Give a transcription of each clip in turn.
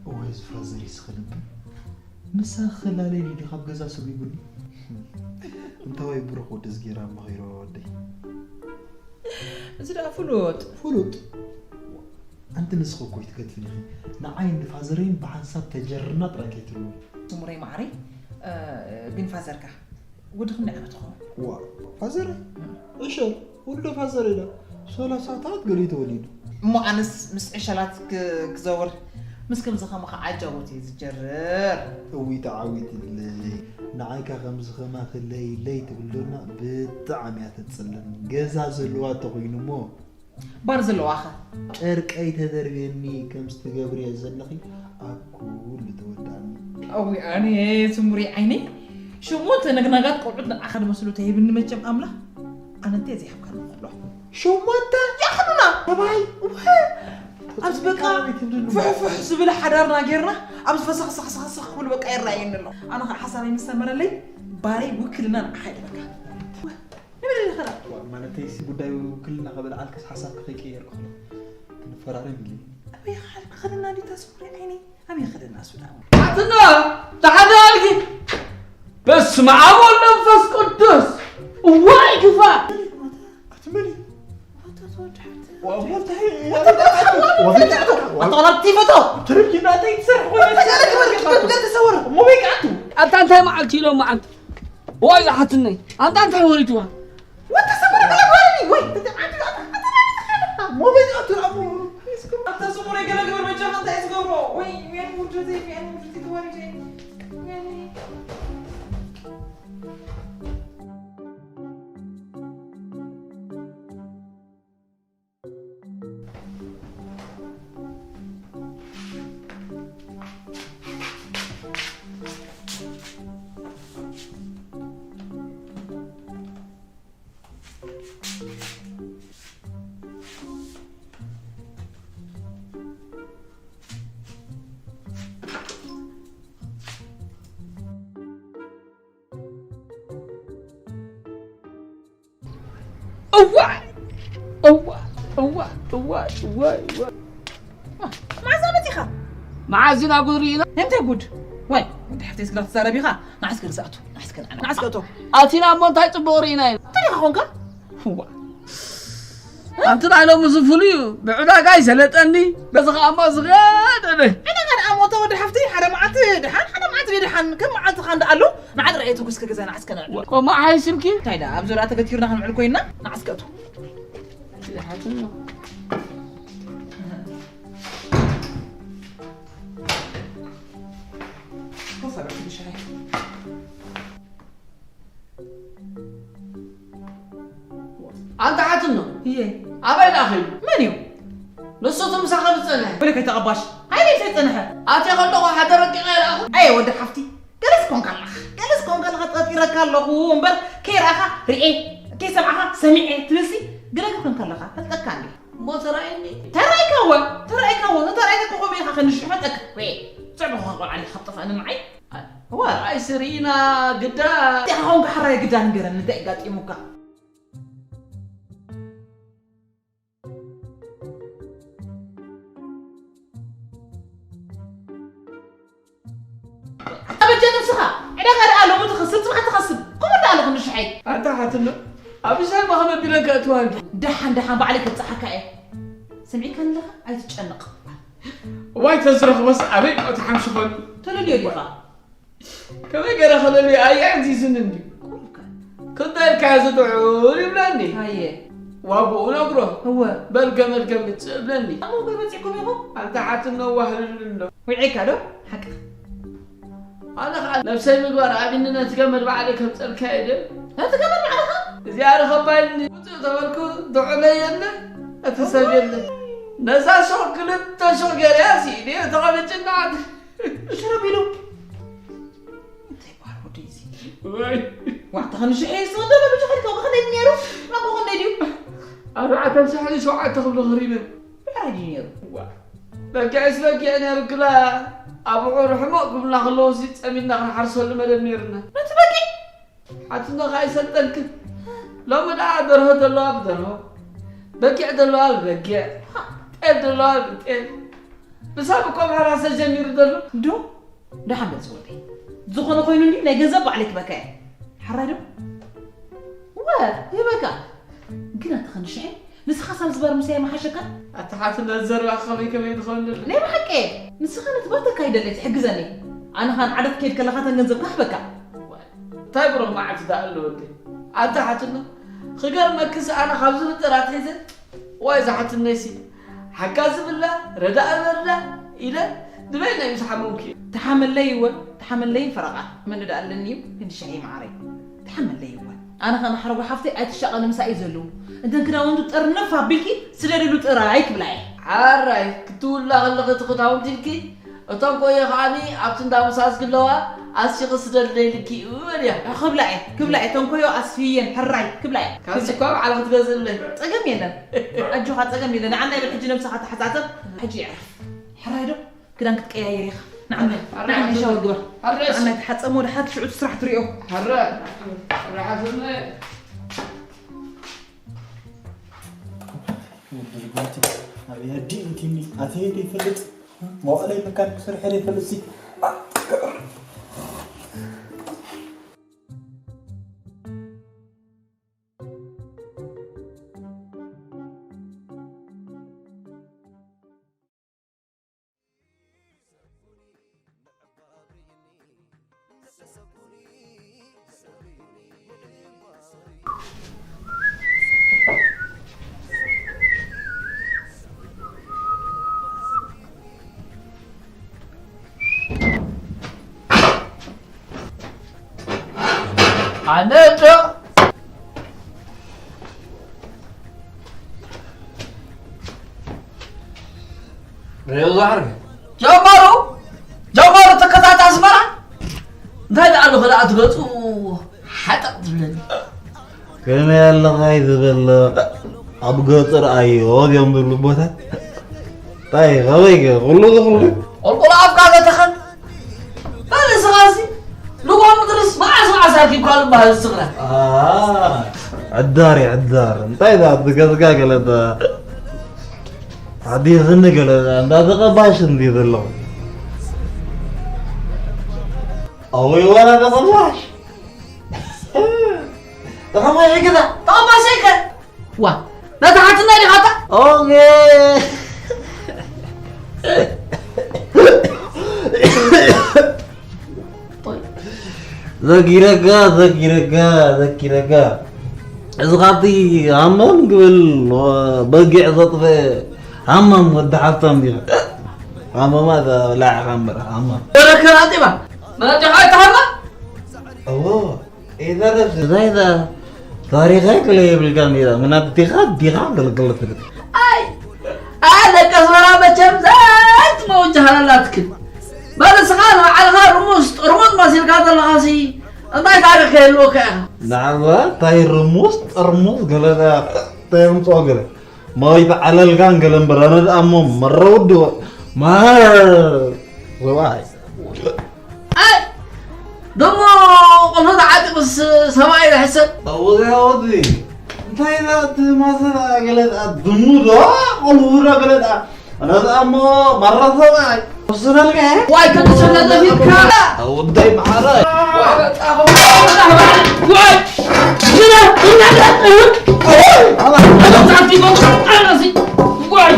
እወ ዝፋዘር ይስኽልብ። ምሳ ክላለይ ድዩ ካብ ገዛ ሰጒጉኒ? እንታዋይ ብሩኽ ወዲ ዝጌራ መኺሮ ወደይ። እዚ ደኣ ፍሉጥ። ፍሉጥ? ኣንቲ ንስኺ እኮ ኣይትገድፍን ኢኺ። ንዓይን ንፋዘረይን ብሓንሳብ ተጀርና ጥራይ ከይትብሉ። ስሙረይ ማዕረይ፣ እ፣ ግን ፋዘርካ ወዲ ክንደይ ዓመት ይኸውን? ዋ፣ ፋዘረይ? ዕሸል፣ ወዲ ፋዘረይ ዳ ሰላሳታት ገሊኡ ተወሊዱ። እሞ ኣነስ ምስ ዕሸላት ክ-፣ ክዘውር፣ ምስ ከምዚ ከማኻ ዓጃቦት እየ ዝጀርር። እውይ ተዓዊትለይ፣ ንዓይካ ከምዚ ከማኺ ለይ ለይ ትብል ዶና ብጣዕሚ እያ ተጽልም። ገዛ ዘለዋ ተኾይኑ እሞ ባር ዘለዋኸ? ጨርቀይ ተደርብየኒ ከም ዝትገብርዮ ዘለኺ ኣብ ኩሉ ተወዳኒ። ኣዊ ኣነ ስሙሪ ዓይነይ፣ ሸሞንተ ነግናጋት ቆልዑት ንዓኻ ዝመስሉ ተሂብኒ መቸም ኣምላኽ፣ ኣነ እንተ ዘይሃብካኒ ከሎ። ሸሞንተ? ያኽሉና! ሰብኣይ? እወ! ኣብዚ በቃ ተጸብጸብ ትብልሉ። ፍሕፍሕ ዝብል ሓዳርና ጌርና፣ ኣብዚ ፈሰኽሰኽሰኽ ክብል በቃ ይረኣየኒ ኣሎ። ኣነ ኸዓ ሓሳበይ ምስ ሰመረለይ፣ ባረይ ውክልና ንዓኻ ይበካ። ንበል ኢለ ኸዳ። ዋ፣ ማለተይ፣ እዚ ጉዳይ ውክልና ከበልዓልክስ ሓሳብኪ ከይቀየርኩ ከሎ ክንፈራረም ኢለ። ኣበይ ኸ-፣ ክኸደና ድዩ እታ ስሙሪ ዓይነይ? ኣበይ ኸደና እሱ ደኣ? ኣትና፣ ተሓዳልኪ። በስመ ኣብ ወወልድ ወመንፈስ ቅዱስ። እዋይ ክፋእ። ኣቲ መን እዩ? ኣታ ተወልደ ሓብቲ። ዋ፣ ዋ፣ እንታይ እዩ? ዋ፣ እንታይ እዩ? ኣታ ቆላል ቲፈቶ። ትርኪ ናተይ ትሰርሕ ኮይነ። ኣታ ገለ ግበር፣ ግበር፣ ግበር፣ ተሰወር። እሞ በይ ከኣቱ። ኣታ እንታይ መዓልቲ ኢሎም መዓልቲ? ዋይ ዝሓትነይ፣ ኣንታ እንታይ ወሪድዋ? ወዲ ሰፈር ገለ ግበረኒ፣ ወይ፣ እቲ ዓዲ ኣታ፣ ኣታ፣ ኣታ፣ ኣታ፣ ሞበል ኣቱ፣ ኣቡ። ኣታ ስሙረይ ገለ ግበር፣ በጃኻ እንታይ ትገብሮ? ወይ፣ ወይ፣ ውርደተይ፣ ወይ፣ ውርደተይ ተዋሪደ። ወይ። እዋ! እዋ! እዋ! እዋ! እዋ! እዋ! መዓዝ መጺኻ? መዓዝ ኢና ጉድ ርኢና? እንታይ ጉድ? ዋይ፣ ወዲ ሓፍተይ ስለ ክትዛረብ ኢኻ። ንዓስከ ንስኣቱ፣ ንዓስከ ንዓና፣ ንዓስከ እቶ። ኣቲና እሞ እንታይ ጽቡቕ ርኢና ኢና? እንታይ ኢኻ ኾንካ? እዋ። ኣንቲ ናይ ሎሚ እዚ ፍሉይ እዩ። ብዕዳጋ ይሰለጠኒ፣ በዚ ኸኣ እሞ ዝገደደ። ዕዳጋ ደኣ ሞተ ወዲ ሓፍተይ፣ ሓደ መዓልቲ ደሓን፣ ሓደ መዓልቲ ደሓን፣ ከም መዓልትኻ እንዳኣሉ። ንዓድ ርኣየቱ እስከ ገዛ ንዓስከ ንዕድል። ከምኡ ሓይስልኪ? እንታይ ደኣ፣ ኣብ ዙርያ ተገቲርና ክንውዕል ኮይንና፣ ንዓስከ እቶ። ይሓትና። ኮፍ በል ትንሽ። ኣንታ ሓትኖ። እየ። ኣበይ ደኣ ኸይዱ? መን እዩ? ንሱ እቲ ምሳኻ ዝጸንሐ። ወደ ከይተቐባሽ። ኣይ፣ ዘይጸንሐ። ኣትየ ከለኹ ሓደ ረቂቐ ይልኣኹ። ኣየ ወዲ ሓፍቲ፣ ገለስ ኮንካ ኣለኻ። ገለስ ኮንካ ኣለኻ፣ ጠርጢረካ ኣለኹ እምበር፣ ከይረኣኻ ርኤ፣ ከይሰምዓኻ ሰሚዐ ትብልሲ፣ ገለገ ኮንካ ኣለኻ፣ ፈልጠካ እንዴ? እሞ ተራእየኒ። ተራእይካወ፣ ተራእይካወ፣ ተራእይካ ኮኸብ ኢኻ ከንሽሑ ፈጠካ። ወይ፣ ጽዕቢ ኮኸብ ቆልዓ ኢኻ ጠፋእኒ ንዓይ። ዋ። ኣይ ስሪና ግዳ። እንታይ ኾንካ ሓራይ ግዳ ንገረኒ፣ እንታይ ኣጋጢሙካ? ኣበጀ ነብስኻ፣ ዕዳጋ ደኣ ሎሚ ትኸስብ፣ ጽባሕ ትኸስብ። ከምኡ ደኣ ኣለኹ ንሽሐይ። ኣንታ ሓትኖ፣ ኣብ ምሳይ ማኸም ኣቢለ ከእትዋ እንዲ። ደሓን፣ ደሓን፣ ባዕለይ ከብጽሓካ እየ። ስምዒካ ኣለኻ? ኣይትጨነቕ። እዋይ፣ ተዝረኽቦስ ኣበይ እሞ ትሓምሽኾኒ? ተለልዮ ዲኻ? ከመይ ገይረ ክለልዮ? ኣየ፣ ኣዕዚዙኒ እንድዩ። ቁሩብ ከ? ክንደይ ኢልካዮ ዝጥዑል ይብለኒ። ኣየ። ዋግኡ ነግሮ። እወ። በል ገመድ ገምጽ እብለኒ። ኣብ መንጎ በጺሕኩም ኢኹም? ኣንታ ሓትኖ ዋህልሉ ኣሎ። ውዒካ ዶ? ሓቅኻ። ኣነ ኸዓ ነብሰይ ምግባር ኣብኒ ነቲ ገመድ ባዕለይ ከምጸልካዮ ድየ? ነቲ ገመድ ባዕልኻ? እዚኣ ርኸባይኒ ውፅእ ተበልኩ፣ ድዑለይ የለ፣ እቲ ሰብ የለ። ነዛ ሹቕ ክልተ ሹቕ ገይረያ ስኢነ ተቐመጭና። ሽረብ ኢሉ። እንታይ ይበሃል ወደይ እዚ? ወይ። ዋዕታ ክንሽሐ ይስወደ በሉ ጀኸልካ፣ ብኸንደይ ነይሩ? ናብኡ ኸንደይ ድዩ? ኣርባዕተ ሽሕን ሸውዓተ ክብሎ ኸሪበ። ብዕራይ ድዩ ነይሩ? ዋ። በጊዕስ በጊዕ ነይሩ ግላ፣ ኣብዑር ሕሞቕ ክብላ ከለዉ ሲ ጸሚድና ክንሓርሰሉ መደብ ነይሩና። ነቲ በጊዕ? ሓትኖ ኸኣ ኣይሰልጠንክን። ሎሚ ደኣ ደርሆ ዘለዋ ብደርሆ፣ በጊዕ ዘለዋ ብበጊዕ፣ ጤል ዘለዋ ብጤል። ብሳብ እኮ ምሕራሰ ጀሚሩ ዘሎ። እንዶ? ደሓን በል ዝወደይ። ዝኾነ ኮይኑ እንዲ ናይ ገንዘብ ባዕለይ ክበካ እየ። ሓራይ ዶ? ወ፣ ይበካ። ግን ኣታ ክንድሽሐ፣ ንስኻ ሳብ ዝባር ምሳይ መሓሸካ? ኣታ ሓትነት ዘረባኻ ከመይ ከመይ ትኸውን ዘሎ? ናይ ብሓቂ። ንስኻ ነቲ ባርታ ካይደለይ ትሕግዘኒ። ኣነ ኻን ዓደት ከይድ ከለኻ ተን ገንዘብካ ክበካ። እንታይ ብሩኽ መዓልቲ ደኣ ኣሎ ወደይ። ኣታ ሓትኖ፣ ክገርመክስ ኣነ ካብ ዝፍጠር ኣትሒዘ፣ ዋይ ዝሓትነይሲ፣ ሓጋዚ ብላ፣ ረዳኢ በላ ኢለ ንበይነይ ምስ ሓመምኩ እዩ። ተሓመለይ እወ፣ ተሓመለይ ፈረቓ። መን ደኣ ኣለኒ እዩ፣ ክንዲ ሻሂ መዓረይ። ተሓመለይ እወ። ኣነ ኸኣ ንሓረጎ ሓፍተይ ኣይትሻቐሊ ምሳይ እዩ ዘለዉ። እንተን ክዳውንቱ ጥርንፍ ኣቢልኪ ስደድሉ ጥራይ ክብላ እየ። ሓራይ፣ ክትውላ ከለኺ እቲ ክዳውንቲ ኢልኪ፣ እቶም ቆየ ከኣኒ ኣብቲ እንዳ ሙሳስ ክለዋ ኣስቺኺ ስደድለይ ኢልኪ እዩ በልያ። ክብላ እየ፣ ክብላ እየ። ተንኮዮ ኣስፍየን ሕራይ ክብላ እየ። ካብዚ እኳ ባዕላ ክትገዝእለይ። ጸገም የለን። ኣጆኻ ጸገም የለን። ንዓና ይበል ሕጂ ነብስኻ ተሓጻጸብ። ሕጂ ይዕረፍ። ሕራይ ዶ? ክዳን ክትቀያየር ኢኻ። ንዓና፣ ሕራይ ንዓና ሓፍተይ። ሻወር ግበር። ሕራይ። ንዓና ተሓጸሞ ድሓር ሽዑ እቲ ስራሕ ትሪኦ። ሕራይ። ሕራይ ሓፍተይ። ወዲ ርግምቲ፣ ኣበይ ኣዲ እንቲኒ ኣተየ ዘይፈልጥ፣ መዋእለይ መካኒክ ክሰርሐ ዘይፈልጥ ሲ። ኣነ ዶ ሬው ዛሕር ጀመሩ፣ ጀመሩ ተከታት ኣስመራ። እንታይ ደኣ ኣሎ ከደኣ ትገጹ ሓጠቕ ትብለኒ። ከመይ ኣለኻይ ዝበለ ኣብ ገጽ ርኣዮ እዮም ዝብሉ ቦታ። እንታይ፣ ከመይ ከ? ኩሉ ዝኹሉ? ቆልቆሎ ኣፍካ ዘተኸን። በል ንስኻሲ፣ ልጓም ምድርስ መዓስ መዓስ ኣርኪብካ ዝበሃል ዝስኽራ? ኣ፣ ዕዳር እዩ፣ ዕዳር። እንታይ እዛ ትገዝጋ ገለ እዛ ሓዲኽኒ ገለ እዛ እንዳ ተቐባሽ እንዲ ዘለኹ። ኣወይ ዋላ ተቐባሽ። ተቐባሽ ገዛ። ተቐባሽ ከ? ዋ፣ ነታ ሓትኖ ዲኻ እታ? ኦኬ። ዘኪረካ፣ ዘኪረካ፣ ዘኪረካ። እዚ ካብቲ ሃማም ክብል በጊዕ ዘጥፈ ሃማም ወዲ ሓብታም ዲኻ? ሃማማ እዛ ብላዕኻ እምበር ሃማም። ወረከ ናጢባ። ናጢኻ ኣይተሃማ? እዎ። ኢዛ ነብሲ፣ እዛ ኢዛ ታሪኸይ ክለ የብልካን ኢዛ፣ ምናት ዲኻ፣ ዲኻ፣ ገለገለ ትብል። ኣይ፣ ኣይ፣ ደቂ ኣስመራ መቸም ዘይትመውጃ ሃላላትክን። በል እስኻ ንባዕልኻ ርሙስ ጥርሙዝ መሲልካ ዘለኻሲ፣ እንታይ ታሪኽ ከይህልወካ ኢኻ? ንዓባ፣ እንታይ ርሙስ ጥርሙዝ ገለ ዳ-፣ እንታይ የምጽኦ ገለ? ማይ ተዓለልካን ገለ እምበር፣ ኣነ ደኣ እሞ መረ ወዲ ወ-፣ ማር፣ ሰብኣይ። ኣይ፣ ደሞ ቆልዑ ተዓጢቑስ ሰብኣይ ዝሕሰብ? እወ፣ ወዲ። እንታይ ደኣ እቲ ማሰ ደኣ ገለ ደኣ ድሙ ዶ? ቆልዑ ዶ ገለ ደኣ? ኣነ ደኣ እሞ መረ ሰብኣይ። ወስነልካ? ዋይ፣ ክንዲ ሰብለ ዘፊትካ። ወደይ መሓረ። ዋይ፣ በቃ፣ ዋይ፣ ዋይ፣ ግዳ፣ ግዳ፣ ግዳ። ዋይ፣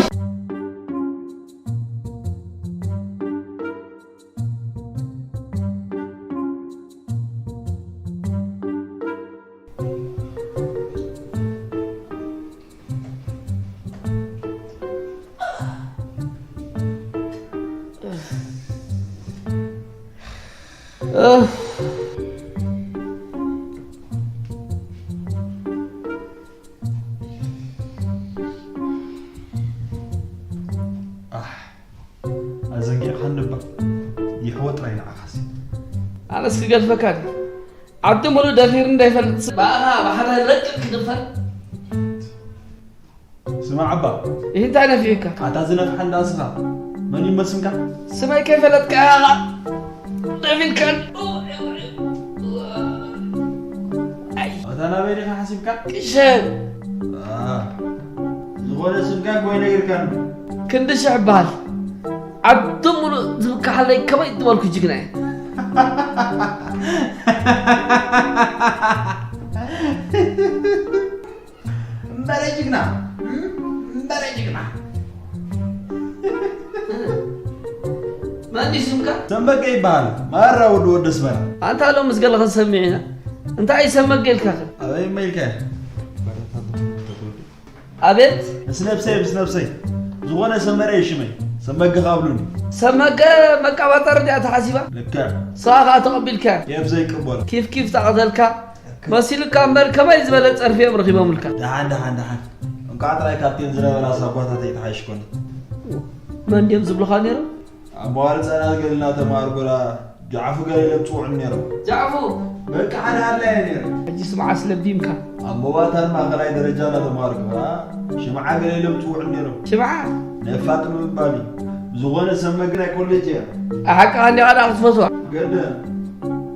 እስኪ ገድፈካ ድዩ? ዓዲ ሙሉእ ደፊሩ እንዳይፈልጥ ስ-፣ ብኣኻ ብሓዳር ረቂቕ ክድፈር። ስማዕ ኣባ። ይህ እንታይ ነፊዕካ? ኣታ ዝነፍሓ እንዳ ስኻ። መን እዩ መስምካ? ስመይ ከይፈለጥካ ኢኻ ደፊርካን። ኣይ። ኣታ ናበይ ዲኻ ሓሲብካ? ቅሸን። አ፣ ዝኾነ ስምካ እኮ ኣይነገርካን። ክንዲ ሽሕ በሃል። ዓዲ ሙሉእ ዝብካሓለይ ከመይ ዝበልኩ ጅግና እየ። እምበረ ጅግና፣ እምበረ ጅግና። መን እዩ ስምካ? ሰመገ ይበሃል። ማራ ወዲ ወዲ ኣስመራ። ኣንታ ሎምስ ገለ ክንሰምዕ ኢና። እንታይ እዩ ሰመገ ኢልካ ከ? ኣበይ እሞ ኢልካ? ኣቤት። ምስ ነብሰይ፣ ምስ ነብሰይ። ዝኾነ ሰመረ እዩ ሽመይ። ሰመገ ካብሉኒ። ሰመገ መቃባጠሪ ድያ ተሓሲባ? ልክዕ። ንስኻ ከኣ ተቐቢልካያ? ኬፍ ዘይቅበሎ። ኪፍ ኪፍ ተቐተልካ? መሲሉካ እምበር ከመይ ዝበለ ጸርፊ እዮም ረኺቦምልካ? ደሓን፣ ደሓን፣ ደሓን። እንቋዕ ጥራይ ካብተን ዝነበራ ሳጓታተይ ተሓይሽ ኮነ። መን ድዮም ዝብሉኻ ነይሮም? ኣብ መዋርድ ህጻናት ገለ እናተማሃርኩ ደኣ ጃዕፉ ገለ ኢሎም ዝጽውዑኒ ነይሮም። ጃዕፉ? በቃ ሓደ ሃላይ እየ ነይረ። ሕጂስ መዓስ ለቢምካ? ኣብ መባታን ማእከላይ ደረጃ እናተማሃርኩ ከኣ ሽምዓ ገለ ኢሎም ዝጽውዑኒ ነይሮም። ሽምዓ? ነፋጥ ንምባል እዩ። ብዝኾነ ሰመገ ናይ ኮሌጅ እያ። ኣሓቅኻ እንዲኻ ደኣ ክትፈትዋ? ገለ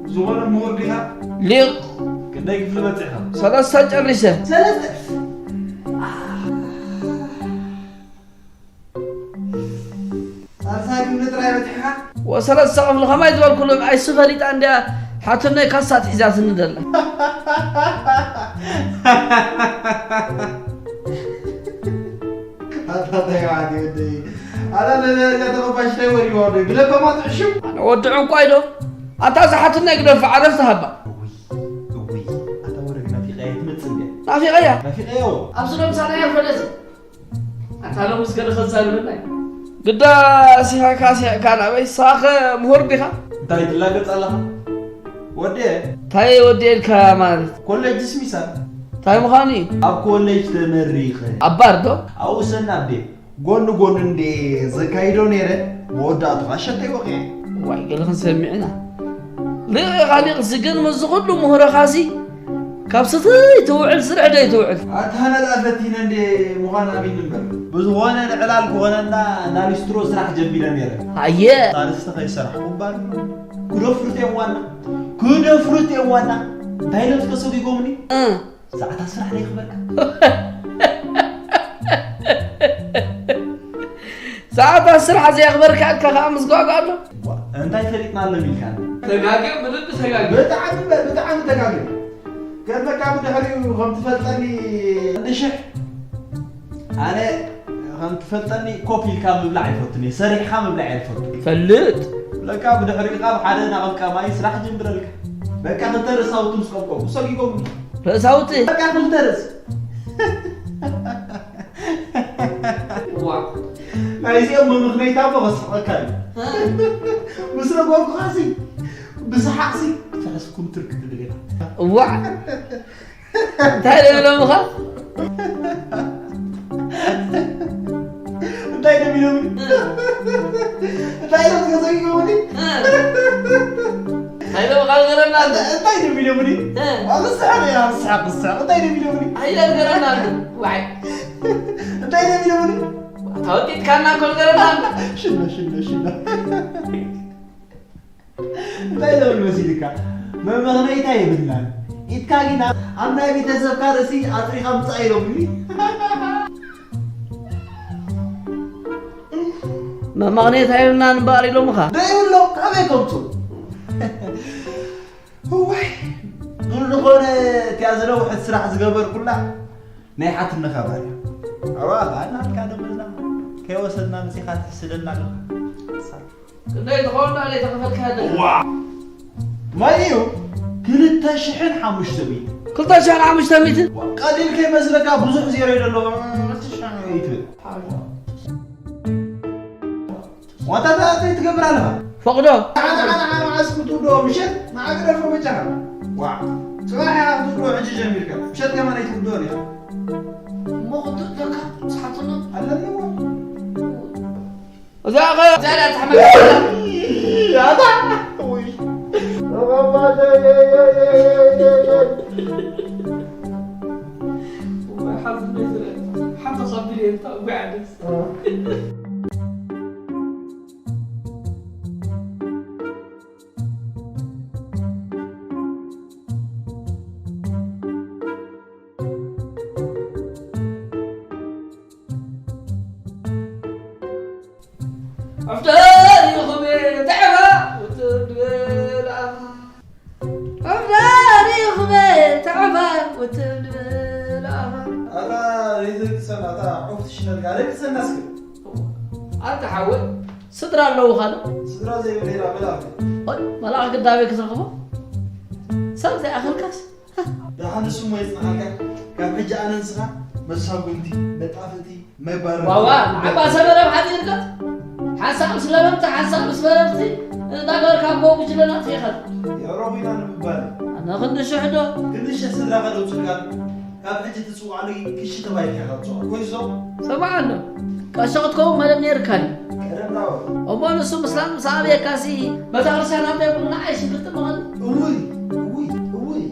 ብዝኾነ ምሁር ዲኻ? ሊቕ። ክንደይ ክፍሊ በጺሕኻ? ሰለስተ ጨሪሰ። ሰለስተ? ሳልሳይ ክፍሊ ጥራይ በጺሕኻ? ወሰለስተ ክፍሊ ከማይ ዝበልኩሎም ኣይሱ ፈሊጣ እንድያ ሓትነይ ካሳ ኣትሒዛትኒ ደላ። ኣታ እንታይ ማለት እዩ ወደይ? ኣታ ነዛ ተኸፋሽ እንታይ ወሪዎ ወደይ? ግለበማ ትዕሽው? ኣነ ወዲ ዕንቋይ ዶ? ኣታ እዛ ሓትነይ ግደፋ ዓረፍ ትሃባ። እውይ፣ እውይ፣ ኣታ ወረ ግን ናፊቐያ ትመጽእ እንድያ። ናፊቐያ? ናፊቐዮ። ኣብዚ ዶ ምሳና እያ ኮለዚ? ኣታ ሎምስ ገለ ከዛርበና እዩ። ግዳ ሲሓካ ሲሕካ ናበይ? ሳኸ ምሁር ዲኻ? እንታይ ትላገጽ ኣለኻ? ወዴ? እንታይ ወዴ ኢልካ ማለት? ኮሌጅ ስሚሳን። እንታይ ምዃኑ እዩ? ኣብ ኮሌጅ ተመሪቐ። ኣብ ባር ዶ? ኣብኡ ሰና ኣዴ። ጎኒ ጎኒ እንዴ ዘካይዶ ነይረ፣ መወዳእቱ ኸዓ ሸተይ ወቒዐ። ዋይ፣ ገለ ክንሰምዕ ኢና። ሊቕ ኢኻ ሊቕ፣ እዚ ግን ምስዚ ኩሉ ምሁረኻሲ ካብ ስትይ ትውዕል ስርሕ ደይ ትውዕል። ኣታ ሃና ደኣ ፈቲነ እንዴ ምዃን ኣቢኒ እምበር። ብዝኾነ ንዕላል ክኾነና እንዳ ሊስትሮ ስራሕ ጀሚረ ነይረ። ኣየ። ሳልስቲ ከይሰራሕኩ እባ ኣሎ። ክደፍሩት እዮም ዋና። ክደፍሩት እዮም ዋና። እንታይ ኢሎም ተሰጒጎምኒ? እ። ሰዓታት ስራሕ ደይ ክበርካ። ሰዓታት ስራሕ ዘየኽበርካ ኢልካ ከኣ ምስጓጓ ኣሎ። ዋ፣ እንታይ ፈሊጥና ኣሎ ኢልካ? ተጋግዮም፣ ብልቢ ተጋግዮም። ብጣዕሚ፣ ብጣዕሚ ተጋግዮም። ገርመካ ብድሕሪኡ ከም ትፈልጠኒ እንድሽሕ ኣነ ከም ትፈልጠኒ ኮፍ ኢልካ ምብላዕ ኣይፈቱን እየ፣ ሰሪሕኻ ምብላዕ እየ ዝፈቱ። ፈልጥ። ለካ ብድሕሪኡ ካብ ሓደ ናቕብ ቀማይ ስራሕ ጀምረልካ። በቃ ክልተ ርእሳውቲ ምስ ቀምቀሙ ሰጊጎም። ርእሳውቲ? በቃ ክልተ ርእስ። ዋ። ናይዚኦም መምኽነይታ እሞ ከስሕቐካ እዩ። እ? ምስ ረጎምኩኻሲ ብሰሓቕሲ ትሕስኩም ትርክ ትብል ኢኻ። እዋዕ። እንታይ ደብሎምኻ? እንታይ ደብሎምኒ? እንታይ ኢሎም ተዘጊቦምኒ? እንታይ ኢሎም ካልገረና? እንታይ ደብሎምኒ? እ። ኣኽስዕ እያ፣ ኣኽስዕ፣ ኣኽስዕ። እንታይ ደብሎምኒ? ኣይደርገረና። ዋይ። እንታይ ደብሎምኒ? ታወቂትካና ኮልገረና። ሽሎ፣ ሽሎ፣ ሽሎ። እንታይ ዘብል መሲልካ? መመኽነይታ የብልናን። ኢድካ ግን ኣብ ናይ ቤተሰብካ ርእሲ ኣጥሪኻ ምጻእ ኢሎምኒ። መመኽነይታ የብልናን እምበኣር ኢሎምኻ? ደይብሎም፣ ካበይ ከምጹ? እዋይ፣ ግን ዝኾነ እቲኣ ዝነውሐት ስራሕ ዝገበርኩላ ናይ ሓትነኻ ባርያ። ኣዋ፣ ኣና ኣልካ ደመና ከይወሰድና መጺኻ ትሕስደና ኣለኻ። ክንደይ ትኸውን ዶ ዘይተኸፈልካ ደኣ? ዋ! ማይ እዩ ክልተ ሽሕን ሓሙሽተ ሚእትን። ክልተ ሽሕን ሓሙሽተ ሚእትን? ዋ፣ ቀሊል ከይመስለካ ብዙሕ ዜሮ እዩ ዘሎ። ክልተ ሽሕን ኣይትብል። ዋታ እንታይ ትገብር ኣለኻ? ፈቕዶ። ኣነ፣ ኣነ፣ ኣነ መዓስ ክትውድኦ ምሸት ንዓገ ደርፎ በጃኻ። ዋ፣ ጽባሕ ኢኻ ክትውድኦ ሕጂ ጀሚርካ። ምሸት ከማን ኣይትውድኦ ዲኻ? እሞ ክትውድኦ ኣለካ፣ ምስ ሓትኖ። ኣለኒ እሞ። እዛ ኸ እዛ እያ ትሕመድ። ኣታ፣ ውይ። ሓንቲ ኻቢል እየ፣ እንታይ ጉዓደስ። ኣፍደሪኹም ተዕባ ውትድበላ። ኣፍደሪኹም ተዕባ ውትድበላ። ኣታ ዘይትደቅሰና፣ ኣታ ዑፍ ትሽነልካ፣ ደቅሰና እስኪ። ኣታ ሓወይ፣ ስድራ ኣለውኻ ዶ? ስድራ ዘይብለይ ዳ መላእኽቲ። ኦይ፣ መላእኽ ግዳቤ ክትረኽቦ? ሰብ ዘይኣኸልካስ? ደሓን ንሱ እሞ የጽንሓልካ። ካብ ሕጂ ኣነ ንስኻ መሳጉምቲ፣ መጣፍእቲ፣ መባረርቲ። ዋዋ፣ ንዓባ ሰበረብ ሓዲርካ? ሓንሳእ ምስ ለበምቲ፣ ሓንሳእ ምስ በረርቲ፣ እንዳገበርካ ኣብ ጎቦ ጉጅለና ትኸድ። የዕሮ ኹይና ንምባል። ኣነ ክንዲ ሽሕ ዶ? ክንዲ ሽሕ ስድራኻ ደውጽልካ። ካብ ሕጂ ትጽውዓሉ ክሺ ተባሂልካ ኢኻ ትጽዋዕ። ኮይዞ? ሰማዕ ኣሎ። ቀሺ ክትከውን መደብ ነይርካ ድዩ? ቀደም ናወ። እሞ ንሱ ምስላም ምስ ኣበየካሲ፣ ቤተክርስትያን ኣብ ደብሩ ንዓይ ሽግር ጥመቐኒ። እውይ፣ እውይ፣ እውይ።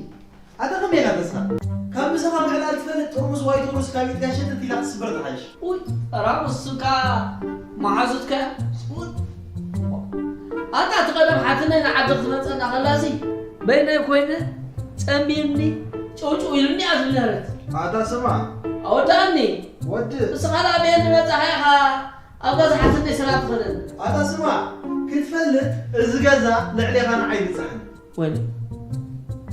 ኣታ ከመይ ኢኻ ተስፋ? ካብ ምሳኻ ምዕላል ትፈልጥ ጥርሙዝ ዋይት ሩዝ ካብ ኢድካ ሸተት ኢላ ክትስበር ትሓይሽ። ውይ፣ ራሙስ ስምካ መሓዙትካ። ውይ። ኣታ እቲ ቀደም ሓትነይ ንዓዲ ክትመጸና ከላሲ፣ በይነይ ኮይነ ጸምቢምኒ፣ ጭውጭው ኢሉኒ እያ ዝምህረት። ኣታ ስማ። ኣወዳእኒ። ወዲ። ንስኻ ደኣ በየን መጻኻ ኢኻ ኣብ ገዛ ሓትነይ ስራሕ ትኸደኒ? ኣታ ስማ፣ ክትፈልጥ እዚ ገዛ ልዕሌኻ ንዓይ ይብጻሕኒ። ወይኔ፣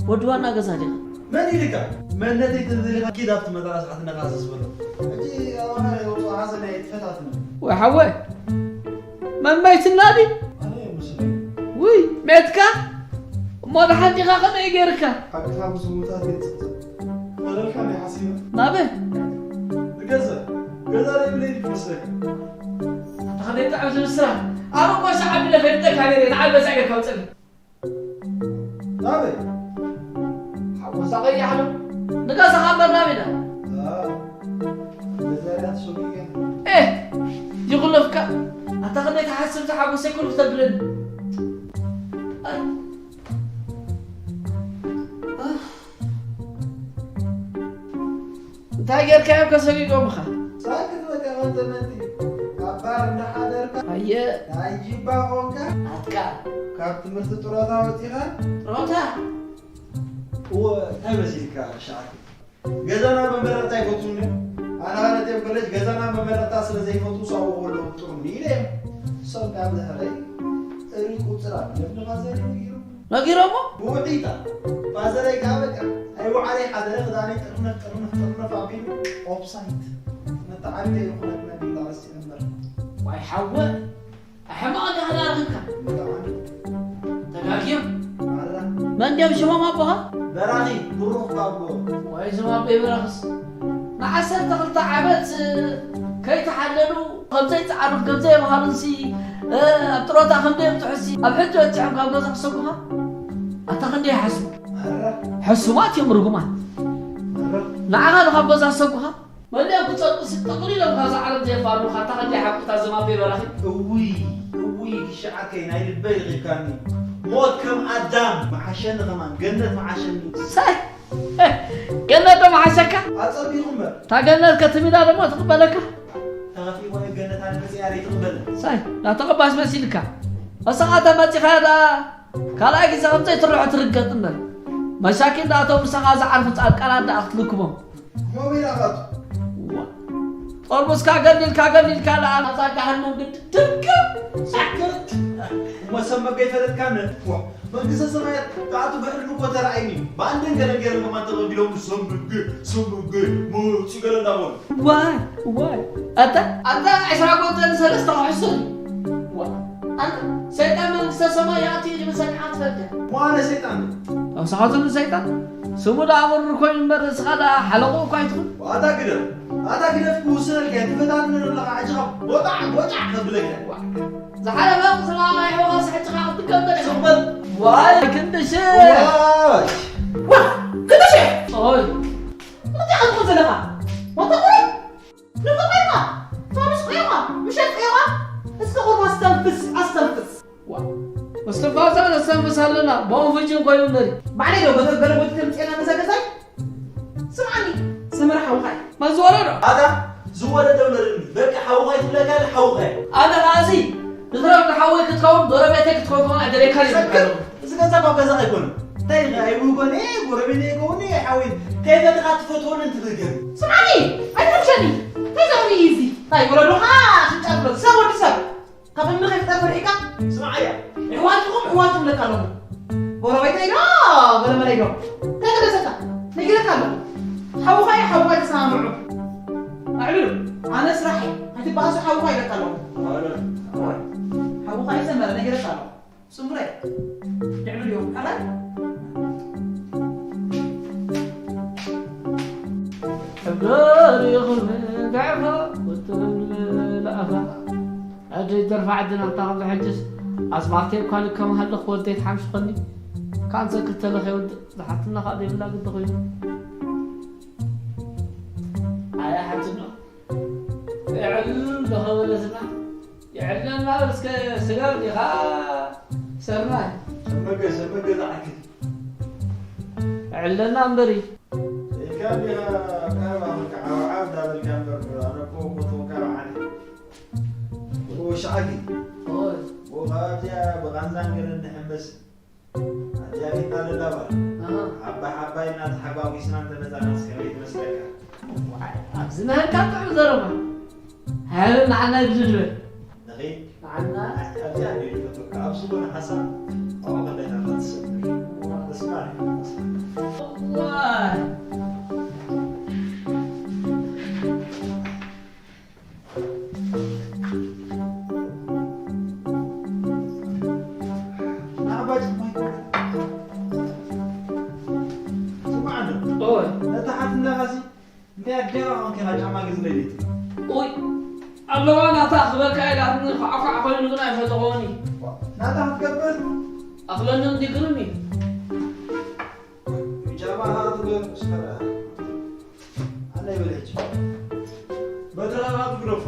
ወዲ ዋና ገዛ ዲኻ? መን ኢልካ? መንነተይ ተደሊኻ ኪድ ኣብቲ መተዓስ ሓትነኻ ዘስበሎ። ሕጂ ኣባኻ ይወጽኦ ሓዘን ኣይትፈታትኒ። ወይ ሓወይ፣ መመይትና ድዩ? ኣነ እየ መስለኒ። ውይ፣ ሜትካ? እሞ ደሓን ዲኻ? ከመይ ገይርካ? ሓቅኻ ምስ ምውታት እየ ዝጽብጽብ። ፈረድካ ናይ ሓሲበ። ናበይ? ንገዛ። ገዛ ዘይብለይ ድዩ መስለካ? ኣታ ከመይ ብጣዕሚ ትብስራ። ኣብ ቆሻ ዓቢለ ፈሊጠካ ነይረ፣ ንዓይ በዛ ጌርካ ውፅእኒ። ናበይ? ሓጎሳ ቀያሕ ነው። ንገዛኻ እምበር ናበይ ኢና? አ፣ መዛርያ ትሰጉ እያ። ኤህ፣ ይኹለፍካ። ኣታ ክንደይ ትሓስብ ዝሓጎሰ ኩሉ ክተብለኒ። ኣይ። ኣህ። እንታይ ጌርካዮም ከሰጊዶምኻ? ሳክት በቃ፣ መንተ መንቲ። ኣብ ባር እንዳሓደርካ ኣየ። ናይ ጅባ ኾንካ። ኣትካ። ካብ ትምህርቲ ጥሮታ ወፂኻ። ጥሮታ? እወ፣ እንታይ መሲልካ ሻዕኪ? ገዛና መመረቕታ ኣይፈትዉን እዮም። ኣነ ኸኣ ነትዮም ኮሌጅ ገዛና መመረቕታ ስለ ዘይፈትዉ ሳብኡ ከለዉ ጥሩኒ ኢለ እዮም። እሶም ካብ ድሕረይ እሪ ቁፅር ኣብ ልብኻ ዘርኢ ነጊሮም። ነጊሮሞ? ብውዕኢታ። ፋዘረይ ከኣ በቃ ኣይወዓለይ ሓደረ ክዳነይ ጥርነፍ ጥርነፍ ጥርነፍ ኣቢሉ ኦፍሳይት። መተዓቢተይ ዝኾነት መዲና ረሲዐ እምበር። ዋይ ሓወ፣ ኣሕማቕ እንዳ ክዳርኽካ። ብጣዕሚ። ተጋግዮም። ማራ። መን ድዮም ሽሞም ኣቦኻ? በራኺ፣ ብሩኽ ባቦ። ዋይ እዞም ኣቦይ በራኽስ። ንዓሰርተ ክልተ ዓመት ከይተሓለሉ ከም ዘይጸዓሩን ከም ዘየምሃሩንሲ፣ እ፣ ኣብ ጥሮታ ከም ዘየምጽሑሲ፣ ኣብ ሕጂ በጺሖም ካብ ገዛ ክሰጉኻ? ኣታ ክንደይ ይሓስቡ? ኣረ። ሕሱማት እዮም ርጉማት። ኣረ። ንዓኻ ዶ ካብ ገዛ ዝሰጉኻ? መሊኦም ክጸድቁሲ ጥቕሊሎም ካብዛ ዓለም ዘየፋርሙኻ? ኣታ ክንደይ ሓቁታ እዞም ኣቦይ በራኺ። እውይ፣ እውይ፣ ግሻዓከይ ናይ ልበይ ረኺብካኒ። ሞት ከም ኣዳም መሓሸኒ ከማን፣ ገነት መሓሸኒ። ሳይ! ገነት ዶ መሓሸካ? ኣጸቢቑ እምበር። እታ ገነት ከትሚዳ ደሞ ትቕበለካ? ተኸፊእዋ ገነት ኣነ መጺኣ ደይትቕበለኒ። ሳይ፣ ናተቐባስ መሲልካ። እሳኻ ተመጺኻ ደኣ ካልኣይ ግዜ ከም ዘይትርዖ ትርገጥ እምበር። መሻኪን ደኣ እቶም ምሳኻ ዝዓርፉ ጻድቃናት ደኣ ክትልክሞም። ሞቢል ኣኻቱ። ዋ። ጠርሙስካ ገሊልካ፣ ገሊልካ ደኣ ናብዛ ገሃነም ግዲ ድርግም። ሰክርት። እሞ ሰብ መገይ ፈለጥካነ? ዋ። መንግስተ ሰማያት ክኣቱ ብሕልሚ እኮ ተራእዩኒ። ብኣንድን ገለን ገለን ከማን ተቐቢሎም፣ "ሰምገ፣ ሰምገ፣ መፂ ገለ" እንዳበሉ። ዋይ፣ ዋይ። ኣታ፣ ኣታ ዕስራ ጎተን ሰለስተ ክሕሱን። ዋ፣ ኣታ ሰይጣን መንግስተ ሰማይ ይኣቱ እዩ ዝብል ሰሚዕካ ትፈልጥ? ሞ ኣነ ሰይጣን? ኣው፣ ንስኻ ትብሉ ሰይጣን? ስሙ ደኣ ምሩር ኮይኑ እምበር፣ ንስኻ ደኣ ሓለቕኡ እኳ ኣይትኹን። ኣታ ግደፍ፣ ኣታ ግደፍ ክውስነልካ እየ። ትፈታትነ ዘለኻ፣ ሕጂ ኸኣ ቦጫዕ፣ ቦጫዕ ከብለካ እየ። ዝሓለፈ ቁስላ ናይ ሕዋስ ሕጂ ኸኣ ክትድገም ተሪፉ። ስቕ በል። ዋይ፣ ክንድሽ። ዋይ። ዋ፣ ክንድሽ። ኦይ። እንታይ ኢኻ ትብል ዘለኻ? ወተቑሪ? ንፍቕሬኻ? ፋኑስ ቆይኻ? ምሸት ቆይኻ? እስከ ቁርባ ኣስተንፍስ፣ ኣስተንፍስ። ዋ፣ እስትንፋሳ ነስተንፍስ ኣለና። ብኦክስጅን ኮይኑ በሪ። ባዕለይ ዶ ገለ ገለ ቦቲ ተምፅኤና ነዛ ገዛይ? ስምዓኒ፣ ሰመረ ሓውኻ እዩ። መን ዝወለዶ? ኣታ ዝወለደ ውለደኒ። በቃ ሓውኻ እዩ ትብለካ፣ ሓውኻ እዩ። ኣነ ከኣሲ ንትረፍ ንሓወይ ክትከውን ጎረቤተይ ክትከውን ከውን ኣደልየካ እዩ ዝብል ኣለኹ። እዚ ገዛ እኳ ገዛ ኣይኮነን። እንታይ ኢኻ? ኣይብህጎን እየ፣ ጎረቤተይ ይኸውን እየ፣ ሓወይ። ከይፈለኻ ትፈትዎን እንትብል ገይሩ። ስምዓኒ፣ ኣይትረብሸኒ። እንታይ ዘርኢ እዩ እዚ? እንታይ ወለዶኻ ሽጫ ትብሎ? ሰብ ወዲ ሰብ። ካብ እምኒ ከይፍጠር ፈሪሕካ? ስምዓያ፣ ኣሕዋትኩም ኣሕዋት ትብለካ ኣለኹ። ጎረቤተይ ዶ፣ ገለመለይ ዶ? እንታይ ገደሰካ? ነጊረካ ኣለኹ። ሓውኻ እዩ፣ ሓውኻ እዩ፣ ተሰማምዑ። ኣዕልሉ፣ ኣነ ስራሕ እዩ። ኣይትበኣሱ፣ ሓውኻ ይበልካ ኣለኹ። ሓውኻ እዩ፣ ሰመረ፣ ነጊረካ ኣለኹ። ስምረ፣ ንዕብር እዮም፣ ሓራይ? እምበር ይኹን ዳዕፋ ወጥን ለኣፋ። ኣደይ ደርፋ ዓድና እንታ ኸሎ ሕጅስ ኣስማልተይ እኳ ልከም ሃለኹ ወደይ ትሓምሽኸኒ። ካንሰር ክልተ ለኸ ይወድእ። ዝሓትና ኸኣ ዘይብላ ግዲ ኾይኑ። ኣያ ሓትኖ፣ እዕል እንዶ ኸበለትና፣ ይዕለና በል እስከ ስጋብ ዲኻ ሰርናይ? ሰመገ፣ ሰመገ ዝዓኪ። እዕለና እምበሪ። ኢልካ ዲኻ ቀረባ መልክዓ ዓው ዓው እንዳበልካ እምበር፣ ኣነ እኮ ፈትወካ በዓል። ወሽዓጊ። ኦይ። ወኻብዚኣ ብቓንዛን ገለን ንሕምስ። ኣዲኣ ቤት ኣለላ በል። ኣሃ። ሓባ ሓባ ኢልና ተሓጓጒስና እንተመጻናስ ከመይ ትመስለካ? ዋይ፣ ኣብዚ ናህልካ ጥዑም ዘረባ። ሃበ ንዓና ይብዝሕ ዝበል። ንኺድ። ንዓና። ኣይ፣ ኣብዚኣ እንድዩ ዝፈትወካ። ኣብ ዝኾነ ሓሳብ ኣብኡ ከለኻ ኢኻ ትሰምር። ተስማዕ፣ ተስማዕ። ዋይ። ኦይ። ነታ ሓትነኻሲ እንታይ ኣዴኻ ኾንኪ ኢኻ ጫማ ግዝለይ ኢልኪ? ኡይ፣ ኣለዋ ናታ ክበካ ኢላትኒ ኳዕኳዕ ኮይኑ ግን ኣይፈተኾኒ። ናታ ክትገብር? ኣኽለኒ እንዲ ግርም እዩ። ቢጃማ ሃ ትገር ስከራ። ኣነ ይበል ሕጂ። በትራ ሃ ትግረፎ።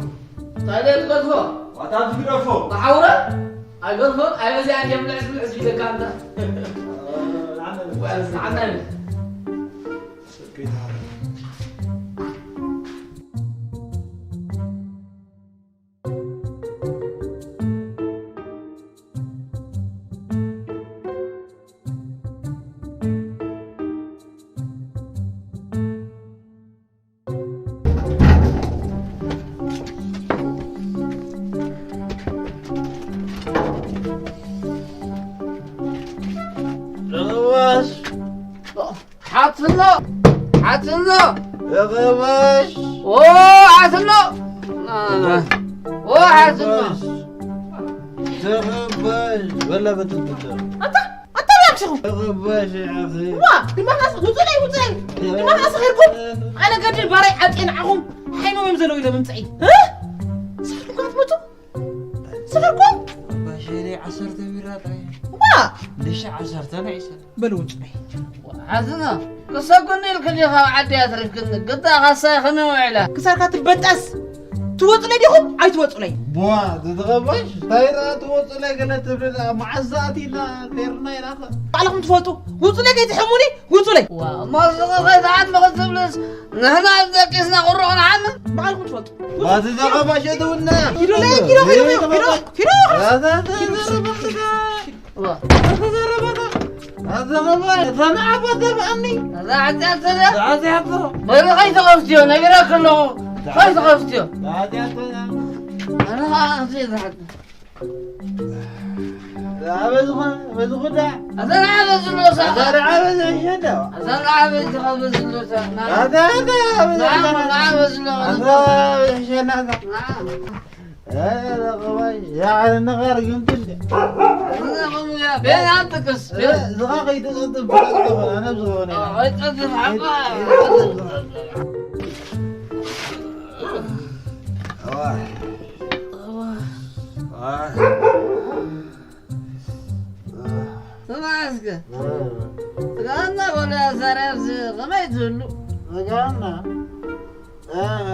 እንታይ ደይ ትገድፎ? ዋታ ትግረፎ። ተሓውረ? ኣይገድፎን፣ ኣይበዚኣን እዮም ልዕስ ልዕስ ይደካ እንተ። ኣነ ይበል። ወይ፣ ኣነ ይበል። ርዋሽ። ሓትኖ፣ ሓትኖ። ዘኸባሽ። ኦ፣ ሓትኖ። ና፣ ና። ኦ፣ ሓትኖ። ዘኸባሽ። በላ በትልትል። ኣታ፣ ኣታ፣ ላምሽኹ። ዘኸባሽ፣ ዓኺ። ዋ፣ ድማ ናስ፣ ውጹለይ፣ ውጹለይ። ድማ ናስ ኸይርኩም። ኣነ ገድል ባራይ ዓጤ ንዓኹም። ሓይሞም እዮም ዘለዉ ኢለ ምምጽኢ። እ? ስሕልኩም ትመጹ? ስሕልኩም? ኣባ ሸይለይ ዓሰርተ ቢራ ጥራይ። ዋ! ልሻ ዓሰርተ ናይ ዒስራ። በል ውጹለይ። ሓዝና፣ ክሰጉኒ ኢልክኒ ካብ ዓዲ ኣትሪፍክኒ። ግዳ ካሳይ ከመይ ውዒላ? ክሳርካ ትበጠስ። ትወጹለይ ዲኹም? ኣይትወጹለይ። ቧ፣ ተተኸባሽ፣ እንታይ ደኣ ትወጹለይ ገለ ትብል? መዓዝ ኣቲና ኔርና ኢና ኸ? ባዕልኹም ትፈልጡ። ውጹለይ ከይትሕሙኒ፣ ውጹለይ። ዋ፣ እሞ ስኺ ከይትሓሚ ክትብልስ፣ ንሕና ደቂስና ቁሩብ ክንሓምም? ባዕልኹም ትፈልጡ። ዋ፣ ተተኸባሽ፣ እትውና። ኪዶለይ፣ ኪዶ፣ ኪዶ፣ ኪዶ፣ ኪዶ፣ ኪዶ። ዋ። ኣዘኸባ፣ እዛ ንዓባ ተብኣኒ። እዛ ሓጢኣት እዛ። እዛ ሓጢኣት እዛ። በሉ ከይትኸፍትዮ፣ ነጊረኪ ኣለኹ። ከይትኸፍትዮ። እዛ ሓጢኣት እዛ። ኣነ ኸዓ ኣፍትየ እዛ ሓጢኣት። እዛ በዚ ኸ-፣ በዚ ኹዳ። እዛ ንዓ በዚ ሎሳ። እዛ ንዓ በዚ ሸዳ። እዛ ንዓ በዚ ኸ-፣ በዚ ሎሳ። ና። እዛ፣ እዛ፣ በዚ ንዓ፣ ሸዳ። ንዓ በዚ ሎ-፣ እዛ በዚ ሸዳ እዛ። ንዓ። እ፣ ዘኸባይ፣ ያዕረ ነኻር ግምትል። እዛ ኸምያ፣ ቤና ጥቅስ፣ ቤ-፣ እዛ ኸይተጸጥብ፣ ኣነ ዝኾነ። አ፣ ኸይተጸጥብ፣ ሓባ። ኣዋ። ኣዋ። ኣዋ። ስማዕ እስከ። ስጋና ወላ ዛሬ ኣብዚ ከመይ ትህሉ? ስጋና? ኣሃ፣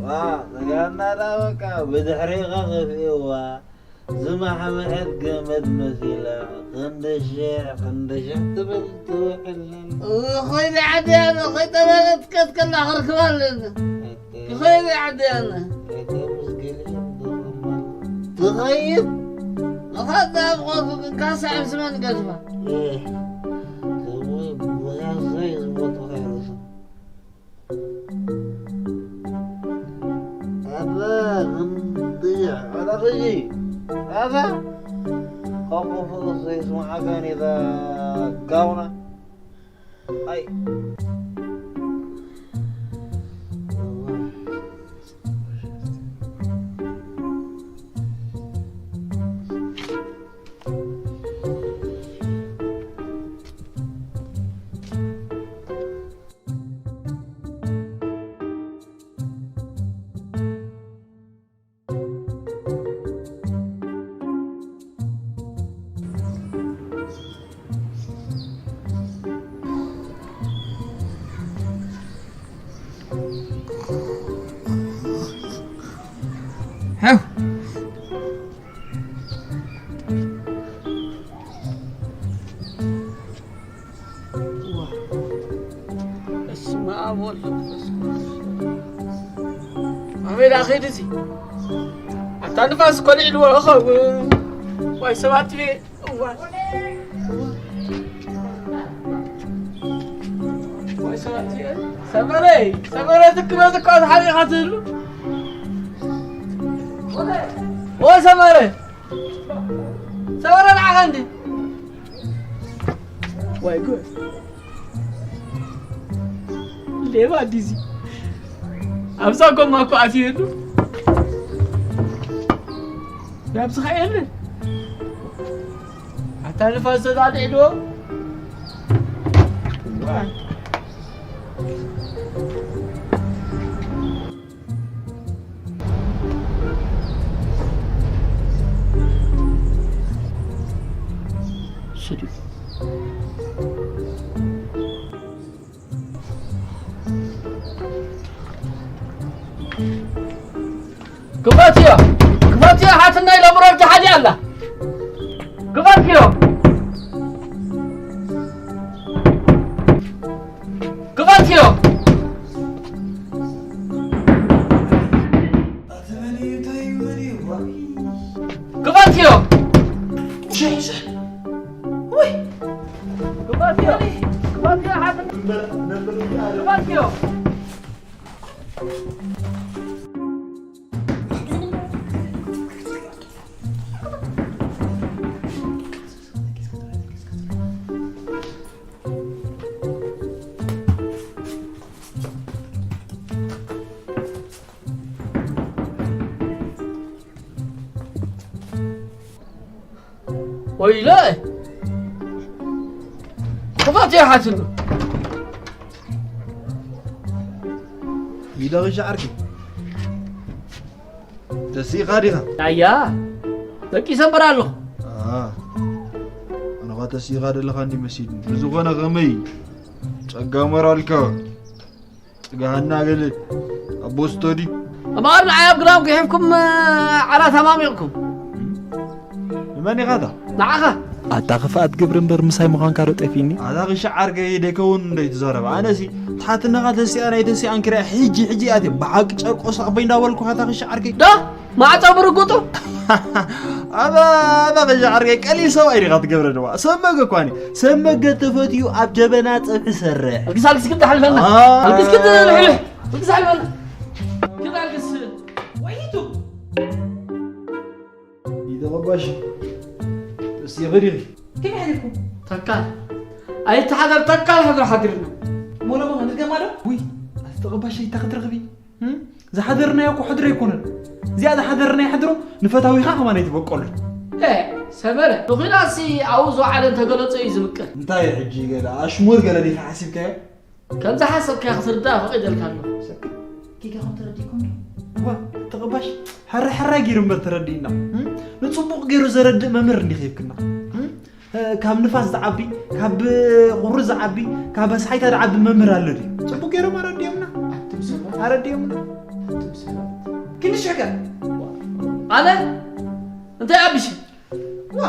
ዋ፣ ስጋና ዳ በቃ ብድሕሪኻ ከፍእዋ። ዝማሕምሐት ገመድ መሲላ፣ ክንዲ ሽሕ፣ ክንዲ ሽሕ ትብል ትውዕል ኣላ። ኾይነ ዓዲ ኣነ ኾይጠመረት ከትከላ ክርክባ ኣለና። ኾይነ ዓዲ ኣነ። ትኸይድ? ንኻታ ኣብ ቖቱ ግን ካሳ ዕምስመን ገድፋ። ኣባ ክንድያ፣ ኣላ ኸጂ፣ ኣባ፣ ቋንቋ ፍቕር ዘይስምዓካ ኔታ ጋውና። ኣይ። በስመ ኣብ ወወልድ ወመንፈስ ቅዱስ። ኣበይ ደኣ ኸይዱ እዚ? ኣታ ንፋስ እኮ ልዒልዎ ይኸውን። ዋይ ሰባት እየ። እዋይ። ዋይ ሰባት እየ። ሰመረይ፣ ሰመረ ትክመት እኮ ተሓቢኻ ትህሉ። ወይ ሰመረ። ሰመረ ንዓኻ እንዲ። ዋይ ጉድ። ሌባ ዲዚ ኣብዛ ጎማ እኮ ኣትየሉ። ናብዚ ኸ የለን። ኣታ ንፋስ ተጣጢዕዶ። ዋይ። ስዱ። ክፈትዮ፣ ክፈትዮ፣ ሓትናይ ሎምሮድ ተሓዲኣ ኣላ። ክፈትዮ። ክፈትዮ። ክፈትዮ። ሽሕ፣ ሽሕ። ውይ። ክፈትዮ። ክፈትዮ፣ ሓፍ-፣ ክፈትዮ። ወይለ! ክፈት እያ ሓትኑ። ኢለ ሻዕርኪ። ተሲኻ ዲኻ? ኣያ፣ ደቂሰ እምበር ኣለኹ። ኣ፣ ኣነኻ ተሲኻ ዘለኻ እንዲ መሲልኒ። ብዝኾነ ከመይ? ጸጋ ሞራልካ? ጽጋሃና ገለ ኣቦ ስቶዲ። እምበኣር ንዓይ ኣብ ግራም ግሒፍኩም፣ ዓራት ኣማሚቕኩም። ንመን ኢኻ እታ? ንዓኻ። ኣታ ክፍኣት ግብሪ እምበር ምሳይ ምዃንካ ዶ ጠፊኒ? ኣታ ክሻዕ ዓርከይ ደይከውን እንዶ ይትዛረብ። ኣነሲ ትሓትነኻ ተሲኣ ናይ ተሲኣን ክሪኣ ሕጂ ሕጂ ኣትየ ብሓቂ ጨርቆስ ኣቦይ እንዳበልኩኻ ኣታ ክሻዕ ዓርከይ። ዶ? ማዕጾ ብርጉጡ? ኣባ፣ ኣባ ክሻዕ ዓርከይ ቀሊል ሰብኣይ ዲኻ ትገብረ ድማ። ሰብ መገ እኳ እኔ። ሰብ መገ ተፈትዩ ኣብ ጀበና ጸብሒ ሰርሕ። ኣልግስ፣ ኣልግስ ግዲ ሓልፈና። ኣ። ኣልግስ ግዲ ልሕልሕ። ኣልግስ ሓልፈና። ግዲ ኣልግስ። ወይቱ። ይተቐባሽ። እስቲ ይኽድ ኢኺ። ከመይ ሓዲርኩም? ተካል። ኣይተሓደር ተካል ሕድሪ ሓዲርና። ሞሎ ሞሎ ንድገማ ዶ? ውይ፣ ኣቲ ተቐባሽ ኣይታ ክትረኽቢ። እም? ዝሓደርናዮ እኮ ሕድሪ ኣይኮነን። እዚኣ ዝሓደርናዮ ሕድሮ ንፈታዊኻ ከማን ኣይትበቀሉ። እ፣ ሰመረ፣ ንኹናትሲ ኣብኡ ዝወዓለ እንተገለጾ እዩ ዝምቅር። እንታይ ሕጂ ገለ ኣሽሙር ገለ ዲኻ ሓሲብካዮ? ከም ዝሓሰብካዮ ክትርዳእ ፈቒደልካ ኣለኹ። ሰክት ጌጋ ከም ተረዲእኩም ዶ? እዋ፣ ተቐባሽ፣ ሕራ ሕራይ ገይሩ እምበር ተረዲእና። እም? ንጽቡቕ ገይሩ ዘረድእ መምህር እንዲኺ ሂብክና። እም? እ፣ ካብ ንፋስ ዝዓቢ፣ ካብ ቁሪ ዝዓቢ፣ ካብ ኣስሓይታ ዝዓቢ መምህር ኣሎ ድዩ? ጽቡቕ ገይሮም ኣረዲኦምና። ኣንቱም ሰባት። ኣረዲኦምና። ኣንቱም ሰባት። ክንዲ ሽሕከ። ኣነ እንታይ ኣብሽ? ዋ፣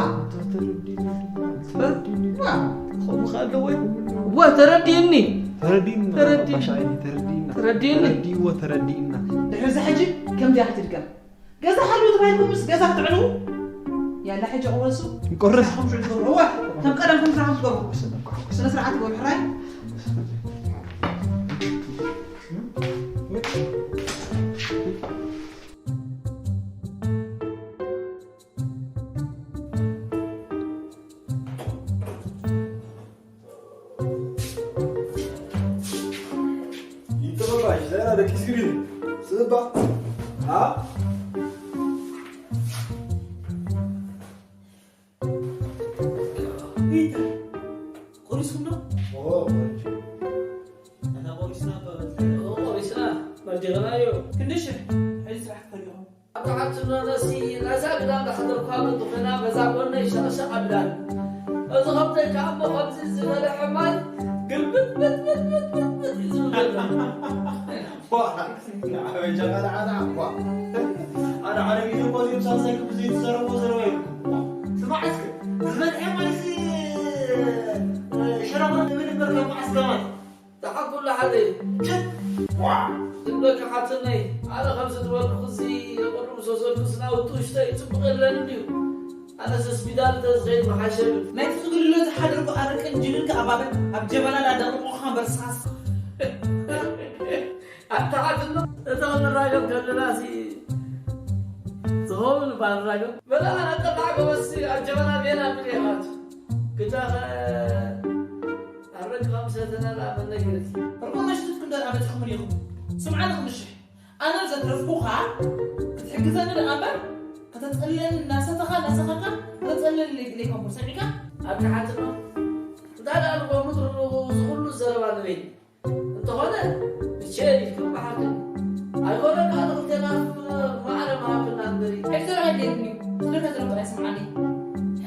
ተረዲኒ። ዋ፣ ከምኡ ከ ኣለዎ? ዋ፣ ተረዲኒ። ተረዲኒ። ተረዲኒ። ባሻ ዓይኒ፣ ተረዲኒ። ተረዲኒ። ተረዲዎ፣ ተረዲና። ድሕሪ እዚ ሕጂ ከምዚኣ ክትድገም። ገዛ ሓልዉ ተባሂልኩም ምስ ገዛ ክትዕልዉ? ያላ ሕጂ ቁረሱ። ንቁረስ። ስራሕኩም ሽዑ ትገብሩ። እወ፣ ከም ቀደምኩም ስራሕኩም ትገብሩ። ስነ ስርዓት ትገብሩ ሕራይ። ይጥበባሽ ዘና ደቂ ስግሪን ስባ አ ቆሪስኩም ዶ? ኦ፣ ቆሪስና እባ በልተና። ኦ፣ ቆሪስና፣ መርዲቕናዮ። ክንደይ ሽሕ? ሕዚ ስራሕ ክትከዱ ኢኹም። ኣብታ ሓንቲ ኖኖሲ ናይዛ ግዳም ዳሕደርኳ ምንቱ ኮይና በዛ ጎነይ ሸቕሸቕ ኣብላኒ። እዚ ኸብተይ ከኣ እሞ ከምዚ ዝበለ ሕማይ ግልብጥብጥብጥብጥብጥ እዩ ዝብል ዘሎ። ዋ፣ ንዓበይ ጀጋል ዓዳ፣ ዋ። ኣነ ዓረቢት እኮ እዚኦም ሳልሳይ ክፍሊ ዘይተዛረብዎ ዘረባ የብልኩምን። ዋ፣ ስማዕ እስከ፣ ዝበልዐ ማይሲ፣ ሸረባ ንብል እምበር ካብ መዓስ ገማት? ደሓን ኩሉ ሓደ እዩ። ጭት! ዋ! ዝብለካ ሓትነይ፣ ኣነ ከምዚ ዝበልኩ እዚ የቕርብ ሰሰልኩስ ናውቲ ውሽጠይ ጽቡቕ የለን ድዩ? ኣነስ ስፒታል እንተዝኸይድ ምሓሸ ብል። ናይቲ ዝጉድሎ ዝሓደርኩ ኣረቅን ጅንን ከኣ ባበን ኣብ ጀበና ዳደቕርቑኻ በርሳስ። ኣታ ሓትኖ፣ እታ ክንራገም ከለናሲ ዝኸውን እባ ንራገም። በላ ኣነ ጠላዕ ጎበዝሲ ኣብ ጀበና ቤና ብል የኻት። ክዳኸ ኣረቂ ከም ሰተና ደኣ መን ነገርኪ? ርጉም መሽትትኩም ደኣ በጺሕኩም ኢኹም። ስምዓኒ ክንሽሕ። ኣነ ዘትረፍኩኻ ክትሕግዘኒ ደኣ እምበር፣ ከተጸልለኒ እናሰተኻ እናሰኸርካ ከተጸልለኒ ለይ-፣ ለይኮንኩ፣ ሰሚዕካ? ኣታ ሓትኖ፣ እንታይ ደኣ ንጎምት ርኡ፣ እዚ ኩሉ ዘረባ ንበይኒ። እንተኾነ፣ ብቼን ኢልክን በሓርክን። ኣይኮነን ከኣ ንኽልቴና ማዕረ ምሃብክና እምበሪ። ሕጂ ዘረባ የድልየኒ እዩ። ዝብለካ ዘለኹ ጥራይ ስምዓኒ።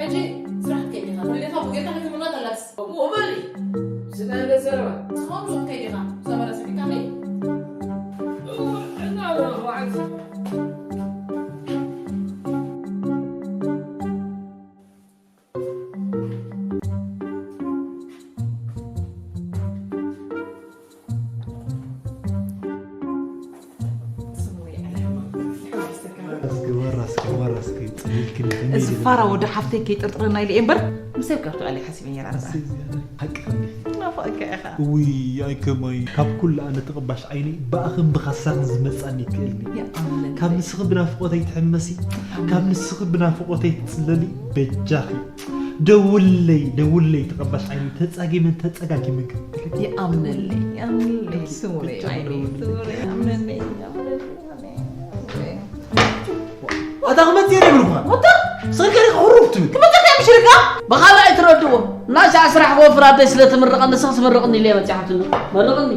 ሕጂ ስራሕ ክትከይድ ኢኻ። ተደሊኻ ብኡ ጌርካ ከይትምና ተላስ። ከምኡ በሊ። ስለ እንደ ዘረባ። ንስኻ እውን ሱቕ ከይድ ኢኻ። ዘመረ ስሒካኒ። እወ፣ እና በለ ኸዋዕት። እስኪ ወራ፣ እስኪ ወራ፣ እስኪ ጽሊልክኒ ከመይ እዚ ኢሉ ፋራ ወዲ ሓፍተይ ከይጥርጥረና ኢለ እየ እምበር፣ ምስ ሰብ ካብቲ ኣልየ ሓሲበ ነይረ ኣረዳ። ሓቂ ከመይ? ናፋእካ ኢኻ። ውይ፣ ኣይ ከማይ፣ ካብ ኩሉ ኣነ ተቐባሽ ዓይነይ ብኣኽን ብኻሳኽን ዝመጻኒ ይክእልኒ። ይኣምነለይ። ካብ ንስኺ ብናፍቖተይ ትሕመሲ፣ ይኣምነለይ። ካብ ንስኺ ብናፍቖተይ ትጽለሊ፣ በጃኺ። ደውለይ፣ ደውለይ፣ ተቐባሽ ዓይነይ፣ ተጻጊመን ተጸጋጊመን ክብለኪ። ይኣምነለይ፣ ይኣምነለይ፣ ስውረይ ዓይነይ፣ ስውረይ፣ ኣምነለይ፣ ኣምነለይ፣ ኣምነለይ። ኣታ ክመጽእ እየ ይብልኩኻ። ኣታ? ስልከ ዲኻ ህሩብ ትብል? ክመጽእ እየ ምሽልካ? ብኻልእ ኣይትረድዎ። እናሻዕ ስራሕ ክወፍር ኣደይ ስለ ትምርቐኒ፣ ንስኺ ትምርቕኒ ኢለ እየ መጺኣ ሓትኖ። መርቕኒ።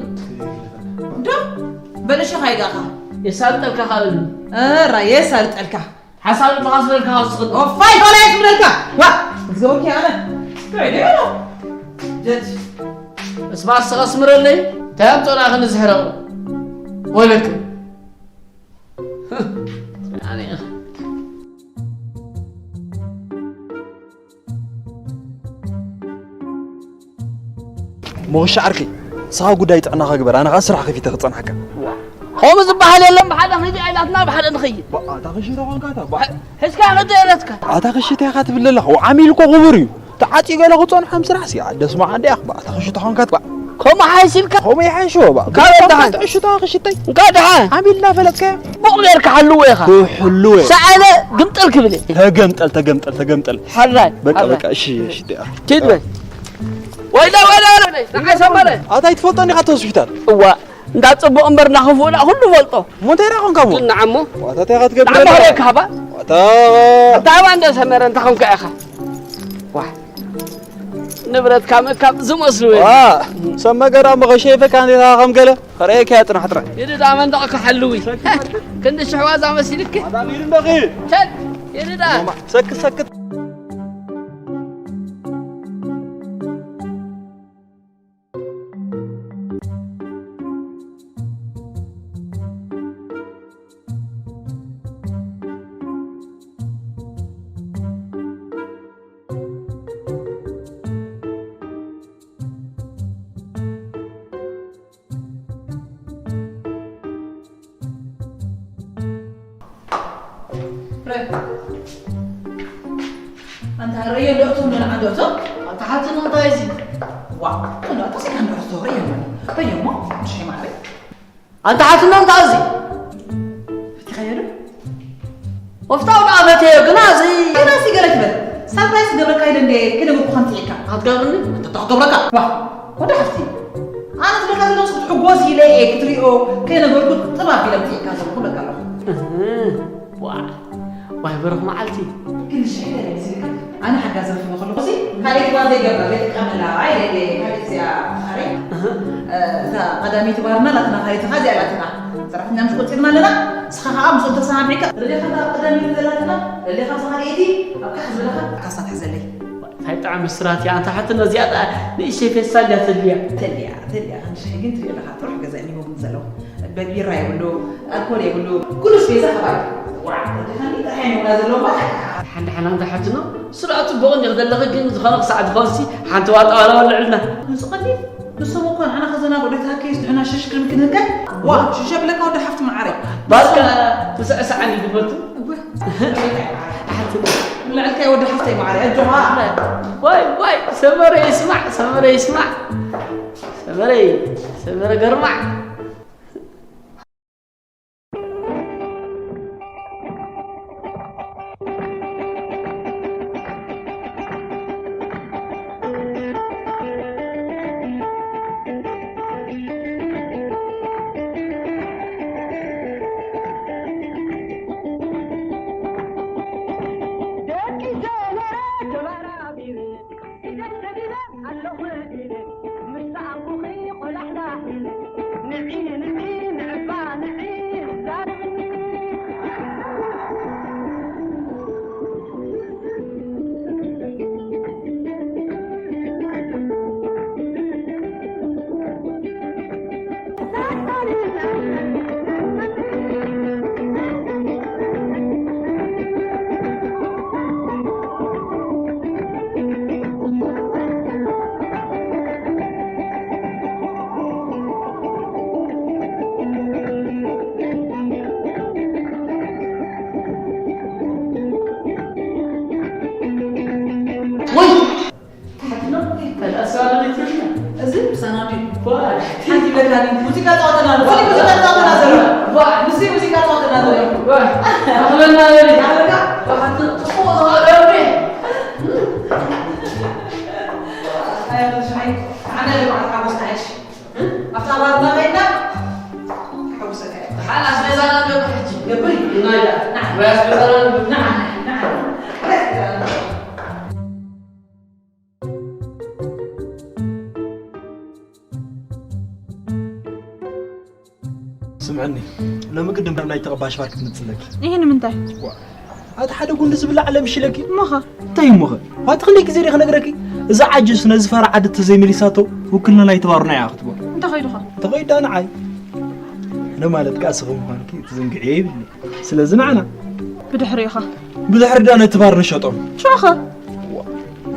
እንዶ? በለሸ ካይጋኻ። የሳልጠልካ ካልኒ። ኧረ የሳልጠልካ። ሓሳብ ልብኻ ስበልካ ካብ ዝኽእል። ኦፋይ፣ ባላይ ስበልካ። ዋ፣ ዝገበርኪ ኣነ። ከይደ። ጀጅ። እስማ ስኻ ስምረለይ። እንታይ ኣምጾና ክንዝሕረቕ? ወይለክ። ኣነ ሞኽሻ ዓርከይ፣ ንስኻ ጉዳይ ጥዕናኻ ግበር፣ ኣነ ኸኣ ስራሕ ከፊተ ክጸንሓካ። ከምኡ ዝበሃል የለን፣ ብሓደ ኺድ ኢላትና ብሓደ ንኸይድ። ባ-፣ ኣታ ኽሽተ ኾንካ፣ ኣታ ባ-፣ ሕዝካ ኽድ ኢለትካ። ኣታ ኽሽተ ኢኻ ትብል ዘለኻ፣ ዓሚል እኮ ክቡር እዩ። ተዓጽዩ ገለ ክጸንሖም ስራሕ ሲ፣ ኣደ ስማዕ፣ ኣደ ያኽ፣ ባ-፣ ኣታ ኽሽተ ኾንካ፣ ባ-፣ ከምኡ ሓይሽ ኢልካ? ከምኡ ይሓይሽ፣ ባ-፣ ካብ ደሓን። ትዕሽቶ ኽሽተይ። እንካ ደሓን። ዓሚል እናፈለጥካዮ። ቡቕ ጌርካ ሓልዎ ኢኻ። ክሕልዎ እየ። ሰኣለ ግምጠል ክብል እየ። ተገምጠል፣ ተገምጠል፣ ተገምጠል። ሓራይ፣ በቃ፣ ሓራይ። በቃ፣ እሺ፣ እሺ፣ ደኣ። ኪድ በል። ወይለ፣ ወይለ፣ ወይለ፣ ንዓይ ሰመረ። ኣታ ኣይትፈልጦን ኢኻ እቲ ሆስፒታል? እዋ፣ እንዳ ጽቡቕ እምበር እንዳ ክፉእ ደኣ ኩሉ ፈልጦ። እሞ እንታይ ደኣ ኾንካ እሞ? ጽናዕ እሞ። ዋታ እንታይ ኢኻ ትገብር ንዓይ ኣለኻ? መኽረካ ሃባ። ዋታ። ኣታ ሃባ እንደ ሰመረ እንታይ ኾንካ ኢኻ? ዋ። ንብረትካ ምእካብ ዝመስሉ እዮም። ዋ፣ ሰብ መገራ እሞ ኸሸይፈካ እንዴታ ከም ገለ። ኸርእየካ እያ፣ ጽናሕ ጥራይ። ይድዳ መንደቕካ ሓልዊ። ክንዲ ሽሕ ዋዛ መሲልክ። ኣታ ቢር እንደኺ። ቸል፣ ይድዳ። ማማ፣ ሰክት፣ ሰክት። ርእዮ ዶ እቶም ንዓዶ እቶም? ኣንታ ሓትኖ እንታይ እዚ? ዋ፣ እቶም ዶ ኣታ ሲካ ንዕቶ ርእዮ ምን? በየሞ፣ ምሽ ማሪ። ኣንታ ሓትኖ እንታይ እዚ? ፈቲኻዮ ዶ? ወፍታው ዶ ኣበተዮ ግና እዚ? ግና እዚ ገለ ትበል። ሳፕራይዝ ክገብረካ ኢለ እንደ ክነግርኩ ከምጽእካ። ኣትጋብርኒ? ኣንታ ተኽገብረካ? ዋ፣ ወደ ሓፍቲ። ኣነ ዝብለካ ዘለኹ ክትሕጎስ ኢለ እየ ክትሪኦ ከይነገርኩ ጥብ ኣቢለ ምጽእካ ዘለኹ እብለካ ኣለኹ። እህ፣ ዋ፣ ዋይ በረኽ መዓልቲ። ግን ሽሕለ ይመስልካ? ኣነ ሓጋዚ ረኺበ ከለኹ ሲ ካልእ ክባር ዘይገብራ ዘይጥቀመላ ኣይደለ ካልእ እዚኣ ኣረ? እህ። እ፣ እታ ቀዳመይቲ ባርና ላትና ካልእቲ ኸኣ እዚኣ ላትና። ሰራሕተኛ ምስ ቆጺርና ኣለና፣ ንስኻ ኸኣ ምስኦም ተሰማሚዕካ፣ ደሊኻ እታ ቀዳመይቲ ዘላትና፣ ደሊኻ እዛ ካልኣይቲ፣ ኣብ ካሕ ዝበለኻ ካሳ ትሕዘለይ። እንታይ ጥዕም ምስራት እያ፣ ኣንታ ሓትኖ እዚኣ ደኣ ንእሽተይ ፌስታል እያ ተድልያ። ተድልያ፣ ተድልያ፣ ክንዲ ሽሕ ግን ትሪኦ ኣለኻ፣ ጥራሕ ገዛ እዮም ይህቦም ዘለዉ። በቢራ የብሉ፣ ኣልኮል የብሉ፣ ኩሉ ስፔዛ ከባቢ። ዋዕ፣ ወዲ ከኒ ጥራሕ እዮም ይብላ ዘለዉ ማለት። ሓንዳ ሓና ኣንታ ሓትኖ፣ እሱ ደኣ ጽቡቕ እንዲኺ ዘለኺ፣ ግን ዝኾነ ክሳዕ ዝኾንሲ ሓንቲ ዋጣ ዋላ በልዕልና። ንሱ ቀሊል፣ ንሶም እኮ ንዓና ከዘናግዑ ዶ ተሃከዩስ ንሕና ሽሽ ክንብል ክንህከ? ዋ፣ ሽሽ የብለካ ወዲ ሓፍቲ መዓረይ። ባርካ ትስዕስዓኒ ግበቱ። እወ። ሓንቲ ልዕልካ ወዲ ሓፍተይ መዓረይ፣ ኣጆኻ። ዋይ፣ ዋይ፣ ሰመረ ይስማዕ፣ ሰመረ ይስማዕ። ሰመረ፣ ሰመረ ገርማዕ። ወይ! ተሓትኖ? ተላእሰዋ ዶ ትብልና? እዚ ምሳና ድዩ? ዋ! ሓንቲ ይብለካ ድዩ? ሙዚቃ ጻወተና ኣሎ። ፎሊ ሙዚቃ ጻወተና ዘሎ። ዋ! ንሱ ሙዚቃ ጻወተና ዘሎ። ዋ! ኣኽበና በሊ። ኣኽበና? ዋ፣ ሓንቲ ጽቡቕ ዝኸደ እምቢ። ኣያ፣ ብዙሓይ፣ ኣነ ልባዕል ሓጎስና እሺ። ኣብታ ባርና ከይድና ከሐጉሰካ እየ። ደሓን ኣስቤዛና ንገብር ሕጂ። ገብር። ንዓ ኢላ። ንዓ። ወይ ኣስቤዛና ንገብር። ንዓ፣ ንዓ። ስምዕኒ፣ ሎሚ ግድን ናብ ናይ ተቐባሽ ፓርክ ክትመጽእ ኣለኪ። ይሄ ንምንታይ? ዋ፣ ኣቲ ሓደ ጉንዲ ዝብላዕ ኣለምሽለኪ። እሞኸ? እንታይ እሞኸ? ዋቲ ክንደይ ግዜ ዲኺ ነግረኪ? እዛ ዓጅስ ነዚ ፈራ ዓዲ ተዘይመሊሳቶ ውክልና ናይ ተባሩና እያ ክትበል። እንታይ ኸይዱኻ? ተኸይዳ ንዓይ። ኣነ ማለት ከኣ ስኺ ምዃንኪ ትዝንግዕዮ ይብልኒ። ስለዚ ንዓና። ብድሕሪኻ። ብድሕሪ ዳ ነቲ ባር ንሸጦ። ሽዑኸ? ዋ፣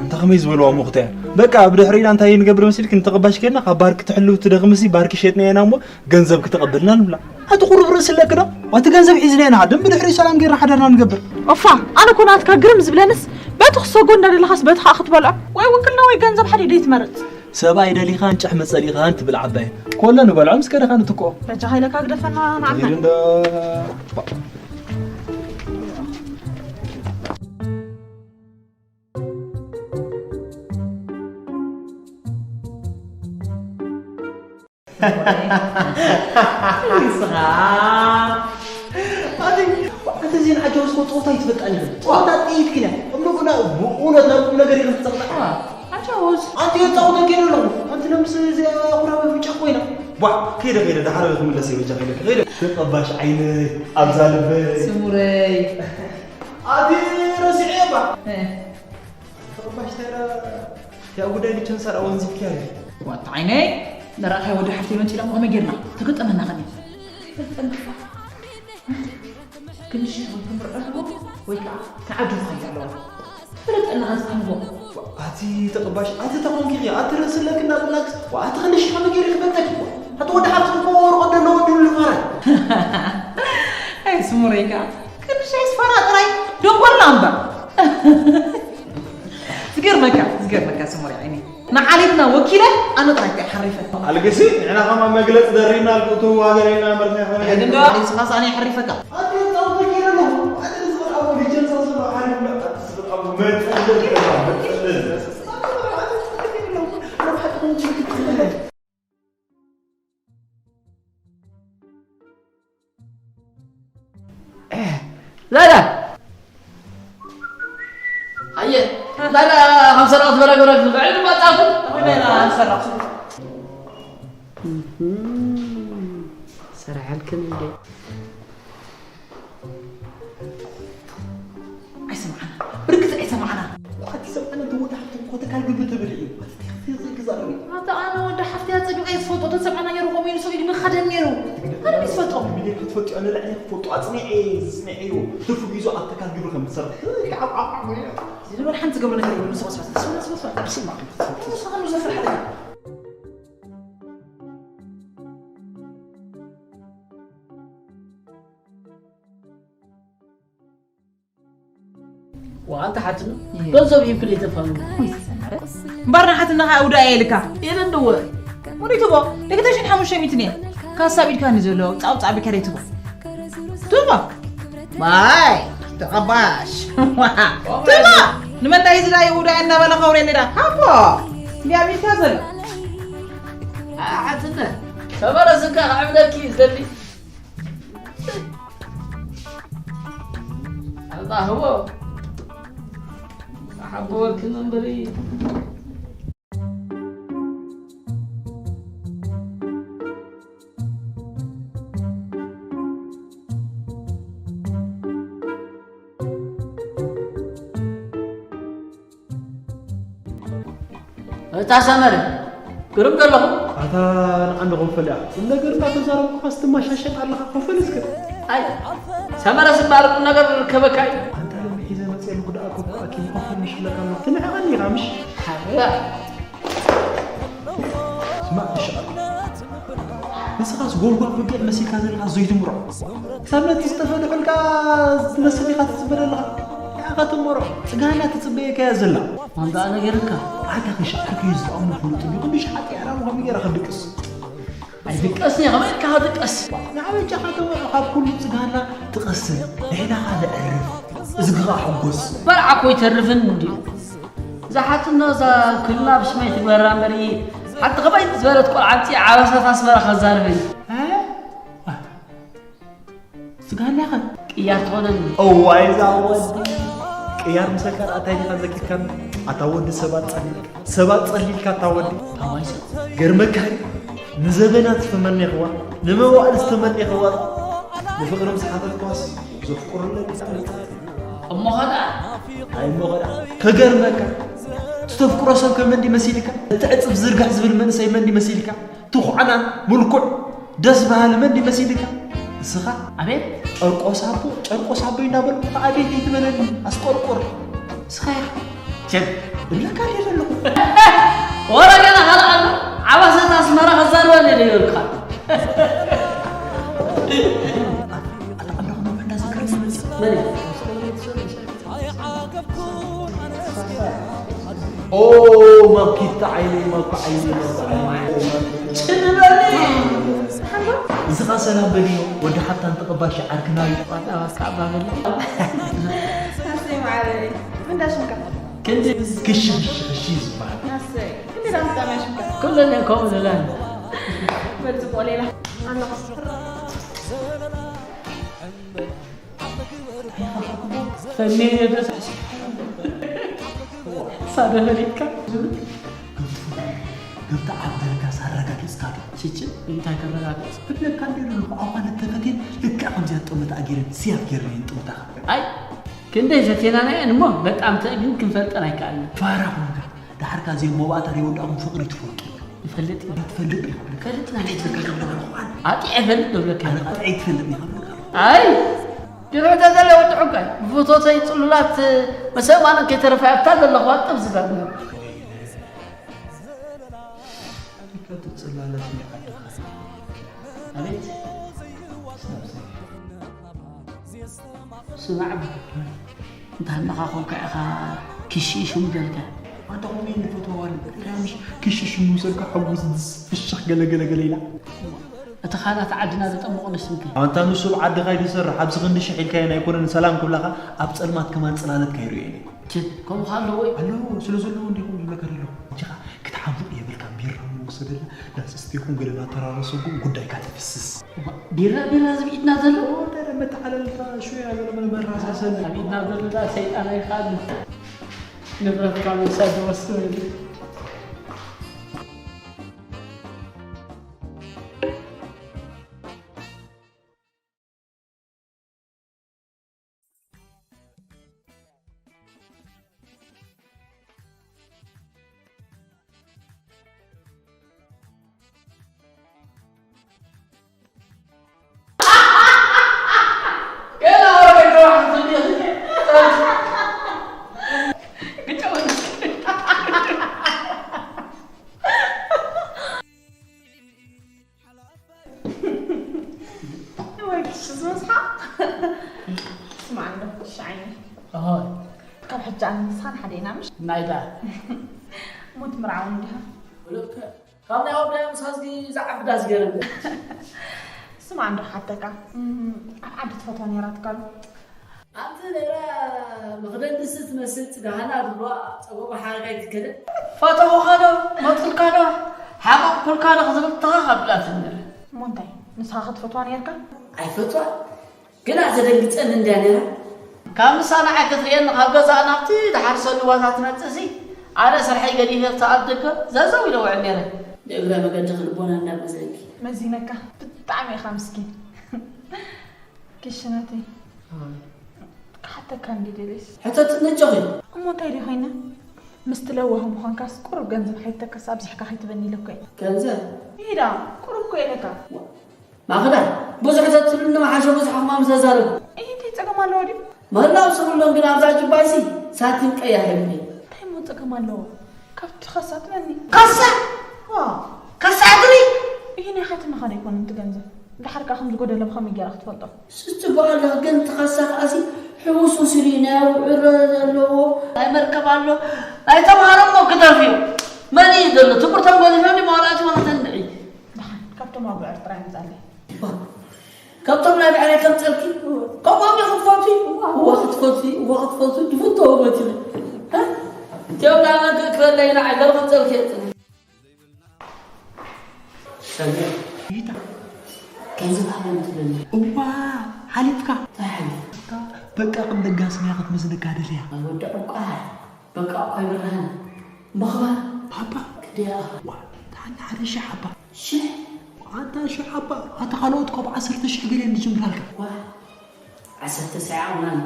እንታ ከመይ ዝበልዋ ሙኽተ እያ። በቃ ብድሕሪና እንታይ ንገብር መሲልኪ? ንተቐባሽ ኬድና ካብ ባር ክትሕልው ትደኽምሲ ባርኪ ሸጥናዮ ኢና እሞ ገንዘብ ክተቐብልና ንብላ። ኣቲ ቁሩብ ርእሲ ኣለኪ ዶ? ዋቲ ገንዘብ ሒዝና ኢና፣ ደም ብድሕሪ ሰላም ጌርና ሓዳርና ንገብር። ኦፋ፣ ኣነ እኮ ናትካ ግርም ዝብለንስ፣ በቲ ክሰጎ እንዳደለኻስ በቲ ኸኣ ክትበልዖ? ወይ ውክልና ወይ ገንዘብ ሓደ ደይ ትመርጽ? ሰብኣይ ደሊኻን ጨሕሚ ጸሊኻን ትብል ዓባይ። ኮሎ ንበልዖ ምስ ከደኻ ንትክኦ። በጃኻ ኢለካ ግደፈና ንዓና። ተኺዱ እንዶ። ንስኻ ኣቲ ኣቲ ዜና ዓጃውስ እኮ ጸወታ ኣይትፈልጣን ኢኻ። ጸወታ ጥይት ኪና። እሞ ግና ብእውነት ናብ ቁም ነገር ኢኻ ትጸቕጣ። ኣጃውስ። ኣንቲ የጻወተልኪ ኣለኹ። ኣንቲ ለምስ እዚኣ ኩራብ ብጫ ኮይና። ቧ፣ ከይደ፣ ከይደ፣ ዳሓር ክምለስ እየ፣ በጃ ከይደ፣ ከይደ። ተቐባሽ ዓይነይ፣ ኣብዛ ልበይ። ስሙረይ። ኣቲ ረሲዐ እባ። እ። ተቐባሽ ተራ፣ ያ ጉዳይ ልችን ሰራ ወንዚፍኪያ እዩ። ዋታ ዓይነይ፣ ንረኣኻይ ወዲ ሓፍተይ መጺና እሞ ከመይ ጌርና? ተገጠመና ከመይ? ክንዲ ሽሕ ወይ ክምርዖ ኣለዎ ወይ ከዓ ክዓዱ ይኸይድ ኣለዎ። ትፈለጠና ኣንጻምዎ። ኣቲ ተቐባሽ፣ ኣቲ ተኾንኪ፣ ኣቲ ርእሲ ኣለኪ እናበላክስ፣ ኣቲ ክንዲ ሽሕ ከመይ ገይሩ ክፈልጠኪ? ኣቲ ወዲ ሓፍትኪ እኮ ወርቆ ደለዎ ድሉ ልፋራ። ኣይ ስሙረይ ከዓ፣ ክንዲ ሽሕ ስፋራ ጥራይ ደንጎርና እምበር። ንዓሌትና ወኪለ ኣነ ጥራይ እኮ እየ ሓሪፈ። ኣልግሲ፣ ንሕና ከማ መግለጺ ደሪብና፣ ኣልኩ፣ እቱ ሃገር ኢና መርና ይኾነ። ሕጂ እንዶ ኣነ ንስኻስ ኣነ ይሓሪፈካ። ኣቲ ጻውቲ ኪረ ኣለኹ። ኣቲ ንስኻ ኣብ ሊጀን ሳስሎ ሓሪፍ መጣ። ኣቲ ስፍር ኣብ መጸለል፣ መጸለል። ላላ! ኣየ፣ ላላ፣ ከም ሰራቕ ዝበላ ገረፍ፣ ልዕሊ ድማ ጻፉ። ኣኾይ፣ ላላ፣ ሰራቕ። እህም፣ ሰራሓልክን እንዴ? ኣይሰምዓና። ብርግጽ ኣይሰምዓና። ዋት ይሰምዓና? እቲ ወዲ ሓፍቲ እኮ ተካል ግብሪ ትብል እዩ። ዋት እቲ ክዛረብ እዩ። ኣታ ኣነ ወዲ ሓፍቲ ኣጸቢቐ እየ ዝፈልጦ። ተሰምዓና ነይሩ ከምኡ ኢሉ ሰብ ኢሉ መኸደን ነይሩ። ኣነ ድዩ ዝፈልጦ? ሚድያ ክትፈልጦ ኣነ ልዕሊ ክፈልጦ ኣጽኒዐ እየ ዝጽኒዐ እዩ። ትርፉ ግዜኡ ኣብ ተካል ግብሪ ከም ዝሰርሕ። ዓብ ዓብ ዓብ። እዚ ድበር ሓንቲ ዝገብሮ ነገር የብሉን። ስማ፣ ስማ፣ ስማ፣ ስማ፣ ስማ። ኣብ ስማ። ንስኻ ንዘፍርሓ ደጋ። ወኣንተ ሓትኑ እየ። ገንዘብ ሂብክን የተፋሉ። ወይ ሰመረ። እምበኣር ንሓትነኻ ኣውዳ እየ ኢልካ። ኢለ እንደወ። ወዲቱ ቦ፣ ደቂ ተሽን ሓሙሽተ ሚእትን እየ። ካሳብ ኢድካ ንዘሎ፣ ጻው ጻው ቢካ ደይትቦ። ትቦ። ማይ፣ ተቐባሽ። ትቦ። ንመንታይ ዝዳ ይውዳ እናበለ ኸውሬ ንዳ። ሃቦ። እንዲያ ሚልካ ዘሎ። ኣሓትነ። ሰመረ ስንካ ክዕብደኪ እዩ ዝደሊ። ኣንታ ህቦ ሓቦ ወርክን እምበሪ። እታ ሰመረ፣ ግርም ዶ ኣለኹ? ኣታ ንዓንዲ ኮፈል እያ። ቁም ነገር እናተዛረብኩኻስ ትመሻሸጥ ኣለኻ። ኮፈል እስከ። ኣይ፣ ሰመረ ዝበሃል ቁም ነገር ዝርከበካ እዩ። ኣንታ ሎሚ ሒዘ መፅኤ ልጉዳ ኣኮ ኣኪም ኮፈል ይሽለካ ኣሎ። ትንዕቐኒ ኢኻ ምሽ? ሓያ። ስማዕ፣ ትሽቐል። ንስኻስ ጎልጓል በጊዕ መሲልካ ዘለኻ ዘይትምሮ። ክሳብ ነቲ ዝተፈለሑልካ ትመስል ኢኻ ትጽበ ዘለኻ። ንዓኻ ትመሮ። ጽጋና ትጽበየካ እያ ዘላ። ማንታ ነገርካ። ኣታ ክሻዓርክ እዩ ዝጠቕሙ ፍሉጥ እዩ። ክንዲ ሸሓጥ ያራሙ ከመይ ገይራ ክድቅስ? ኣይድቀስን እየ፣ ከመይ ኢልካ ክድቀስ? ንዓበጃኻ ተመዖ ካብ ኩሉ ጽጋና ትቐስን። ንሕናኻ ዘዕርፍ። እዝግኻ ሕጎስ። በርዓ እኮ ይተርፍን እንድዩ። እዛ ሓትኖ እዛ ክልና ብሽመይ ትግበራ እምበሪ፣ ሓንቲ ከመይ ዝበለት ቆልዓ ኣምጺኣ ዓበሳታት ኣስመራ ከዛርበኒ። እ? ስጋ ኣላኸ? ቅያር ትኾነኒ። እዋይ እዛ ወዲ። ቅያር ምሰልካ ደኣ እንታይ ዲኻ ዘኪርካኒ? ኣታ ወዲ ሰባት ጸሊልካ። ሰባት ጸሊልካ ኣታ ወዲ። ታዋይ ሰብ። ገርመካ እዩ። ንዘበናት ዝተመኔኽዋ፣ ንመዋእል ዝተመኔኽዋ፣ ንፍቕሪ ምስ ሓተትኳስ ዘፍቅሩለይ ብጣዕሚ እሞ ኸዳ? ኣይ እሞ ኸዳ። ከገርመካ። እቲ ተፍቅሮ ሰብ ከ መን ድዩ መሲልካ? እቲ ዕጽፍ ዝርጋሕ ዝብል መንእሰይ መን ድዩ መሲልካ? ትኹዕናን ምልኩዕ ደስ በሃሊ መን ድዩ መሲልካ? እስኻ? ኣቤት። ጨርቆስ ኣቦ፣ ጨርቆስ ኣቦይ እንዳበልኩ ከኣ ኣቤት ኣይትበለኒ። ኣስቆርቁር። እስኻ ኢኻ። ቸል። እብለካ ድየ ዘለኹ? ወረ ገና ካልእ ኣሎ። ዓባሰት ኣስመራ ከዛርበኒ ድየ ይበልካ። ኣታ ዓንዳኹ ነውሒ እንዳዘከረኒ ይመጽእ። መን እዩ? ኦ፣ ማኪታ ዓይነይ፣ ማኪ ዓይነይ፣ ማኪ ዓይነይ፣ ኦ፣ ማኪ። ጭልለኒ። እዚ ኸኣ ሰላም በልዮ፣ ወዲ ሓብታን ተቐባል ሸዓርክና እዩ። ዋጣ ዋካ ኣባበል። ኣሰይ ማዓረይ። ምን ዳሽንካ? ክንዲ ክሽ፣ ክሽ፣ ክሽ ዝበሃል። ኣሰይ። ክንዲ ዳምጣ ማሽንካ? ኩለን ከምኡ ዝለን። በል ጽቡቕ ሌላ። ኣለኹ። ፈኔ ደስ ሳደ ፈሊጥካ ዝብል ገብታ ዓብደልካ ሳረጋጊጽካ ዶ? ችች፣ እንታይ ከረጋግጽ? ክብለካ እንደ ዘለኹ፣ ኣዋልድ ተፈትየን ልክዕ ከምዚኣ ጥምታ ኣጊረን ስያፍ ጌረን እየን ጥምታ። ኣይ፣ ክንደይ ፈቴናና እየን እሞ፣ በጣም ተእግን ክንፈልጠን ኣይከኣልን። ፋራ ኾንካ፣ ደሓርካ እዚኦም መባእታ ዘይወዳእኩም ፍቕሪ ትፈልጡ። ይፈልጥ እዩ። ትፈልጥ እዩ። ፈልጥ ናይ ትፈልጥ ኣለኹ። ኣጢዐ ፈልጥ ዶ ብለካ? ኣነ ቆልዐ ትፈልጥ እዩ። ኣይ፣ ድሮ ተዘለ ወዲ ዕንቋይ፣ ብፍቶተይ ጽሉላት መሰማንን ከይተረፋ ኣብታ ዘለኹዋ ጥብ ዝበልና። ኣሪካ ትጽላለስ ዓድኻ። ኣቤት። ስማዕ፣ እንተ ሃለኻ ኮንካ ኢኻ ክሽሽ ምደልካ። ኣንታ ኮሜን ንፈትዋ ዋል ኢላ ምሽ ክሽሽ ንውሰድካ ሕጉስ ድስ ፍሽኽ ገለ ገለ ገለ ኢላ። እቲ ኻላት ዓድና ዘጠምቑ ንስንከ? ኣንታ ንሱ ኣብ ዓድኻ ይሰርሕ ኣብዚ ክንዲ ሽሕ ኢልካዮ ኣይኮነን ሰላም ክብላኻ ኣብ ጸልማት ከማን ጽላለት ካይርእዮ ኢለ። ችል ከምኡ ኻለዎ እዩ። ኣሎ ስለ ዘለዎ እንዲኹም ዝብለካ ዘሎ። እንጂ ክትሓምቕ የብልካ ቢራ ንውሰደላ ዳስ እስቴኹም ገለ ናተራረሰጉም ጉዳይካ ተፍስስ። ቢራ ቢራ ዝብኢትና ዘሎ። ወደረ መተዓለልታ ሹያ ገለ መራሳሰል። ኣብ ኢድና ዘሎ ዳ ሰይጣን ኣይኻሉ። ንብረትካ ምውሳድ ዝወስን። ወይ ክሽ ዝበዝሓ። ስማዕ እንዶ ክሽ ዓይኒ። ኣሆይ። ካብ ሕጂ ኣነ ንስኻን ሓደ ኢና ምሽ? ናይዳ። ሞት ምርዓው እንዲኻ። ወለከ ካብ ናይ ወዳይ ምሳዝጊ ዝዓብዳ ዝገርም። ስማዕ እንዶ ሓተካ። እም፣ ኣብ ዓዲ ትፈትዋ ነይራ ትካሉ? ኣብቲ ነራ መኽደን ድስቲ ትመስል ጽጋሃና ድሏ ጸበባ ሓረጋ ይትከደ። ፈተኹኻ ዶ መጥልካ ዶ ሓቐቕኩልካ ዶ ክትብል ተኻኽ ኣብላትኒ። እሞ እንታይ ንስኻ ክትፈትዋ ነርካ? ኣይፈትዋ ግና ዘደንግጸኒ እንድያ ነራ። ካብ ምሳ ንዓይ ክትርእየኒ ካብ ገዛእ ናብቲ ድሓርሰሉ ቦታ ትመጽእሲ ኣነ ስርሐይ ገዲፈ ኣብቲ ኣብ ደገ ዘዘው ኢለ ውዕል ነረ። ንእግረ መገዲ ክልቦና እንዳመዘንኪ። መዚነካ ብጣዕሚ ኢኻ ምስኪን። ክሽነተይ ክሓተካ እንዲ ደልስ ሕተትኒ ጆኺ። እሞ እንታይ ዲ ኮይነ ምስቲ ለዋህ ምዃንካስ ቁሩብ ገንዘብ ከይተከስ ኣብዚሕካ ከይትበኒ ኢለ እኮ እየ። ገንዘብ ኢዳ ቁሩብ እኮ ኢለካ። ማኽዳ ብዙሕ ተትብልኒ መሓሸ ብዙሕ ሕማም ዘዛርብ። እይ እንታይ ጸገም ኣለዎ ድዩ? ምህላው ስብሎም ግን ኣብዛ ጅባይሲ ሳቲም ቀያሕ የብለይ። እንታይ እሞ ጸገም ኣለዎ? ካብቲ ከሳ ትበኒ። ከሳ ዋ፣ ከሳ እግሪ። እይ ናይ ሓትነኻ ዶ ኣይኮነን እቲ ገንዘብ? ድሓር ከኣ ከም ዝጎደለ ብኸመይ ጌራ ክትፈልጦ? ስጽቡቕ ኣለኽ ግን እቲ ከሳ ከኣሲ ሕውስውስ ኢሉ እዩ ናይ ኣውዕረ ዘለዎ። ናይ መርከብ ኣሎ ናይ ተምሃሮ እሞ ክደርፍ እዩ። መን እዩ ዘሎ ትምህርቶም ገዲፎም ድዩ ማውላእቲ ወላ ተንድዒ? ደሓን ካብቶም ኣቡዕር ጥራይ ምጻለይ። ካብቶም ናይ ብዕራይ ከምጸልኪ ከምኦም ኢኹም ትፈትዊ? እወ ክትፈትዊ እወ ክትፈትዊ ዝፍተዎ መቲሉ። እቲኦም ናይ መግእ ክበለይ ንዓይ ገለ ከምጸልኪ የጽኒ። ሰሚር ይታ ከምዚ ባህለን ትብለኒ። እዋ ሓሊፍካ እንታይ ሓሊፍ? በቃ ቅም ደጋስና ክትመስለካ ደልያ። ወዲ ዕቋር በቃ እኳ ይብርሃን ምኽባር ባባ ክደያ ዋ ታና ሓደ ሺሕ ሓባ ሽሕ ኣታ ሺሕ ሓባ ኣታ ካልኦት ካብ ዓሰርተ ሺሕ ገለ ንጅምራልካ ዋ ዓሰርተ ሰዓውናን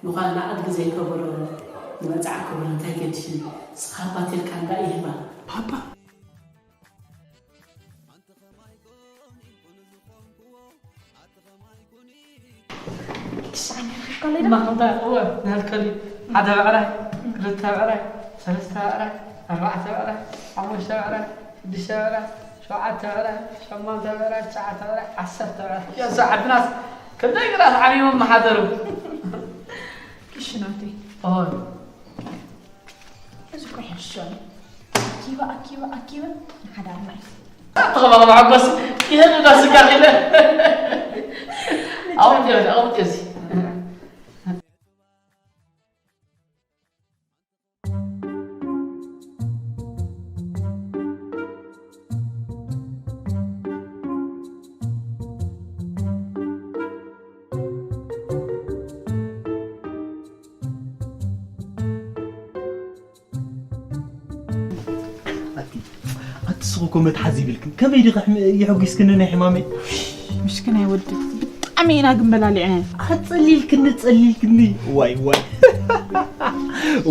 ምዃንና ኣድጊ ዘይከበሮ ንመጽዓ ክብሮ እንታይ ገድሽን ስኻባት ኢልካ እንዳ ይህባ ባባ ማኽዳ እወ ናልከሊ ሓደ ብዕራይ ክልተ ብዕራይ ሰለስተ ብዕራይ ኣርባዕተ ብዕራይ ሓሙሽተ ብዕራይ ሽዱሽተ ብዕራይ ሸውዓተ ብዕራይ ሸሞንተ ብዕራይ ትሽዓተ ብዕራይ ዓሰርተ ብዕራይ ያሱ ዓድናስ ክንደይ ግራት ዓብዮም መሓደሩ ክሽናተይ ኦይ እዚ እኮ ይሕሸኒ ኣኪበ ኣኪበ ኣኪበ ንሓዳርና እዩ ኣተኸባኸ መሐጎስ ይህን ዳ ስጋ ኺለ ኣውጥ ኣውጥ እዚ ኣቲ ኣቲ ስኹ እኮ መትሓዚ ይብልክን ከመይ ዲኻ የሕጒስክኒ ናይ ሕማመይ ምሽክናይ ወዲ ብጣዕሚ ኢና ግን በላሊዕና ኣጸሊልክኒ ጸሊልክኒ ዋይ ዋይ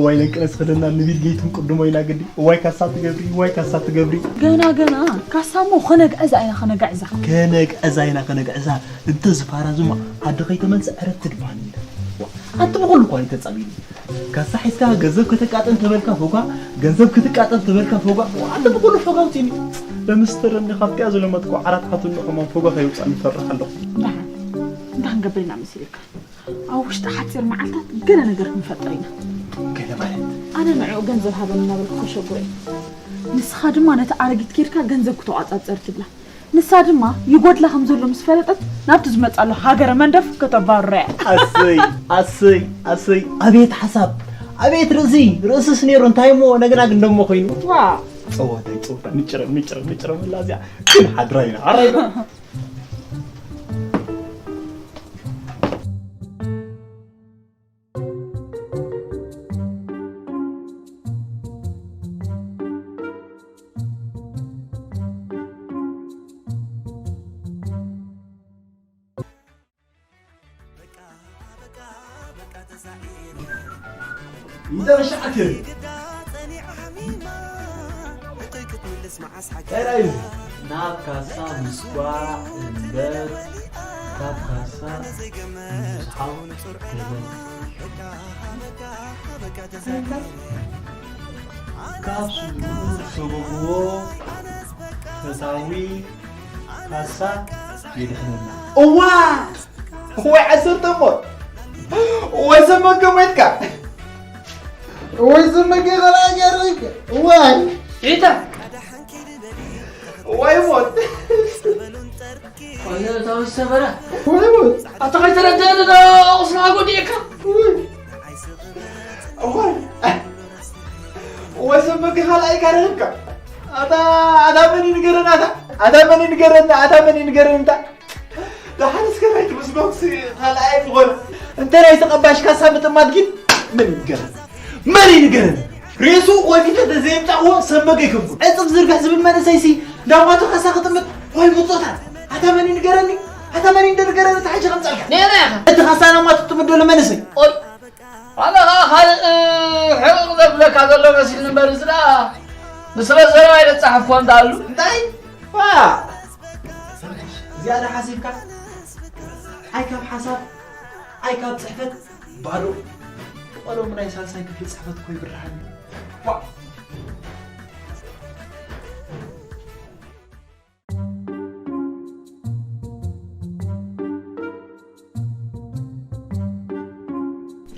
ዋይ ለንቅለስ ኸደና ንቢል ጌቱን ቅድሞ ኢና ግዲ ዋይ ካሳ ትገብሪ ዋይ ካሳ ትገብሪ ገና ገና ካሳ እሞ ኸነግዕዛ ኢና ኸነግዕዛ ከነግዕዛ ኢና ከነግዕዛ እንተ ዝፋራ ዝማ ዓዲ ኸይተመልሰ ዕረፍቲ ድፋን ኢለ ኣቲ ብኹሉ እኳ ተጻቢኒ ካሳ ሒዝካ ገንዘብ ከተቃጥን ተበልካ ፎጋ ገንዘብ ክትቃጠን ተበልካ ፎጋ ኣቲ ብኹሉ ፎጋ ውፂኒ በምስተረኒ ካብቲያ ዘለመጥኩ ዓራት ሓቱን ንሕሞም ፎጋ ከይውፃኒ ይፈርሕ ኣለኹ እንታይ ክንገብር ኢና መሲልካ ኣብ ውሽጢ ሓፂር መዓልታት ገለ ነገር ክንፈጥር ኢና ገለ ማለት ንዕኡ ገንዘብ ሃበኒ እናበልኩ ከሸጉረ። ንስኻ ድማ ነቲ ኣረጊት ኬድካ ገንዘብ ክተቋጻጸር ትብላ። ንሳ ድማ ይጎድላ ከም ዘሎ ምስ ፈለጠት ናብቲ ዝመጻሉ ሃገረ መንደፍ ከተባርሮ እያ። ኣሰይ ኣሰይ ኣሰይ፣ ኣቤት ሓሳብ፣ ኣቤት ርእሲ። ርእስስ ነይሩ እንታይ እሞ ነግናግ እንደሞ ኮይኑ። ዋ፣ ጸወታ ይጸወታ። ምጭረ ምጭረ ምጭረ ምላ እዚኣ ግን ሓድራ ኢና ሓራይ። ይደርሻዕክ። እንታይ እዩ? ናብ ካሳ ምስጓዕ እምበር ካብ ካሳ ምስሓቕ ገበን። ካብ ስሙ ዝሰጎግዎ ፈታዊ ካሳ የድሕነና። እዋ! ወይ ዓሰርተ እሞ! ወይ ዘመገ ሞትካ! ወይ ዘመገ ኸላ ገርክ! ወይ! ኢታ! ወይ ሞት! ቆይ፣ እታ ምስ ሰበረ? ወይ ሞት! ኣታ ከይተረደአኒ ዶ ቁስና ጎዲእካ? ወይ! ወይ! ወይ ዘመገ ኸላ ይጋረልካ! ኣታ፣ ኣታ መን ይንገረና ኣታ? ኣታ መን ይንገረና? ኣታ መን ይንገረና ኣታ? ደሓን እስከ ናይ ትምስጎግሲ ካልኣይ ዝኾነ። እንተ ናይ ተቐባሽ ካሳ ምጥማት ግን መን ይንገረን? መን ይንገረን? ሬሱ ቆፊተ ተዘየምጻእዎ ሰንበገ ይከፍሉ። ዕጽፍ ዝርግሕ ዝብል መንእሰይሲ ዳማቱ ካሳ ክጥምት ወይ ምጾታት። ኣታ መን ይንገረኒ? ኣታ መን ይንገረኒ? እቲ ሕጂ ከምጻልካ። ነይረ ኢኻ። እቲ ካሳ ናማቱ ትጥምት ዘሎ መንእሰይ። ኦይ። ኣነ ኸዓ ካልእ ሕቕቕ ዘብለካ ዘሎ መሲልኒ እምበር፣ እዚ ደኣ ብስረ ዘረባ ኣይደጻሓፍኩ እንተ ኣሉ። እንታይ? ዋ! ዝያዳ ሓሲብካ? ኣይ ካብ ሓሳብ፣ ኣይ ካብ ጽሕፈት፣ ባዶ። ብቐለሙ ናይ ሳልሳይ ክፍሊ ጽሕፈት እኮ ይብርሃኒ። ዋ!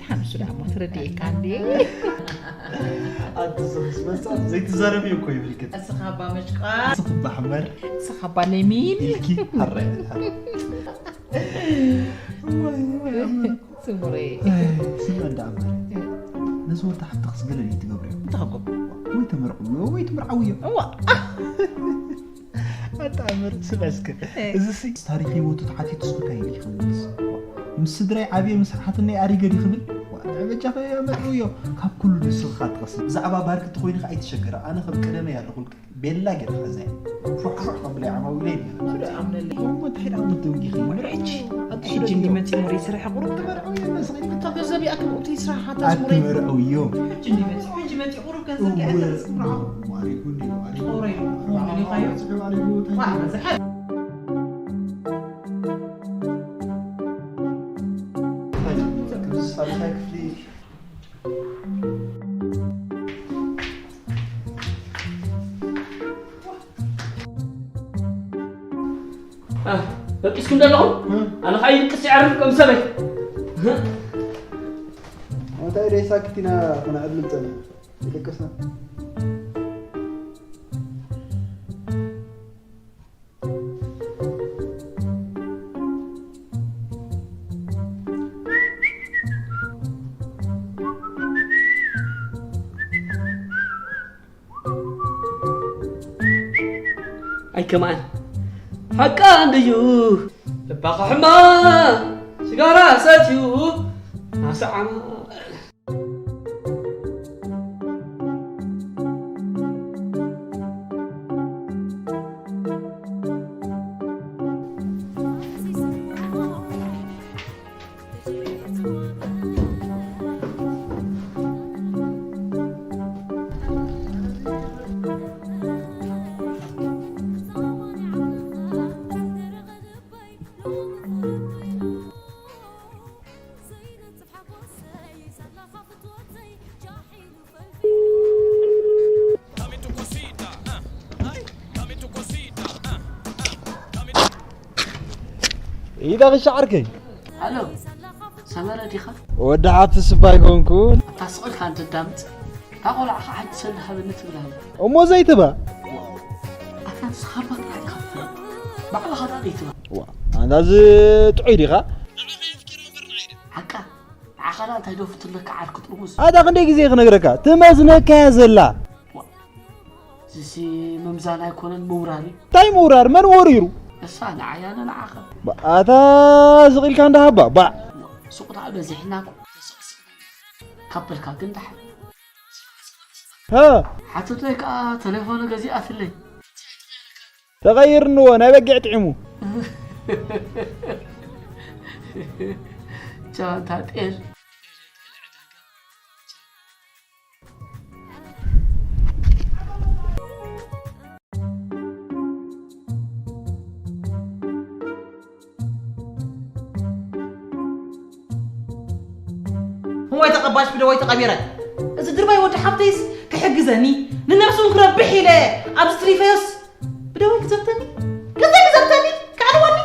ሓምሱ ደኣ እሞ ትረድኤካ እንዴ? ኣቲ ሰብ ምስ መጻ ዘይትዛረብዮ እኮ ይብልክን። እስኻ እባ መጭቃ። እስኻ እባ ሕመር። እስኻ እባ ለሚን። ኢልኪ፣ ሓራይ፣ ሓራይ። እዋይ፣ እዋይ፣ ኣመር። ስሙረይ። ኣይ፣ ስምዕ እንዳ ኣመር። ነዚ ወዲ ሓፍትኽስ ገለ እዩ ትገብርዮ። እንታይ ክገብር? ወይ ተመርዕውዮ፣ ወይ ትምርዓውዮ። እዋ። ኣታ ኣመር፣ ስምዕ እስከ። እ። እዚሲ ታሪኽ ህይወቱ ተሓቲቱስ እንታይ ኢሉ ይኽልስ? ምስ ስድራይ ዓብየ፣ ምስ ሓትነይ ኣሪገ ድዩ ክብል? ዋ፣ በጃኸ ኣመርዕውዮ። ካብ ኩሉ ንስኻ ትቐስም። ብዛዕባ ባርክ እንተኾይኑ ከኣ ኣይትሸገር። ኣነ ከም ቀደመይ ኣለኹልኪ። ቤላ ገይረ ኸዘ ፉሕፉሕ ከብለ ዓማዊለይ። እሱ ዶ ኣምነለይ? እሞ እንታይ ደኣ ምትውጊኺ? ወደ ሕጂ፣ ኣቲ ሕጂ ሽደት እንዲ መጺኡ ወደ ይስራሕ ቁሩብ። ተመርዐው የለ፣ ስቕ ኢልካ እታ ገንዘብ ይኣክል እቱ ይስራሕ፣ ሓታ ስሙረይ። ኣትመርዐው እዮም። ሕጂ እንዲ መጺኡ፣ ሕጂ መጺኡ ቁሩብ ገንዘብ እወ፣ ይኣክል ስራሕ። ማሪኩ እንዲ፣ ማሪኩ። ጾረይ፣ ማሪኩ፣ ማሪኩ፣ ማሪኩ። ዋ፣ ዝሓ-፣ ሳልሳይ ክፍሊ እ፣ ደቂስኩም ዘለኹም? እ። ኣነ ኸኣ ይድቅስ ይዓርፍ ከም ሰበይ። እ። እንታይ ደይ ሳክቲና ኩና ዕድል ጸኒ። ይደቅስና። ኣይከማን ሓቃ እንድዩ ልባ ክሕማ ስጋራ ሰትዩ ናስዓማ። ኢዳ ክሻ ዓርከይ። ኣሎ፣ ሰመረ ዲኻ? ወዲ ሓብቲ ስባ ኣይኮንኩን። ኣታ ስቕ ኢልካ እንተዳምጽ። እታ ቆልዓ ኸዓ ሓንቲ ሰንድ ሃበኒ ትብል ኣላ። እሞ ዘይትባ? ኣታ ንስኻ እባ ጥራሕ ኢኻ ትፈልጥ። ባዕልኻ ደኣ ዘይትባ። ዋ፣ ኣንታ እዚ ጥዑይ ዲኻ? ሓቃ፣ ንዓኻ ደኣ እንታይ ዶ ፍትለካ ዓርኪ ጥርሙዝ? ኣታ ክንደይ ግዜ ክነግረካ? ትመዝነካ እያ ዘላ። ዋ፣ እዚሲ ምምዛን ኣይኮነን ምውራር እዩ። እንታይ ምውራር? መን ወሪሩ? እሳ ንዓይ ኣነ ንዓኻ። ባ-፣ ኣታ ስቕ ኢልካ እንዳ ሃባ፣ ባዕ። ሱቕ ደኣ በዚሕና እኮ። ተሰቕ ስቕ ካብ በልካ ግን ደሓን። ሃ። ሓትተይ ከኣ ተሌፎን ገዚኣትለይ። ተቐይርንዎ፣ ናይ በጊዕ ጥዒሙ። ቻንታ ጤል። እዋይ ተቐባሽ ብደወይ ተቐቢረ። እዚ ድርባይ ወዲ ሓብተይስ ክሕግዘኒ፣ ንነብሱ እውን ክረብሕ ኢለ ኣብዚ ትሪፈዮስ ብደወይ ክዘብተኒ፣ ገንዘብ ክዘብተኒ፣ ከዕልወኒ።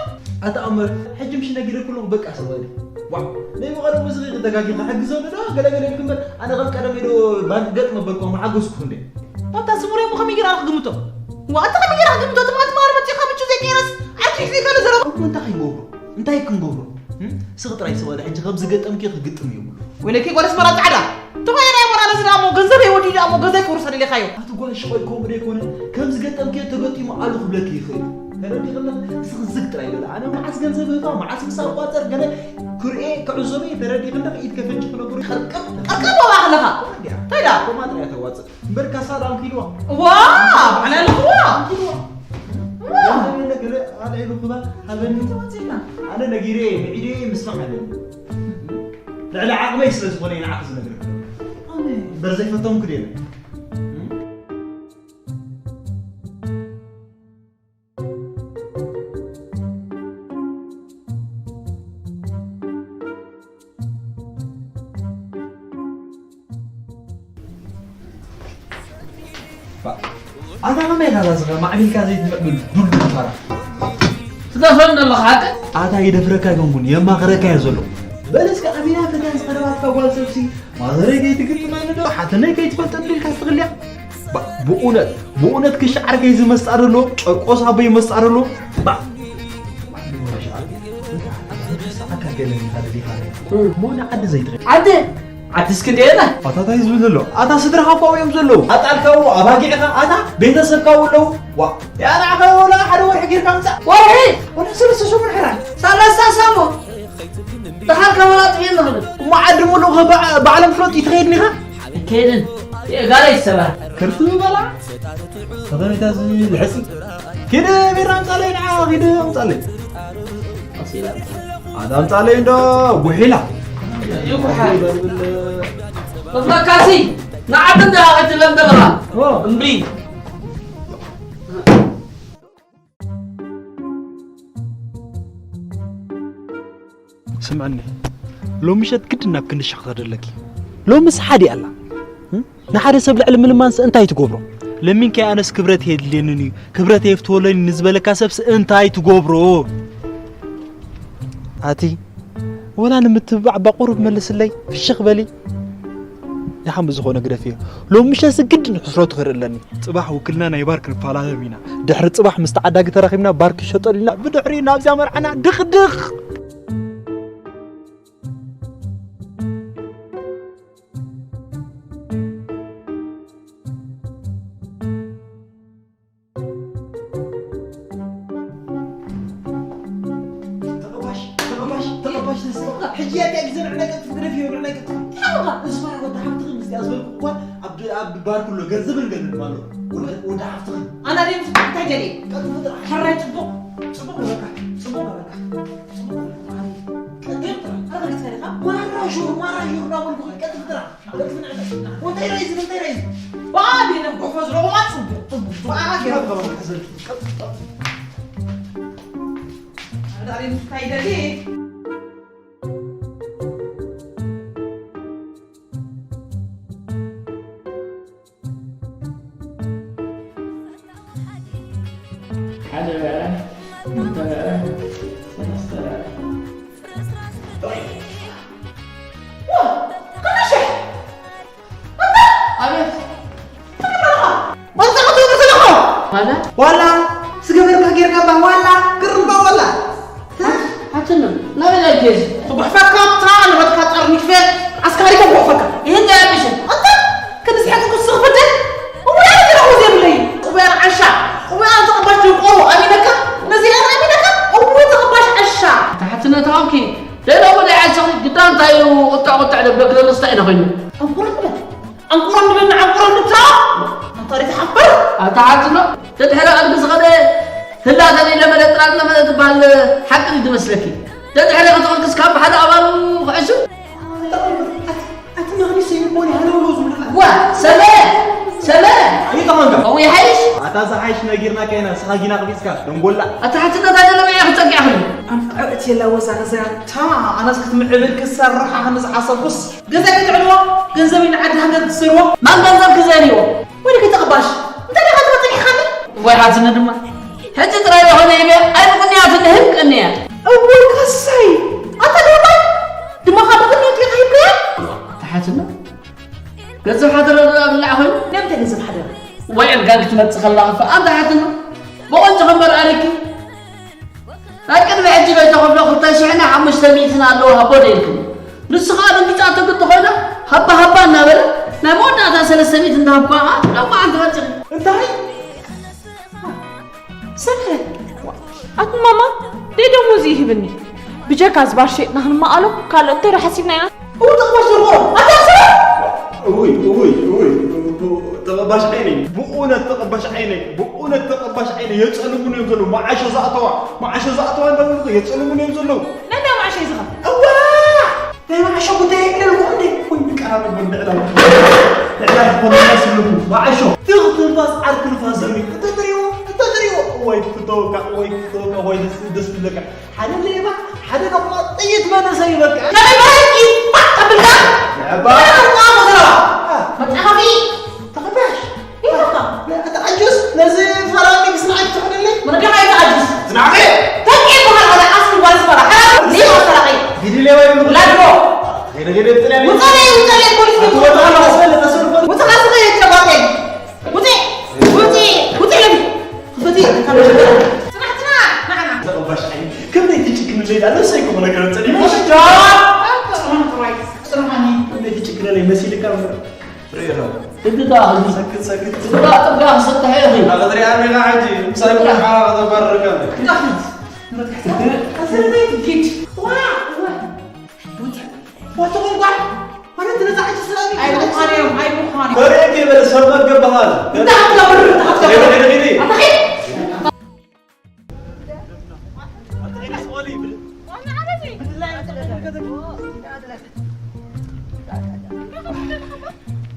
ኣታ ዑመር፣ ሕጂ ምሽ ነጊረኩ ኣለኹ፣ በቃ ሰበኒ። ዋው፣ ናይ ብቐደሙ እዚ ተጋጊኻ ሕግዞ ዶ? ገለ ገለ ኢልኩ እምበር፣ ኣነ ከም ቀደመይ ዶ ባንክ ገጥ መበልኩ፣ ምሓጎስኩ እንዴ? ኣታ ስሙር እሞ ከመይ ጌራ ክግምቶ? ዋ፣ ኣታ ከመይ ጌራ ክግምቶ? ትማሊ ትማሊ መጺኻ ምቹ ዘይቀይረስ፣ ዓርኪ ሒዝካ ንዘረባ። እሞ እንታይ ክንገብሮ? እንታይ ክንገብሮ? እም? ስቕ ጥራይ ሰበኒ፣ ሕጂ ከም ዝገጠምኪ ክግጥም እዩ ብሎ። ወይለኪ ጓል ኣስመራ ጻዕዳ። ተኾይና እያ ሞራል እዚ ደኣሞ ገንዘበይ ወዲኡ ደኣሞ ገዛይ ክወርሳ ደሊኻዮ። ኣቲ ጓል ሽቆይ ከምኡ ደይኮነ፣ ከም ዝገጠምኪ ተገጢሙ ኣሉ ክብለኪ ይኽእል። ተረዲእኽኒ? ንስኺ ዝግ ጥራይ በለ። ኣነ መዓስ ገንዘብ እህባ፣ መዓስ ምስ ኣቋጸር ገለ ክርእየ ክዕዘበ እየ። ተረዲእኽኒ? ኢድ ከፈንጂ ክነግሩ። ቀርቀብ፣ ቀርቀብ ወላ ኣለኻ። እንዲያ። እንታይ ደኣ? ኮማ ጥራይ ተዋጽእ። እምበር ካሳ ደኣ ኣንኪድዋ። ዋ፣ ኣነ ኣለኹዋ። ኣንኪድዋ። ዋ። ገለ ኣልዒሉ ክባ ሃበኒ። ተዋጺእና። ኣነ ነጊረ እየ፣ ብዒደ እየ ምስማዕ ኣለኒ። ልዕሊ ዓቕመይ ስለ ዝኾነ እየ ንዓኺ ዝነግረኪ። ኣነ እምበር ዘይፈተምኩ ድየ? ኣታ ከመይ ኢኻ ዛዝኻ ማዕቢልካ ዘይትምዕብል ዱልዱል ፋራ? ትደፍረኒ ኣለኻ ሓቂ? ኣታ ይደፍረካ ኣይኮንኩን፣ የማኽረካ እየ ዘሎ። በል እስከ ኣሚና ፈትያ ዝቐረባትካ ጓል ሰብሲ ማዘረይ ከይትግጥመኒ ዶ? ሓትነይ ከይትፈልጠኒ ዶ ኢልካ ትኽልያ? ባ-፣ ብእውነት፣ ብእውነት ክሻዓር ከይዚ መስጣር ኣሎ፣ ጨርቆስ ኣቦይ መስጣር ኣሎ። ባ-፣ ሞና ዓዲ ዘይትኸ-፣ ዓዲ! ዓዲ እስክንድርና? ኣታ ታይ ዝብል ዘሎ? ኣታ ስድራኻ እኮ እዮም ዘለዉ። ኣጣልካዎ፣ ኣባጊዕኻ፣ ኣታ ቤተሰብካ ኣለዉ። ዋ፣ ያ ንዓኻ ወላ ሓደ ወርሒ ጌርካ ምጻእ። ወርሒ? ወላ ሰለስተ ሰሙን ሕራይ። ሰለስተ ሰሙን? ደሓር ከማን ኣጥፊእና ንብል። እሞ ዓዲ ሙሉእ ከ በዓ-፣ ባዕሎም ፍለጡ ይትኸይድኒ ኢኻ? ኣይከይድን። የጋራ ይሰባር። ክርቱ በላ። ከተሜታ እዚ ልሕፂ። ኪድ ቢራ ኣምፃለይ ንዓ፣ ኪድ ኣምፃለይ። ኣታ ኣምፃለይ እንዶ ጉሒላ። ይጉሓል። እፍለካሲ፣ ንዓዲ እንዳ ክትብለን ደለኻ። ኦ። እምቢ። ስምዕኒ፣ ሎሚ ምሸት ግድን ናብ ክንዲ ሻዕ ክኸደለኪ። ሎምስ ሓዲ ኣላ። እም? ንሓደ ሰብ ልዕሊ ምልማንስ እንታይ ትገብሮ? ለሚንካይ ኣነስ ክብረት የድልየንን እዩ፣ ክብረት የፍትወለኒ ንዝበለካ ሰብስ እንታይ ትገብሮ? ኣቲ፣ ወላ ንምትብባዕ ባቑሩብ መልስለይ፣ ፍሽኽ በሊ። ደሓን ብዝኾነ ግደፍዮ። ሎሚ ምሸትስ ግድን ሕስረቱ ክርኢ ኣለኒ። ጽባሕ ውክልና ናይ ባር ክንፈላለም ኢና። ድሕሪ ጽባሕ ምስቲ ዓዳጊ ተራኺብና ባር ክሸጠሉ ኢና። ብድሕሪኡ ናብዚኣ መርዓና ድኽድኽ። ተቐባሽ፣ ተቐባሽ፣ ተቐባሽ፣ ተስፋ። ሕጂ እያ እዚኣ ግዜ ንዕናይ ቀልጥፍ ግደፍዮ፣ ንዕናይ ቀልጥፍ። እንታይ ኣለካ? እዚ ፋራ ወዲ ሓፍትኺ ምስቲ ኣዝበልኩ እኳ ኣብ ድ-፣ ኣብ ባር ኩሎ ገንዘብን ገንዘብ ኣሎ። ወዲ፣ ወዲ ሓፍትኺ። ኣና ደይ ምስ እንታይ ደልየ? ቀልጥፍ ጥራሕ። ሕራይ ጽቡቕ፣ ጽቡቕ ገበርካ፣ ጽቡቕ ገበርካ። ጽቡቕ ገበርካ። ቀልጥፍ ጥራሕ። ኣረ፣ ማራ ሹር፣ ማራ ሹር እናበልኩ ቀልጥፍ ጥራሕ። ወንታይ ራይዝ፣ ወንታይ ራይዝ። ባዲ ነጎሖ ዝረቑማ ጽቡቕ፣ ጽቡቕ፣ ጽቡቕ። ኣና ገይረ። ኣዳሪ እንታይ ደሊ? ሓደ፣ ክልተ፣ ሰለስተ። ዋ! ከመሸ! ኣታ! ኣቤት! ዝገበርካ ጌርካ እባ ዋላ ግርም እባ ዋላ። ሓትነ ናበይ ዳኣ ይከይድ? ክጉሕፈካ ኣብታ ንብረትካ ጠርኒፈ ዓስካሪ ከጉሕፈካ። ይህን ዳኣ ያብሽ ኣታ ክንስሐት ክሱ ክፍትን እውላ ዝረኹ ዘብለይ። ቁብያን ዓሻ ቁብያን ተቐባሽ ደንቆሮ ኣሚነካ ነዚኣ ኣሚነካ እው ተቐባሽ ዓሻ። ኣታ ሓትነ ተሃውኪ ደሎ ወደ ዓሻ ግዳ እንታይ እዩ ቁጣዕ ቁጣዕ ደብለክ ዘሎ ስታይ ኢና ኮይኑ። ኣንቁረን ብለን ኣንቁረን ንብለና ኣንቁረን ንብታ። ኣንታ ሪት ሓፍር። ኣታ ሓትነ ደድሕሪ ኣድጊ ዝኸደ ህላተ ለመደ ጥራጥ ለመደ ትበሃል ሓቂ ድዩ ትመስለኪ? ደድሕሪ ክትቕልቅስ ካብ ሓደ ኣባሉ ክዕሱ ኣቲ መኽኒሰ ይቦን ሃለውሎ ዝብለካ። ዋ ሰመረ ሰመረ ኣይጠቐምካ። ከምኡ ይሓይሽ። ኣታ ዝሓይሽ ነጊርናካ ኢና፣ ንስኻ ጊና ኣቕቢጽካ ደንጎላ። ኣታ ሓትነ ታይ ደለመ እያ ክጸጊዓ ክሉ። ኣንፍዖ እቲ የላ ወዛ ነዛ ታ ኣነስ ክትምዕብል ክሰርሕ ኣነ ዝሓሰብኩስ ገዛ ክትዕልዎ ገንዘብ ንዓዲ ሃገር ትሰርዎ። ማን ገንዘብ ክዘርዎ? ወዲ ከተቕባሽ እንታይ ደኻ ትበጥን ኢኻኒ? ወይ ሓትነ ድማ ሕጂ ጥራይ ዝኾነ ይበ ኣይብቕንያ ትንህብ ቅንያ። እውይ ካሳይ ኣታ ደማ ድማ ካብ ቅንያ ትኻ ይብያ። ኣታ ሓትነ ገንዘብ ሓደረ ዶ ኣብላዕ ኮይኑ? ነምተ ገንዘብ ሓደረ? ወይ ዕርጋን ክትመጽእ ከላ ክፋ ኣንታ ሓትነ ብቆንጆ ከንበር ኣሪኪ ናይ ቅድሚ ሕጂ በይተኸፍሎ ክልተ ሽሕን ሓሙሽተ ሚእትን ኣለዎ ሃቦ ደይልክኒ። ንሱ ኸኣ ደንጊጻቶ ግዲ ኮይና ሃባ ሃባ እናበለ ናይ መወዳእታ ሰለስተ ሚእቲ እንዳሃብኳ ኸኣ ሎማ ኣንተ መጽእ። እንታይ? ሰብለ ኣቲ ማማ ደይ ደሞዝ ይህብኒ። ብጀካ ዝባር ሸጥና ክንመቓሎ ካልእ እንታይ ዶ ሓሲብና ኢና? እው ተቕባሽ ደርቆ ኣታ ሰብ። እውይ እውይ እውይ ተቐባሽ ዓይነይ ብእውነት ተቐባሽ ዓይነይ ብእውነት ተቐባሽ ዓይነይ የጸልሙን እዮም ዘለዉ። መዓሾ ዝኣተዋ መዓሾ ዝኣተዋ እንዳበሉ የጸልሙን እዮም ዘለዉ። ነንዳ መዓሾ እዩ ዝኸ እዋ ናይ መዓሾ ጉዳይ የብለልኩም እንዴ? ወይ ብቀራረብ ንዕላ ንዕላ ክኾኑ ስልኩም መዓሾ ትኽ ትንፋስ ዓርኪ ንፋስ ዘርቢ እንተትሪእዎ እንተትሪእዎ ወይ ክትወቃ ወይ ክትወቃ ወይ ደስ ደስ ዝብለካ ሓደ ሌባ ሓደ ደሞ ጥይት መነሰ ይበቃ። ከመይ በረኪ ፋቅ ተብልካ ንዕባ ንዕባ መዝራ መጣኸፊ ተኸባሽ ይኸካ። ኣታ ኣጆስ ነዚ ፈራሚ ክስምዓይ ትኽእልኒ? ምርዳኻ ኣይትኣጅስ። ዝናዕበ ተቂ ይበሃል ኣላ ዓስቢ ጓል ዝፈራ ሓራ ሌባ ሰራቂ ጊዲ ሌባ ይብሉ ላድሮ ገደ ገደ ብጥልያ ውፀለይ ውፀለይ ፖሊስ ኣትወጣ ተስፈለ ተስፈለ ውፅኻ ስኸ የጨባጤ ውፂ ውፂ ውፂ ለሚ ክፈቲ ጽናሕ ጽናሕ ንዓና ተቐባሽ ዓይኒ ክንደይ ትጭክን ዘይዳ ነሰይ ክኾነ ገረጸኒ ሽዳ ጽናሕ ጥራይ ጽናሓኒ ክንደይ ትጭክነለይ መሲልካ እምበር ርእኻ እንድዳ ሰክት ሰክት ጥጋ ጥጋ ክሰጥሕ ኢኺ ኣቕድሪያ ሪኻ ሕጂ ምሳይ ብሓራ ከተባርርካ እንዳፍት ኣዘርበይ ጊድ ዋ ዋ ወትኹም ጓል ማለት ነዛ ሕጂ ስለዚ ኣይምዃን እዮም ኣይምዃን እዮም በሬት የበለ ሰብ መገብ በሃል እንዳ ኣትገብር ኣትገብር ሄደ ሄደ ኣታኺ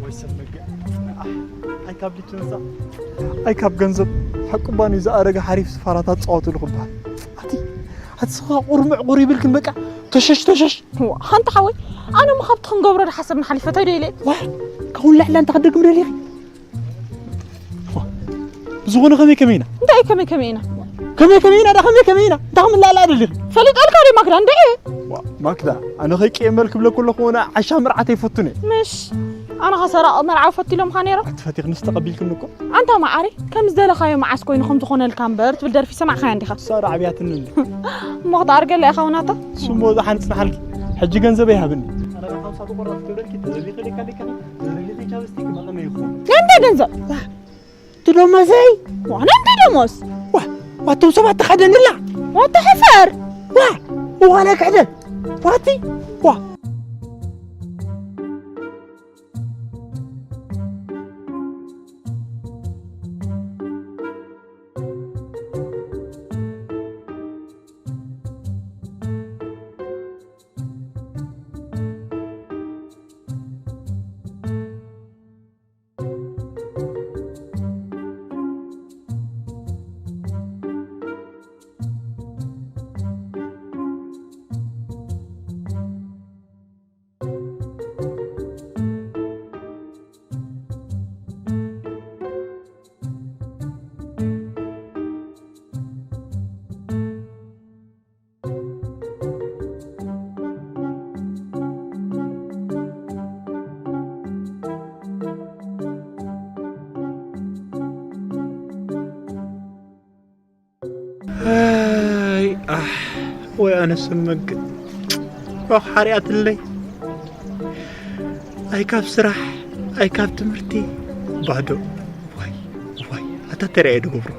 ወይ ሰብ መገ ኣይ ካብ ሊትንዛ ኣይ ካብ ገንዘብ ሓቁባን እዩ ዝኣረገ ሓሪፍ ስፋራታት ጸዋትሉ ክበሃል ኣቲ ኣቲ ስኻ ቁርምዕ ቁር ይብልክን በቃ ተሸሽ ተሸሽ ሓንቲ ሓወይ ኣነ ሞ ካብቲ ክንገብሮ ዶ ሓሰብና ሓሊፈ እንታይ ዶ ኢለ ዋ ካብኡ ላዕላ እንታይ ክደግም ደሊኺ ዝኾነ ከመይ ከመይ ኢና እንታይ ከመይ ከመይ ኢና ከመይ ከመይ ኢና ዳ ከመይ ከመይ ኢና እንታይ ክምላላ ደሊኺ ፈሊጠልካ ዶ ማክዳ እንድዒ ዋ፣ ማክዳ ኣነ ከይቀየመል ክብለ ከለኹ ሆነ ዓሻ መርዓት ኣይፈቱን እየ ምሽ ኣነ ከሰራቕ መርዓዊ ፈቲሎምኻ ነይሮም ኣትፈቲኽንስ ተቐቢልክኒ እኮ ኣንታ መዓሪ ከም ዝደለኻዮ መዓስ ኮይኑ ከም ዝኾነልካ እምበር ትብል ደርፊ ሰማዕኻያ እንዲኻ ሳራ ዓብያትኒ እንዲ እሞ ክትኣርገላ ኢኻ ውናታ ስሞ ዝሓንጽናሓልኪ ሕጂ ገንዘብ ይሃብኒ ናይ እንታይ ገንዘብ ዋና እንታይ ደሞዝ ዋ ዋቶም ሰባት ተኸደንላ ዋታ ሕፈር ዋ እዋና ክሕደን ዋቲ ዋ ኣይ ኣሕ ወይ ኣነ ስመግብ ሮኽ ሓርያትለይ። ኣይ ካብ ስራሕ ኣይ ካብ ትምህርቲ ባዶ። ዋይ ዋይ ኣታ ተረየ ዝገብሮ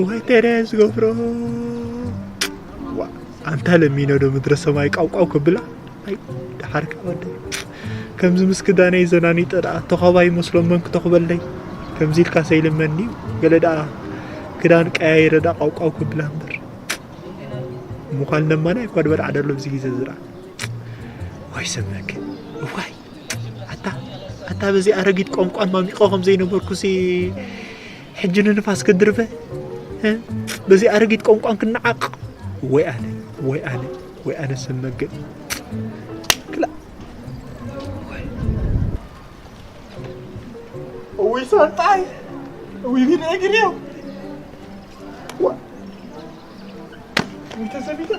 ዋይ ተረየ ዝገብሮ። ዋ ኣንታ ለሚኖ ዶ ምድረ ሰማይ ቃውቃው ከብላ። ኣይ ደሓርካ ወደይ ከምዚ ምስ ክዳነይ ዘናኒጠ ደኣ ተኸባይ መስሎ መን ክተኽበለይ። ከምዚ ኢልካ ሰይልመኒ እዩ። ገለ ደኣ ክዳን ቀያይረ ደኣ ቃውቃው ክብላ እምበር። ምዃል ነማና ይኳ ድበል ዓደሎ ብዚ ግዜ ዝረኣ። ዋይ ሰመገ ዋይ ኣታ ኣታ በዚ ኣረጊት ቋንቋን ማሚቆ ከም ዘይነበርኩሲ ሕጂ ንንፋስ ክድርበ እ? በዚ ኣረጊት ቋንቋን ክነዓቕ ወይ ኣነ ወይ ኣነ ወይ ኣነ ሰመገብ ክላ እውይ ሳንጣይ እውይ ቢል እግርዮ ዋ እውይ ተሰቢተ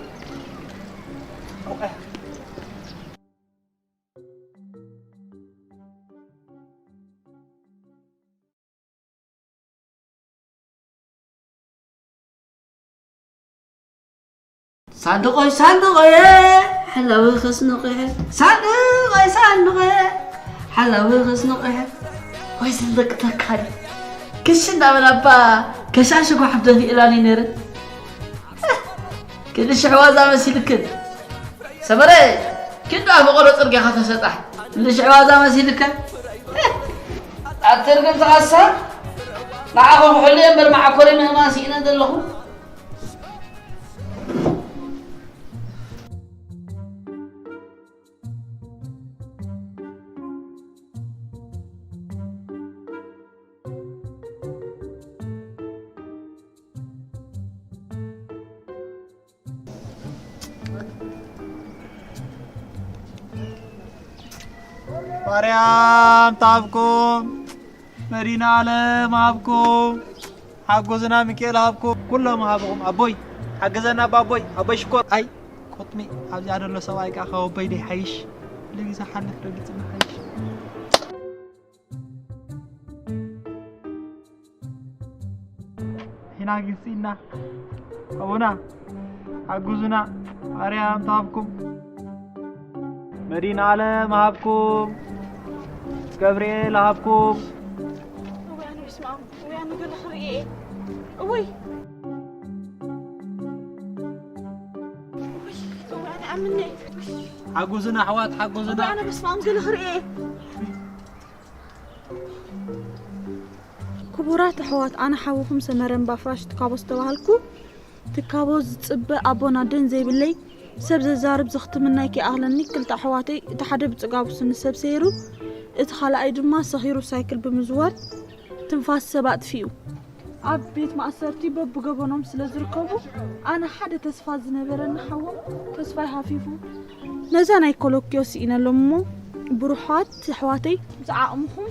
ሳንዱቆይ ሳንዱቆይ ሓላዊ ከስንቑሐ ሳንዱቆይ ሳንዱቆይ ሓላዊ ከስንቑሐ ወይ ዝንበቅ ተካል ክሽ እንዳበላባ ከሻሽ ጓሕ ደፊእላኒ ነረ ክንዲ ሽሕዋዛ መሲልክን ሰመረ ክንዲ ኣብ ቆሎ ጽርግያ ከተሰጣሕ ክንዲ ሽሕዋዛ መሲልካ ኣትርግም ተቐሳ ንዓኹም ሕሉ እምበር መዓኮሪ ምህማን ስኢነ ዘለኹ ማርያም ትሃብኩም፣ መዲና ኣለም ሃብኩም፣ ሓጉዝና ሚካኤል ሃብኩም፣ ኩሎም ሃብኹም። ኣቦይ ሓግዘና ኣቦይ፣ ኣቦይ ሽኮር። ኣይ ቁጥሚ ኣብዚኣ ደሎ ሰብኣይ ከዓ ካብ ኣቦይ ደይ ሓይሽ። ኩሉ ግዜ ሓልፍ ረግፅና ሓይሽ። ሒና ግልፂና ኣቦና ሓጉዙና ማርያም ትሃብኩም መዲና ኣለም ሃብኩም ገብርኤል ሃብኩም እወይ ኣነ በስመ ኣብ እወይ ኣነ ገለ ክርኢ እየ እወይ እወይ ኣነ ኣምነ ሓጉዙና ኣሕዋት ሓጉዙና እወይ ኣነ በስመ ኣብ ገለ ክርኢ እየ ክቡራት ኣሕዋት ኣነ ሓውኹም ሰመረ እምባፍራሽ ትካቦ ዝተባሃልኩ ትካቦ ዝፅበ ኣቦን ኣደን ዘይብለይ ሰብ ዘዛርብ ዘኽትመናይ ከይኣኽለኒ ክልተ ኣሕዋተይ እቲ ሓደ ብፅጋቡ ስኒ ሰብ ሰይሩ እቲ ኻልኣይ ድማ ሰኺሩ ሳይክል ብምዝዋር ትንፋስ ሰብ ኣጥፊኡ ኣብ ቤት ማእሰርቲ በብገበኖም ስለ ዝርከቡ ኣነ ሓደ ተስፋ ዝነበረኒ ሓዎም ተስፋይ ሃፊፉ ነዛ ናይ ኮሎክዮ ስኢነሎም እሞ ብሩኻት ኣሕዋተይ ብዝዓቕምኹም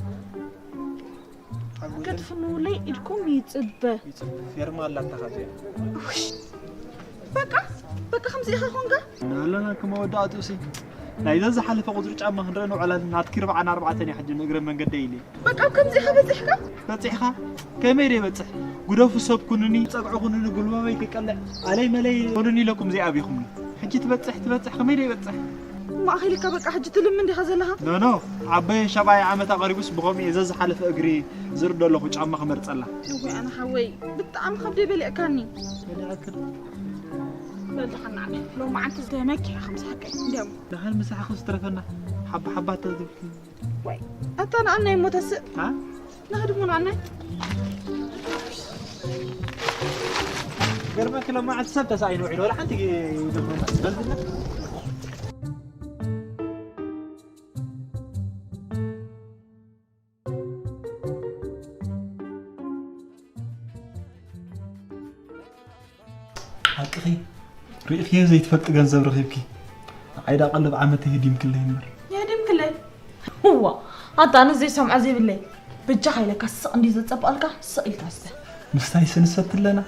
ከትፍንውለይ ኢድኩም ይጽበ። ይጽበ። ፌርማ ኣላታ ካብዚኣ። በቃ በቃ ከምዚ ኢኻ ኾንካ። ኣለና ከመወዳእትኡ ሲ ናይዛ ዝሓለፈ ቁጽሪ ጫማ ክንርኢ ንውዕላለን ናትኪ ርብዓን ኣርባዕተን እየ ሕጂ ንእግረ መንገደይ ኢለ። በቃ ኣብ ከምዚ ኢኻ በጺሕካ። በጺሕካ ከመይ ዶ ይበጽሕ ግደፉ ሰብ ኩኑኒ ጸግዒ ኩኑኒ ጉልባበይ ክቀልዕ ኣለይ መለይ ኩኑኒ ኢለኩም ዘይኣብኹምኒ ሕጂ ትበጽሕ ትበጽሕ ከመይ ዶ ይበጽሕ። ማእኺልካ በቃ ሕጂ ትልምን ዲኻ ዘለኻ? ኖኖ ዓበየ ሻብዓይ ዓመት ኣቐሪቡስ ብኸምኡ እየ ዘዝሓለፈ እግሪ ዝርኢ ዶ ኣለኹ ጫማ ክመርጸላ። እወይ ኣነ ሓወይ ብጣዕሚ ከብደይ በሊዕካኒ። በል ደሓን ንዓመ ሎማዓንቲ ዝተመኪ ኢኻ ምሳሓቀይ እንዲያሞ። ደሓን ምሳሕኺ ዝተረፈና ሓባ ሓባ ተዝብኪ። ዋይ ኣታ ንኣናይ እሞ ተስእ። ኣ? ናህድሙን ኣነ ገርመኪ ሎማዓንቲ ሰብ ተሳኢኑ ውዒሉ ወላ ሓንቲ ይደብሩና በልብና ሓቅኺ ርኢኽዮ ዘይትፈልጢ ገንዘብ ረኺብኪ ንዓይ ዳ ቀለብ ዓመት የህዲምክለይ እምበር የህዲምክለይ እዋ ኣታ ኣነ ዘይሰምዖ ዘይብለይ በጃኻ ኢለካ ስቕ እንዲ ዘጸብቐልካ ስቕ ኢልካ ስተ ምስታይ ስንሰት ኣለና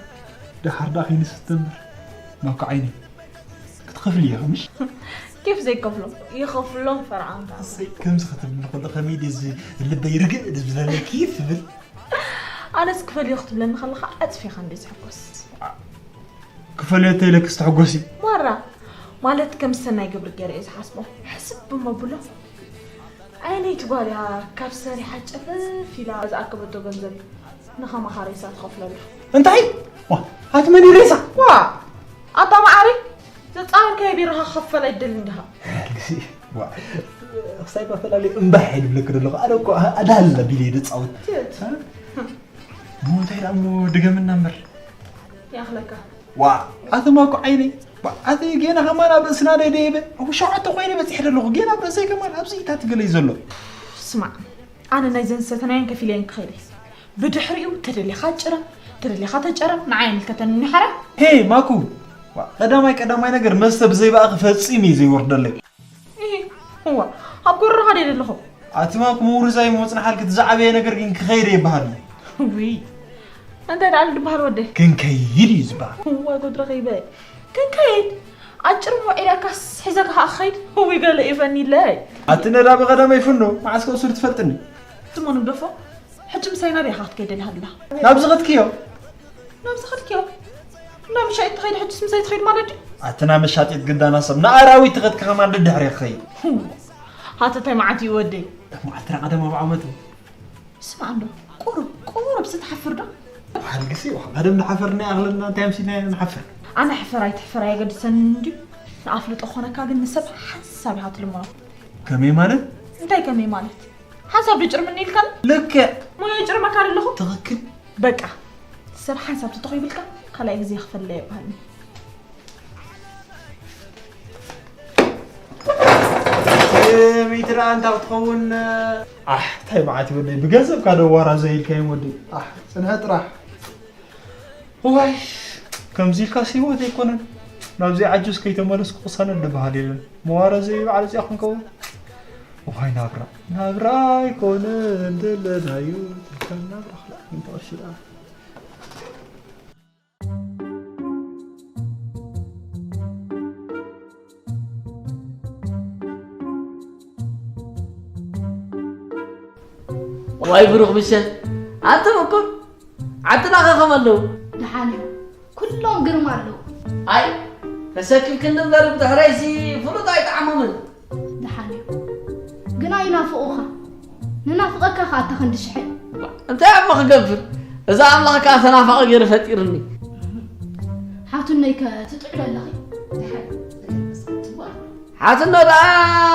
ደሓር ዳ ከይንስተ እምበር ናብካ ዓይኒ ክትኸፍሊ ኢኺ ምሽ ኬፍ ዘይከፍሎ ይኸፍሎም ፈርዓንካ ከምዚ ክትብል ከሎ ከመይ ድዚ ልበይ ርግእ ዝብለለኪ ትብል ኣነስ ክፈልዮ ክትብለኒ ከለኻ ኣጽፊኻ እንደ ዝሕጎስ። ክፈልዮ ተይለክስ ትሕጎሲ። ማራ፣ ማለት ከም ሰናይ ግብሪ ገይረ እየ ዝሓስቦ። ሕስብ ብመብሎ። ዓይነይቲ ጓል እያ፣ ካብ ሰሪሓ ጨፈፍ ኢላ ዝኣከበቶ ገንዘብ ንኸማኻ ሬሳ ትኸፍለሉ። እንታይ? ዋ፣ ኣቲ መን እዩ ሬሳ? ዋ፣ ኣታ መዓረይ፣ ዘጻወርካዮ ቢሮኻ ክኸፈል ኣይደልን ድኻ? ግሲ፣ ዋ፣ ክሳይ ባፈላለዩ እምባሕ እየ ዝብለክ ዘለኹ። ኣነ እኮ ኣዳለ ቢለ እየ ዝጻወት። ትት። እሞ እንታይ ደኣ እሞ ድገምና እምበር። ይኣኽለካ። ዋ፣ ኣቲ ማኩ ዓይነይ። ዋ፣ ኣቲ ጌና ከማን ኣብ ርእስና ደይደይበ። ኣብ ሸውዓተ ኮይነ በጺሐ ዘለኹ። ጌና ኣብ ርእሰይ ከማን ኣብዚ ኢታት ገለይ ዘሎ። ስማዕ፣ ኣነ ናይዘን ዝሰተናየን ከፊለየን ክኸይደ። ብድሕሪኡ ተደሊኻ ጭረም፣ ተደሊኻ ተጨረም፣ ንዓይ ኣይምልከተንን እዩ ሓራ። ሄ፣ ማኩ። ዋ፣ ቀዳማይ ቀዳማይ ነገር መስተ ብዘይበኣኺ ፈጺሙ እዩ ዘይወርደለይ። እሂ፣ እዋ፣ ኣብ ጎረኻ ደይ ዘለኹ። ኣቲ ማኩ ምውርዛይ ምጽንሓልኪ እቲ ዝዓበየ ነገር ግን ክኸይደ ይበሃል። ውይ፣ እንታይ ደኣሉ ድበሃል ወደይ? ክንከይድ እዩ ዝበሃል። እዋ፣ ጎድረ ከይበ። ክንከይድ? ኣጭር ሞዒዳካስ ሒዘካ ከኣ ክኸይድ? ውይ፣ ገለ እዩ ፈኒለይ። ኣቲ ነዳ ብቐዳመይ ፍኖ፣ መዓስ ከእሱር ትፈልጥኒ? ትሞ ንግደፎ? ሕጂ ምሳይ ናበይ ኢኻ ክትከይድ ደሊኻ ኣላ? ናብዚ ኸድክዮ? ናብዚ ኸድክዮ? ናብ ምሻይ እትኸይድ ሕጂስ ምሳይ ትኸይድ ማለት ድዩ? ኣቲ ናብ መሻጢት ግዳና ሰብ ንኣራዊት ትኸድኪ ከማን ደድሕሪ ክኸይድ። ሃተታይ መዓት እዩ ወደይ። መዓት ትራ ቀደም ኣብ ዓመቱ። ስማዕ እንዶ፣ ቁሩብ፣ ቁሩብ ስትሓፍር ዶ? ሓልግሲ፣ ዋ፣ ቀደም ንሓፈር ናይ ኣኽለና እንታይ ኣምሲልና ኢና ንሓፍር? ኣነ ሕፈር ኣይትሕፈር ኣየገድሰንን እንድዩ። ንኣፍልጦ ኾነካ ግን ንሰብ ሓንሳብ ኢኻ ትልምኖ። ከመይ ማለት? እንታይ ከመይ ማለት? ሓንሳብ ዶ ጭርምኒ ኢልካኒ? ልክዕ። ሞያ ይጭርመካ ኣለኹ? ትኽክል። በቃ፣ ሰብ ሓንሳብ ተተኾይብልካ ካልኣይ ግዜ ክፈለ የብሃልኒ። ሚትራ እንታ ክትኸውን? ኣሕ፣ እንታይ መዓት እዩ ወደይ፣ ብገንዘብካ ዶ ዋራ ዘይልካዮም ወደይ? ኣሕ፣ ጽንሐ ጥራሕ። ዋይ፣ ከምዚ ኢልካስ ህይወት ኣይኮነን። ናብዚ ዓጁዝ ከይተመለስኩ ቅሳነት ዝበሃል የለን። መዋረ ዘይበዓል እዚኣ ክንከውን። ዋይ ናብራ፣ ናብራ ኣይኮነን ዘለናዮ። ትልካ ናብራ ክላ እንተቐሽዳ። ዋይ ብሩኽ ምሸት፣ ኣንተ ምኩር፣ ዓድና ከ ከመ ኣለዉ? ደሓን እዮም። ኩሎም ግርማ ኣለዉ። ኣይ፣ ተሰኪልክኒ እምበር ብድሕረይሲ ፍሉጥ ኣይጠዓሞምን። ደሓን እዮም። ግና ይናፍቑኻ። ንናፍቐካ ከኣ እታ ክንዲ ሽሐይ። እንታይ እሞ ክገብር? እዛ ኣምላኽ ከኣ ተናፋቒ ገይሩ ፈጢሩኒ። ሓትነይ ከ ትጥዕዶ ኣለኺ? ደሓን። ሓትኖ ደኣ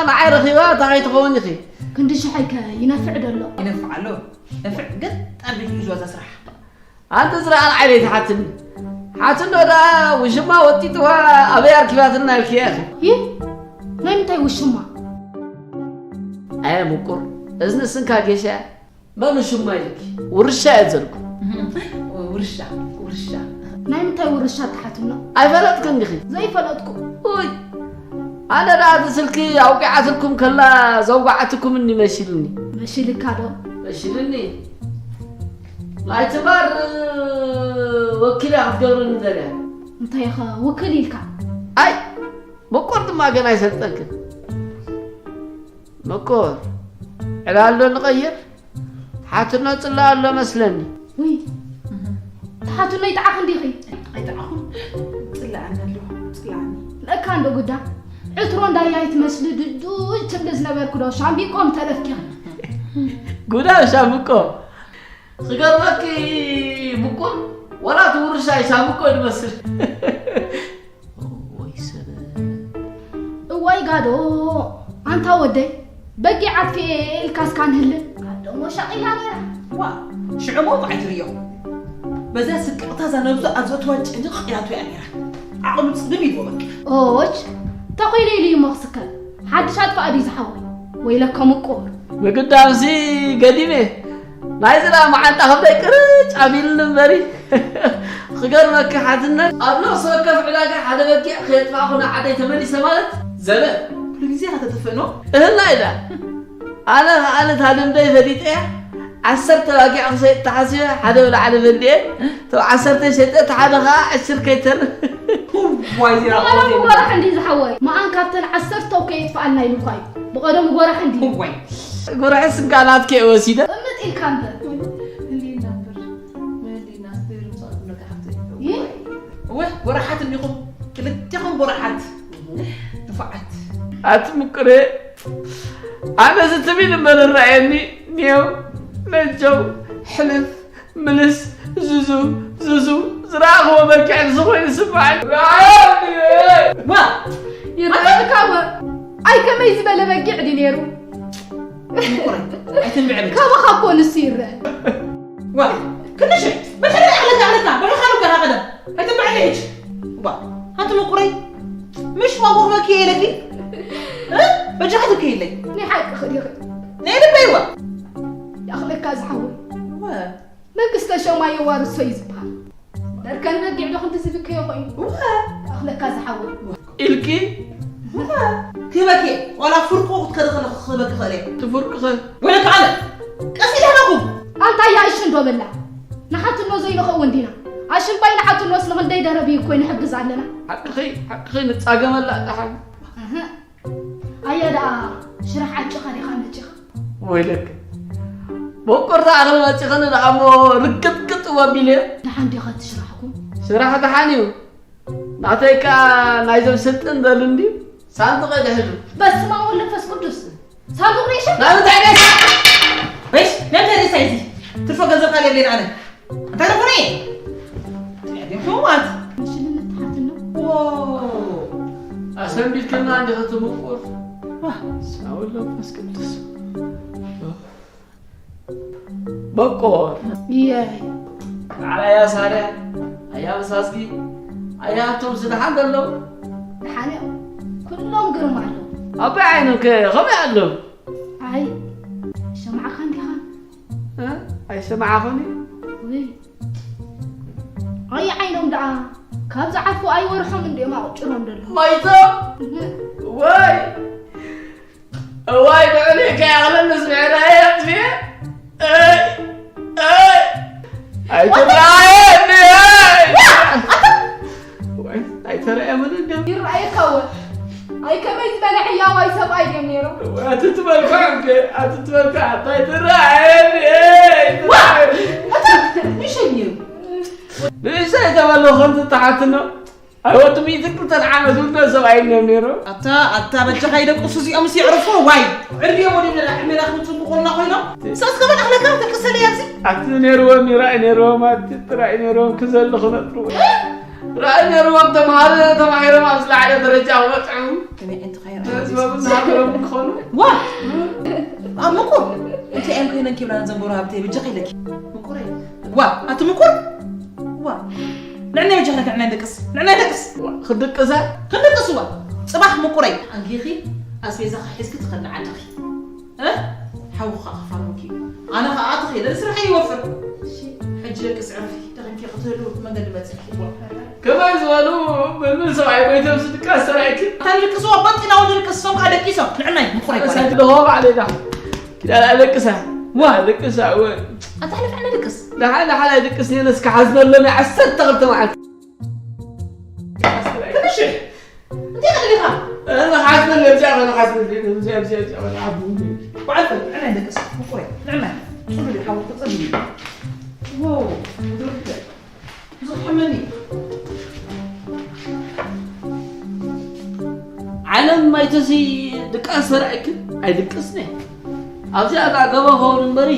ንዓይ ረኺባ እንታይ ከይትኸውን ኢኺ? ክንዲ ሽሐይ ከ ይነፍዕ ዶ ኣሎ? ይነፍዕ ኣሎ። ነፍዕ ግን ጠርቢት እዩ እዛ ስራሕ። ኣንቲ ዝረኣን ዓይነይ ትሓትኒ። ሓትኖ ደኣ ውሽማ ወጢጥዋ ኣበይ ኣርኪባትና ኢልክያ ኢኺ? ይህ ናይ ምንታይ ውሽማ? ኣየ ምቁር፣ እዝኒ ስንካ ጌሻ እያ። መን ውሽማ ኢልኪ? ውርሻ እየ ዘልኩ። ውርሻ፣ ውርሻ። ናይ ምንታይ ውርሻ ትሓትኖ? ኣይፈለጥክን ዲኺ? ዘይፈለጥኩ። ውይ፣ ኣነ ደኣ እቲ ስልኪ ኣውቂዓትልኩም ከላ ዘውጋዓትኩምኒ መሲልኒ። መሲልካ ዶ? መሲልኒ። ናይ ትማር ወኪል እያ ክትገብርኒ ደልያ። እንታይ ኢኻ ውክል ኢልካ? ኣይ፣ ምቁር ድማ ገና ኣይሰልጠንክን። ምቁር፣ ዕላል ዶ ንቐይር? ሓትኖ ጽላእ ኣሎ መስለኒ። ውይ፣ ትሓትኖ ይጥዓኽ እንዲኺ። ኣይጥዓኹን፣ ጽላኣኒ ኣለዎ፣ ጽላኣኒ። ለካ እንዶ ጉዳ፣ ዕትሮ እንዳያይ ትመስሊ ድዱይ ትብሊ ዝነበርኩ ዶ ሻምቢቆ ምተለፍኪ። ጉዳ ሻምብቆ። ክገርመኪ ምቁር፣ ወላ እቲ ውርሻይ ሻምብቆ እዩ ዝመስል። ወይ ሰብ። እዋይ ጋዶ፣ ኣንታ ወደይ፣ በጊዕ ኣጥፊኤ ኢልካስ ካን ህልም። ኣደሞ ሻቒላ ነይራ። ዋ፣ ሽዑ ሞ እኮ ኣይትርእዮ። በዛ ስቅቕታ እዛ ነብሱ ኣብ ዘእትዋ ጭንቕ ኢላቶ እያ ነይራ። ዓቕሉ ጽልም ኢልዎ በቃ። ኦች፣ ተኾይነ ኢሉ እዩ እሞ ክስከር። ሓድሽ ኣጥፋእ ድዩ ዝሓወይ? ወይለካ ምቁር። ብግዳምሲ ገዲመ። ናይዚ ደኣ መዓንጣ ከብደይ ቅርጭ ኣቢልኒ እምበሪ። ክገርመኪ ሓትነት፣ ኣብ ነፍሲ ወከፍ ዕዳጋ ሓደ በጊዕ ከየጥፋእኹ ንዓደይ ተመሊሰ ማለት ዘበን። ኩሉ ግዜ ከተጥፍእኖ? እህና ኢላ። ኣነ ከኣ ነታ ልምደይ ፈሊጠያ። ዓሰርተ ባጊዕ ክሰይጥ ተሓሲበ፣ ሓደ ብላዕሊ በሊዐ። እቶም ዓሰርተ ሸጠ፣ እቲ ሓደ ከኣ ዕሽር ከይተርፍ። ዋይ፣ ዚራ ዋላ ቆንጆ። ጎራሕ እንዲ ዝሓወይ። መኣን ካብተን ዓሰርተ እኮ የጥፍኣልና ኢሉ እኳ እዩ። ብቐደሙ ጎራሕ እንዲ። ዋይ። ጎርሕስ እንካ ናትከ እየ ወሲደ። እምጥ ኢልካ እምበር። ህሊና እምበር። እወ፣ ጎራሓት እንዲኹም፣ ክልቴኹም ጎራሓት። ንፉዓት። ኣቲ ምቁረ፣ ኣነ ዝትቢል እምበር እረኣየኒ፣ ኔው፣ ነጀው፣ ሕልፍ፣ ምልስ፣ ዙዙ፣ ዙዙ፣ ዝረኣኽዎ በጊዕ ንሱ ኮይኑ ይስምዓኒ። ዋ! ይረኣየካ እወ። ኣይ ከመይ ዝበለ በጊዕ ድዩ ነይሩ? ምቁረ፣ ኣይትንብዐ በጃ። ካባኻ እኮ ንሱ ይረአ። ዋ፣ ክንሽ፣ ብድሕሪ ኣለካ፣ ኣለካ፣ ብድሕሪ ኣለካ፣ ቀደም። ኣይትንብዐኒ ሕጂ። ዋ፣ ኣንቲ ምቁረይ፣ ምሽ ዋጎኽበኪ እየ ኢለኪ። እ? በጃኻ ትብኪ ኢለይ። ናይ ሓቅኺ ዲኺ? ናይ ልበይ ዋ። ይኣኽለካ ዝሓወይ። ዋ። መንግስተ ሰማይ የዋርሶ እዩ ዝበሃል። ደርከን በጊዕ ዶ ክንዲ ዝብከዮ ኮይኑ? ዋ። ይኣኽለካ ዝሓወይ። ኢልኪ? ዋ። ክህበኪ እየ። ዋላ ፍርቁ ክትከዲ ከለኹ ክህበኪ እኽእል እየ። ትፍርቅኸ? ወይለካ ኣነ። ቀስ ኢለ ህበኩም። ኣንታ እያ እሺ እንዶ በላ። ንሓትኖ ዘይንኸውን ዲና? ኣሽምባይ ንሓትኖስ ንኽንደይ ደረቢ እኮ ንሕግዝ ኣለና። ሓቅኺ፣ ሓቅኺ ንጻገመላ ደሓን። እህ። ኣያ ደኣ ሽራሕ ዓጭኻ ዲኻ መጺኻ? ወይለክ። በቆርታ ኣኽሊ መጺኸኒ ደኣ እሞ ርግጥግጥ ወቢለ። ደሓን ዲኻ እቲ ሽራሕኩም? ሽራሕ ደሓን እዩ። ናተይ ከኣ ናይዞም ስልጥን ዘሉ እንድዩ። ሳንዱቕ ድሕሉ። በስመ ኣብ ወወልድ ወመንፈስ ቅዱስ። ሳንዱቕ ሬሳ? ናብ እንታይ ሬሳ? ሬስ? ናይ እንታይ ሬሳ እዩ እዚ? ትርፎ ገንዘብ ካልእ የብለይን ኣነ። እንታይ ደኾነ? ትዕድም ሕሙማት። ሽልምት ትሓትና። ዎ። ኣሰንቢድክና እንዲኻ ትምቁር። ዋ። ሳውል መንፈስ ቅዱስ። በቆር። እየይ። በዓል ኣያ ሳርያ፣ ኣያ መሳዝጊ፣ ኣያ ሃብቶም ስደሓን ዘለዉ? ደሓን እዮም። ኩሎም ግርም ኣለዉ። ኣባይ ዓይኖም ከ ከመይ ኣለዉ? ኣይ፣ ሰማዕካ እንዲኻ? እ? ኣይሰማዕኹን እዩ? ውይ። ኣይ ዓይኖም ደኣ ካብ ዝዓርፉ ኣይወርሖም እንዲኦም ኣቑጭሮም ዘለዉ። ማይቶም? እህ። ወይ። እዋይ፣ ንዕሊ ከይኣኽለኒ ስሚዕናዮ ኣጥፊኤ። እይ፣ እይ። ኣይትረኣየኒ፣ እይ። ወይ፣ ኣይተረኣየምን እንደ ይረኣየካ እወ። ኣይ ከመይ ዝበለ ሕያዋይ ሰብኣይ ድዮም ነይሮም? ወይ፣ ኣቲ ትበልካ እንደ፣ ኣቲ ትበልካ፣ ኣታ ኣይትረኣየኒ፣ እይ። ዋ! ኣታ፣ ንሸኝ እዩ። ንእሽተይ ተበሎ ከምቲ ተሓትኖ። ኣይ፣ ወዲ ሚእትን ክልተን ዓመት ውልዶ ሰብኣይ እዮም ነይሮም። ኣታ፣ ኣታ፣ በጃኻ ይደቅሱ እዚኦምስ የዕርፎ፣ ዋይ። ዕድሚኦም ወዲኡ ነዳ ዕድሜና ክንጽብቑልና ኮይኖም። ሰስ ከመን ኣኽለካ ተቅሰለ ኣብዚ። ኣቲ ነይርዎም፣ ራእይ ነይርዎም፣ ኣቲ ጥራይ ነይርዎም፣ ክዘሉ ክነጥሩ። ራእይ ነይርዎም፣ ተምሃረ፣ ተማሂሮም ኣብ ዝለዓለ ደረጃ ክበጽሑ። ከመይ ዓይነት ኸይረ ጥበብን ሃገሮም ክኾኑ። ዋ! ኣብ ምቁር። እንታይ እዮም ኮይነን ኪብላን ዘንበሩ ሃብተይ፣ በጃኻ ኢለኪ። ምቁረይ። ዋ፣ ኣቲ ምቁር። ዋ። ንዕና በጃኻ ንዕና ደቅስ። ንዕና ደቅስ። ዋ፣ ክድቅሰ? ክንድቅስ ዋ። ጽባሕ ምቁረይ። ኣንጊኺ ኣስቤዛኻ ሒዝኪ ትኸዲ ዓድኺ። እ? ሓውኻ ክፋርሙኪ። ኣነ ኸኣ ኣትኺ፣ ደሊ ስራሕ ይወፍር። እሺ። ሕጂ ደቅስ ዕርፊ፣ ደኺምኪ ክትህሉ መገዲ በጺሕኪ። ከመይ ዝበሉ ምልምል ሰብኣይ ጎይቶም ዝድቃስ ሰራይኪ? ኣታ ንድቅስዎ፣ በጢና እውን ንድቅስ፣ እሶም ከኣ ደቂሶም። ንዕናይ፣ ምቁረይ እሳ ጓለይ። ትደኸ ባዕለይ ዳ። ኪዳን ኣለቅሳ። ዋ። ኣለቅሳ፣ ወ። ኣታ ሕለፍ፣ ኣነ ድቅስ። ደሓን፣ ደሓን ኣይድቅስ፣ ነየነስ ክሓዝነሎም እየ፣ ዓሰርተ ክልተ መዓልቲ። ትንሽ። እንታይ ቀሊኻ? እ፣ ንሓዝነሎም፣ እዚኣ ኸ ንሓዝነሎም፣ እዚኣ፣ እዚኣ፣ እዚኣ ኸ ንሓዝነሎም። በዓል ፈል፣ ንዕናይ ደቅስ፣ ምቁረይ፣ ንዕናይ። ጽሉል ሓወይ፣ ጽሉል። ዎ፣ ብዙሕ ሕመኒ። ዓለም ማይተሲ ድቃስ ተራእይክን ኣይድቅስን እየ። ኣብዚኣ ደኣ ገበ ኸውን እምበሪ።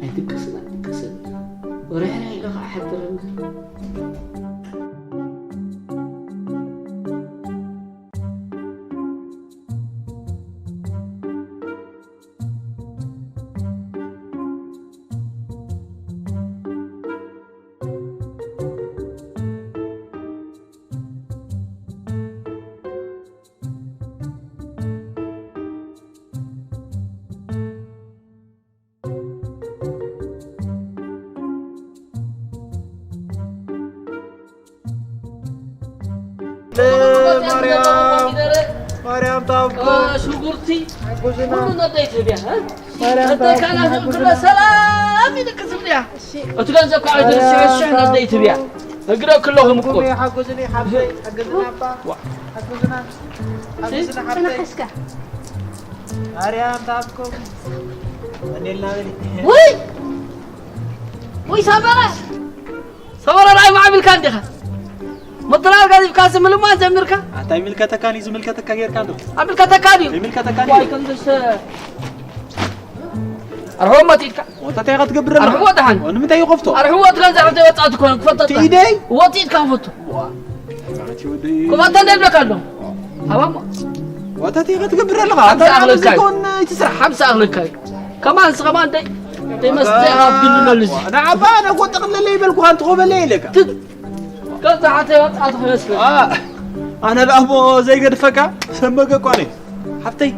ኣይድቅስን፣ ኣይድቅስን። ወርሕና ኢለ ኸዓ ሓድረና። ማርያም፣ ማርያም ታብኩም። ሽጉርቲ ሓጉዝና። ኩሉ ነደይ ትብያ፣ እ? ማርያም ነደይ ታብኩም፣ ካላ ሓጉዝና። ኩሉ ሰላም ኢልክ ትብያ። እቲ ገንዘብ ከዓ ማርያም ትርስዕ ሽሕ ነደይ ትብያ። ታብኩም። እግረ ክለኹም እኮ። ሓጉዝኒ፣ ሓጉዝኒ፣ ሓብተይ፣ ሓጉዝና ኣባ። ዋ። ሓጉዝና። ሓጉዝና ሓብተይ። ተናሓስካ። ማርያም ታብኩም። ወኔልና በሊ። ውይ! ሰበረ ሰበረ ናይ ማዕቢልካ እንዲኻ ምጥላል ገዲፍካ ምልማን ጀሚርካ ኣታ ይምልከተካን እዩ ዝምልከተካ ጌርካ እንዶ ኣምልከተካ ድዩ ይምልከተካ ዋይ ከምዘሰ ኣርሕዎ መጢጥካ ወተታይ ክትገብር ኣለኻ ኣርሕዎ ደሓን ንምንታይ ይኸፍቶ ኣርሕዎ ትገንዘ ሓንቲ ወጣት እኮ ክፈቶ ትኢደይ ወጢጥካ ክፈቶ ክፈቶ እንደ ይብለካ ኣሎ ሃባሞ ወተታይ ክትገብር ኣለኻ ኣታ ሓምሳ ኣኽለካ እዩ። ዘይኮን እቲ ስራሕ ሓምሳ ኣኽለካ እዩ። ከማን ስኸማን ደይ ደይ መስተ ኣቢሉ መልስ ንዓባ ነጎ ጠቕለለ ይበልኩኻ እንትኾበለ ኢለካ ትት ከዛ ሓተ ወጣት ክመስል ኣነ ደኣ እሞ ዘይገድፈካ ሰመገ እኳ ነይ ሓብተይ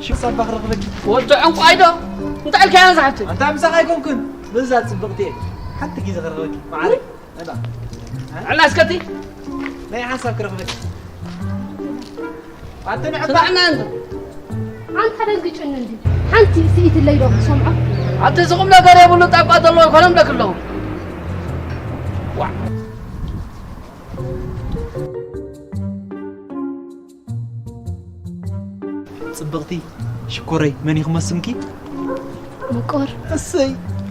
ሽክሳባ ክረኽበኪ ወዲ ዕንቋይ ዶ እንታይ ኢልካያ ዝሓብተይ ኣንታ ምሳኻ ኣይኮንኩን በዛ ጽብቕቲ እየ ሓንቲ ግዜ ክረኽበኪ መዓረ ነባ ዕላ እስከቲ ናይ ሓሳብ ክረኽበኪ ኣንተ ንዕባ ስማዕና እንዶ ኣንታ ደንግጭኒ እንዲ ሓንቲ ስኢትለይ ዶ ክሰምዖ ኣቲ እዚ ቁም ነገር የብሉ ጣባ ዘለዎ ኣይኮነም ለክለዉ ዋዕ ጽብቕቲ ሽኮረይ መን ይኽመስምኪ ምቁር እሰይ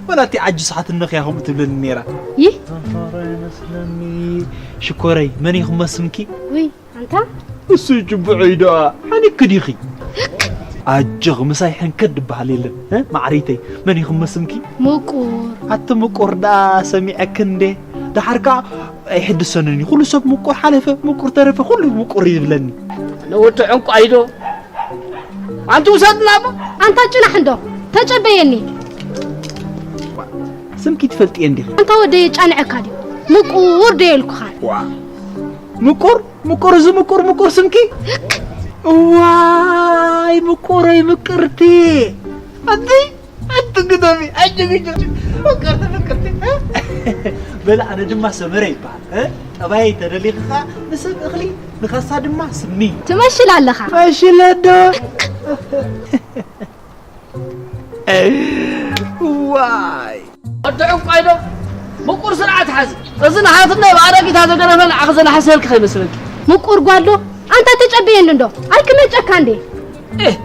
ወላ እቲ ዓጁ ሰሓትነኽ እያ ከምኡ ትብለኒ ነይራ ይህ ተንፋራ ይመስለኒ ሽኮረይ መን ይኽመስምኪ ውይ ኣንታ እሱ ጅቡዐይ ደኣ ሓኒክ ዲኺ ኣጆኺ ምሳይ ሕንከት ድበሃል የለን እ? ማዕሪተይ መን ይኽመስምኪ ምቁር ኣቲ ምቁር ደኣ ሰሚዐኪ እንዴ ደሓር ከኣ ኣይሕድሰንን እዩ ኩሉ ሰብ ምቁር ሓለፈ ምቁር ተረፈ ኩሉ ምቁር ይብለኒ ነወዲ ዕንቋይ ዶ ኣንቲ ውሰድና እሞ ኣንታ ጭናሕ እንዶ ተጨበየኒ ስምኪ ትፈልጥየ እንዲኺ ኣንታ ወደየ ጫንዐካ ድዩ ምቁር ደየልኩኻን ዋ ምቁር ምቁር እዚ ምቁር ምቁር ስምኪ እዋይ ምቁረይ ምቅርቲ ኣቲ ኣቲ ግደሚ ኣጅግጅ ምቅርቲ ምቅርቲ በለ ኣነ ድማ ሰመረ ይበሃል ጠባየይ ተደሊኽኻ ንሰብ እኽሊ ንኸሳ ድማ ስኒ ትመሽል ኣለኻ መሽለዶ ዋይ ወዲ ዕንቋይ ዶ ምቁር ስርዓት ሓዚ እዚ ንሓትነ ብኣረጊታ ዘገረፈ ንዓኺ ዘናሕሰልኪ ከይመስለኪ ምቁር ጓል ዶ ኣንታ ተጨበየኒ እንዶ ኣይክመጨካ እንዴ እህ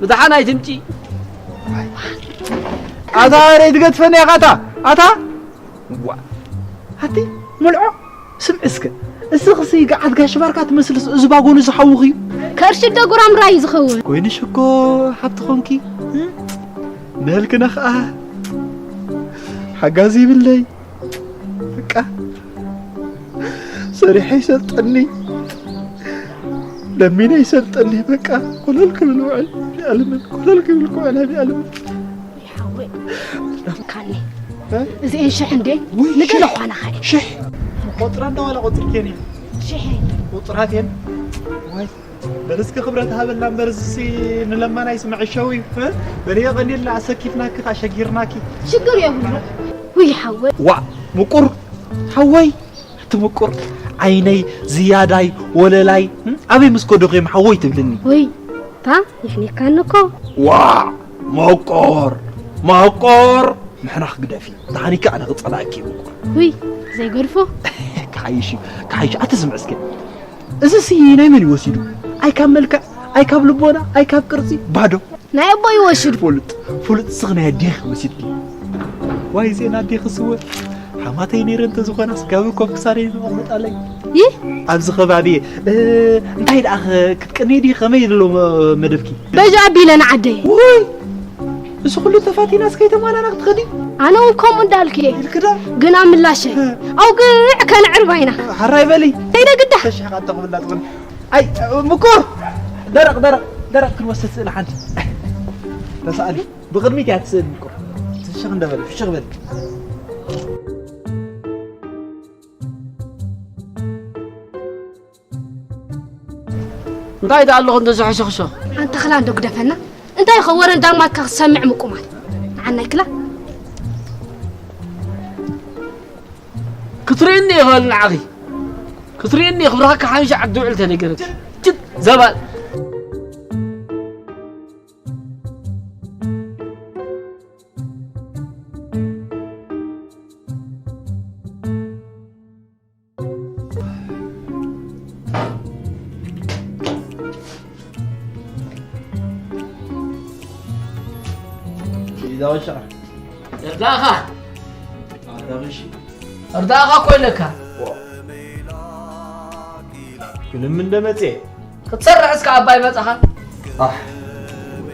ብድሓን ኣይትምጪ ኣታ ረይ ትገድፈኒ ኢኻ ኣታ ኣታ ዋ ኣቲ ምልዖ ስምዒ እስከ እዚ ኽሲ ገዓት ጋሽ ባርካ ትመስልስ እዚ ባጎኑ ዝሓውኽ እዩ ከርሽት ደጉራምራ እዩ ዝኸውን ኮይንሽ እኮ ሓብቲ ኾንኪ መልክና ኸዓ ሓጋዚ ይብለይ በቃ ሰሪሐ ይሰልጠኒ ለሚነ ይሰልጠኒ በቃ ኮለል ክብል ውዕል ይኣልምን ኮለል ክብል ክውዕል ይኣልምን ይሓወይ ካኒ እዚኤን ሽሕ እንዴ ንገለ ኳና ኸ ሽሕ ቆጥራ እንዳ ዋላ ቆፅርኬን እዩ ሽሕ ቁፅራቴን ወይ በርስኪ ክብረት ሃበላ እምበር እዚሲ ንለማናይ ስምዐ ሸው እዩ በልየ ቀኒልና ኣሰኪፍናኪ ካሸጊርናኪ ሽግር የብሉ ውይ ሓወይ ዋ ምቁር ሓወይ እቲ ምቁር ዓይነይ ዝያዳይ ወለላይ ኣበይ ምስ ከደኹ እዮም ሓወይ ትብልኒ ወይ እታ ይሕኔካኒ እኮ ዋ መቆር መቆር ምሕናኽ ግደፊ ተሓኒካ ኣነ ክፀላእኪ እዩ ምቁር ውይ ዘይገድፎ ክሓይሽ እዩ ክሓይሽ ኣትስምዕ እስከ እዚ ስይ ናይ መን ይወሲዱ ኣይ ካብ መልክዕ ኣይ ካብ ልቦና ኣይ ካብ ቅርፂ ባዶ ናይ ኣቦይ ወሽድ ፍሉጥ ፍሉጥ ስኽ ናይ ኣዴኺ ወሲድኪ ዋይ ዜና ኣዴኺ ስወ ሓማተይ ነይረ እንተዝኾና ስጋቢ ኮፍ ክሳደይ ዝቕምጣለይ ይህ ኣብዚ ከባቢ እ፣ እንታይ ደኣ ኸ- ክትቀኒ ዲ ከመይ ዘሎ መ- መደብኪ በዚ ኣቢለ ንዓደየ ውይ እዚ ኩሉ ተፋቲና እስከይተማላና ክትኸዲ ኣነ እውን ከምኡ እንዳልክ እየ ኢልክዳ ግና ምላሸ ኣውግዕ ከነዕርባ ኢና ሓራይ በሊ ዘይደ ግዳ ተሽሕቃ ተቕብላ ትኽእል ኣይ ምኩር ደረቕ ደረቕ ደረቕ ክንወስድ ስእሊ ሓንቲ ተሳእሊ ብቕድሚት እያ ትስእል ምኩር ፍሽኽ እንደበል ፍሽኽ በል እንታይ ደኣ ኣለኹ እንተ ዝሕሸኽሸኽ ኣንታ ኽላ እንዶ ግደፈና እንታይ ኸ ወረ እንዳማትካ ክሰምዕ ምቁማት ንዓናይ ክላ ክትርእኒ ይኽእል ንዓኺ ክትርእኒ ክብርኻ ክሓይሽ ዓዲ ውዕል ተነገረኪ ጭት ዘባል Dawasha. Yardaha. እሺ። እርዳእኻ እኮ ኢለካ። ዋ። ግልም እንደመጽኤ። ክትሰርሕ እስከ ኣባይ መጻኻ። ኣሕ።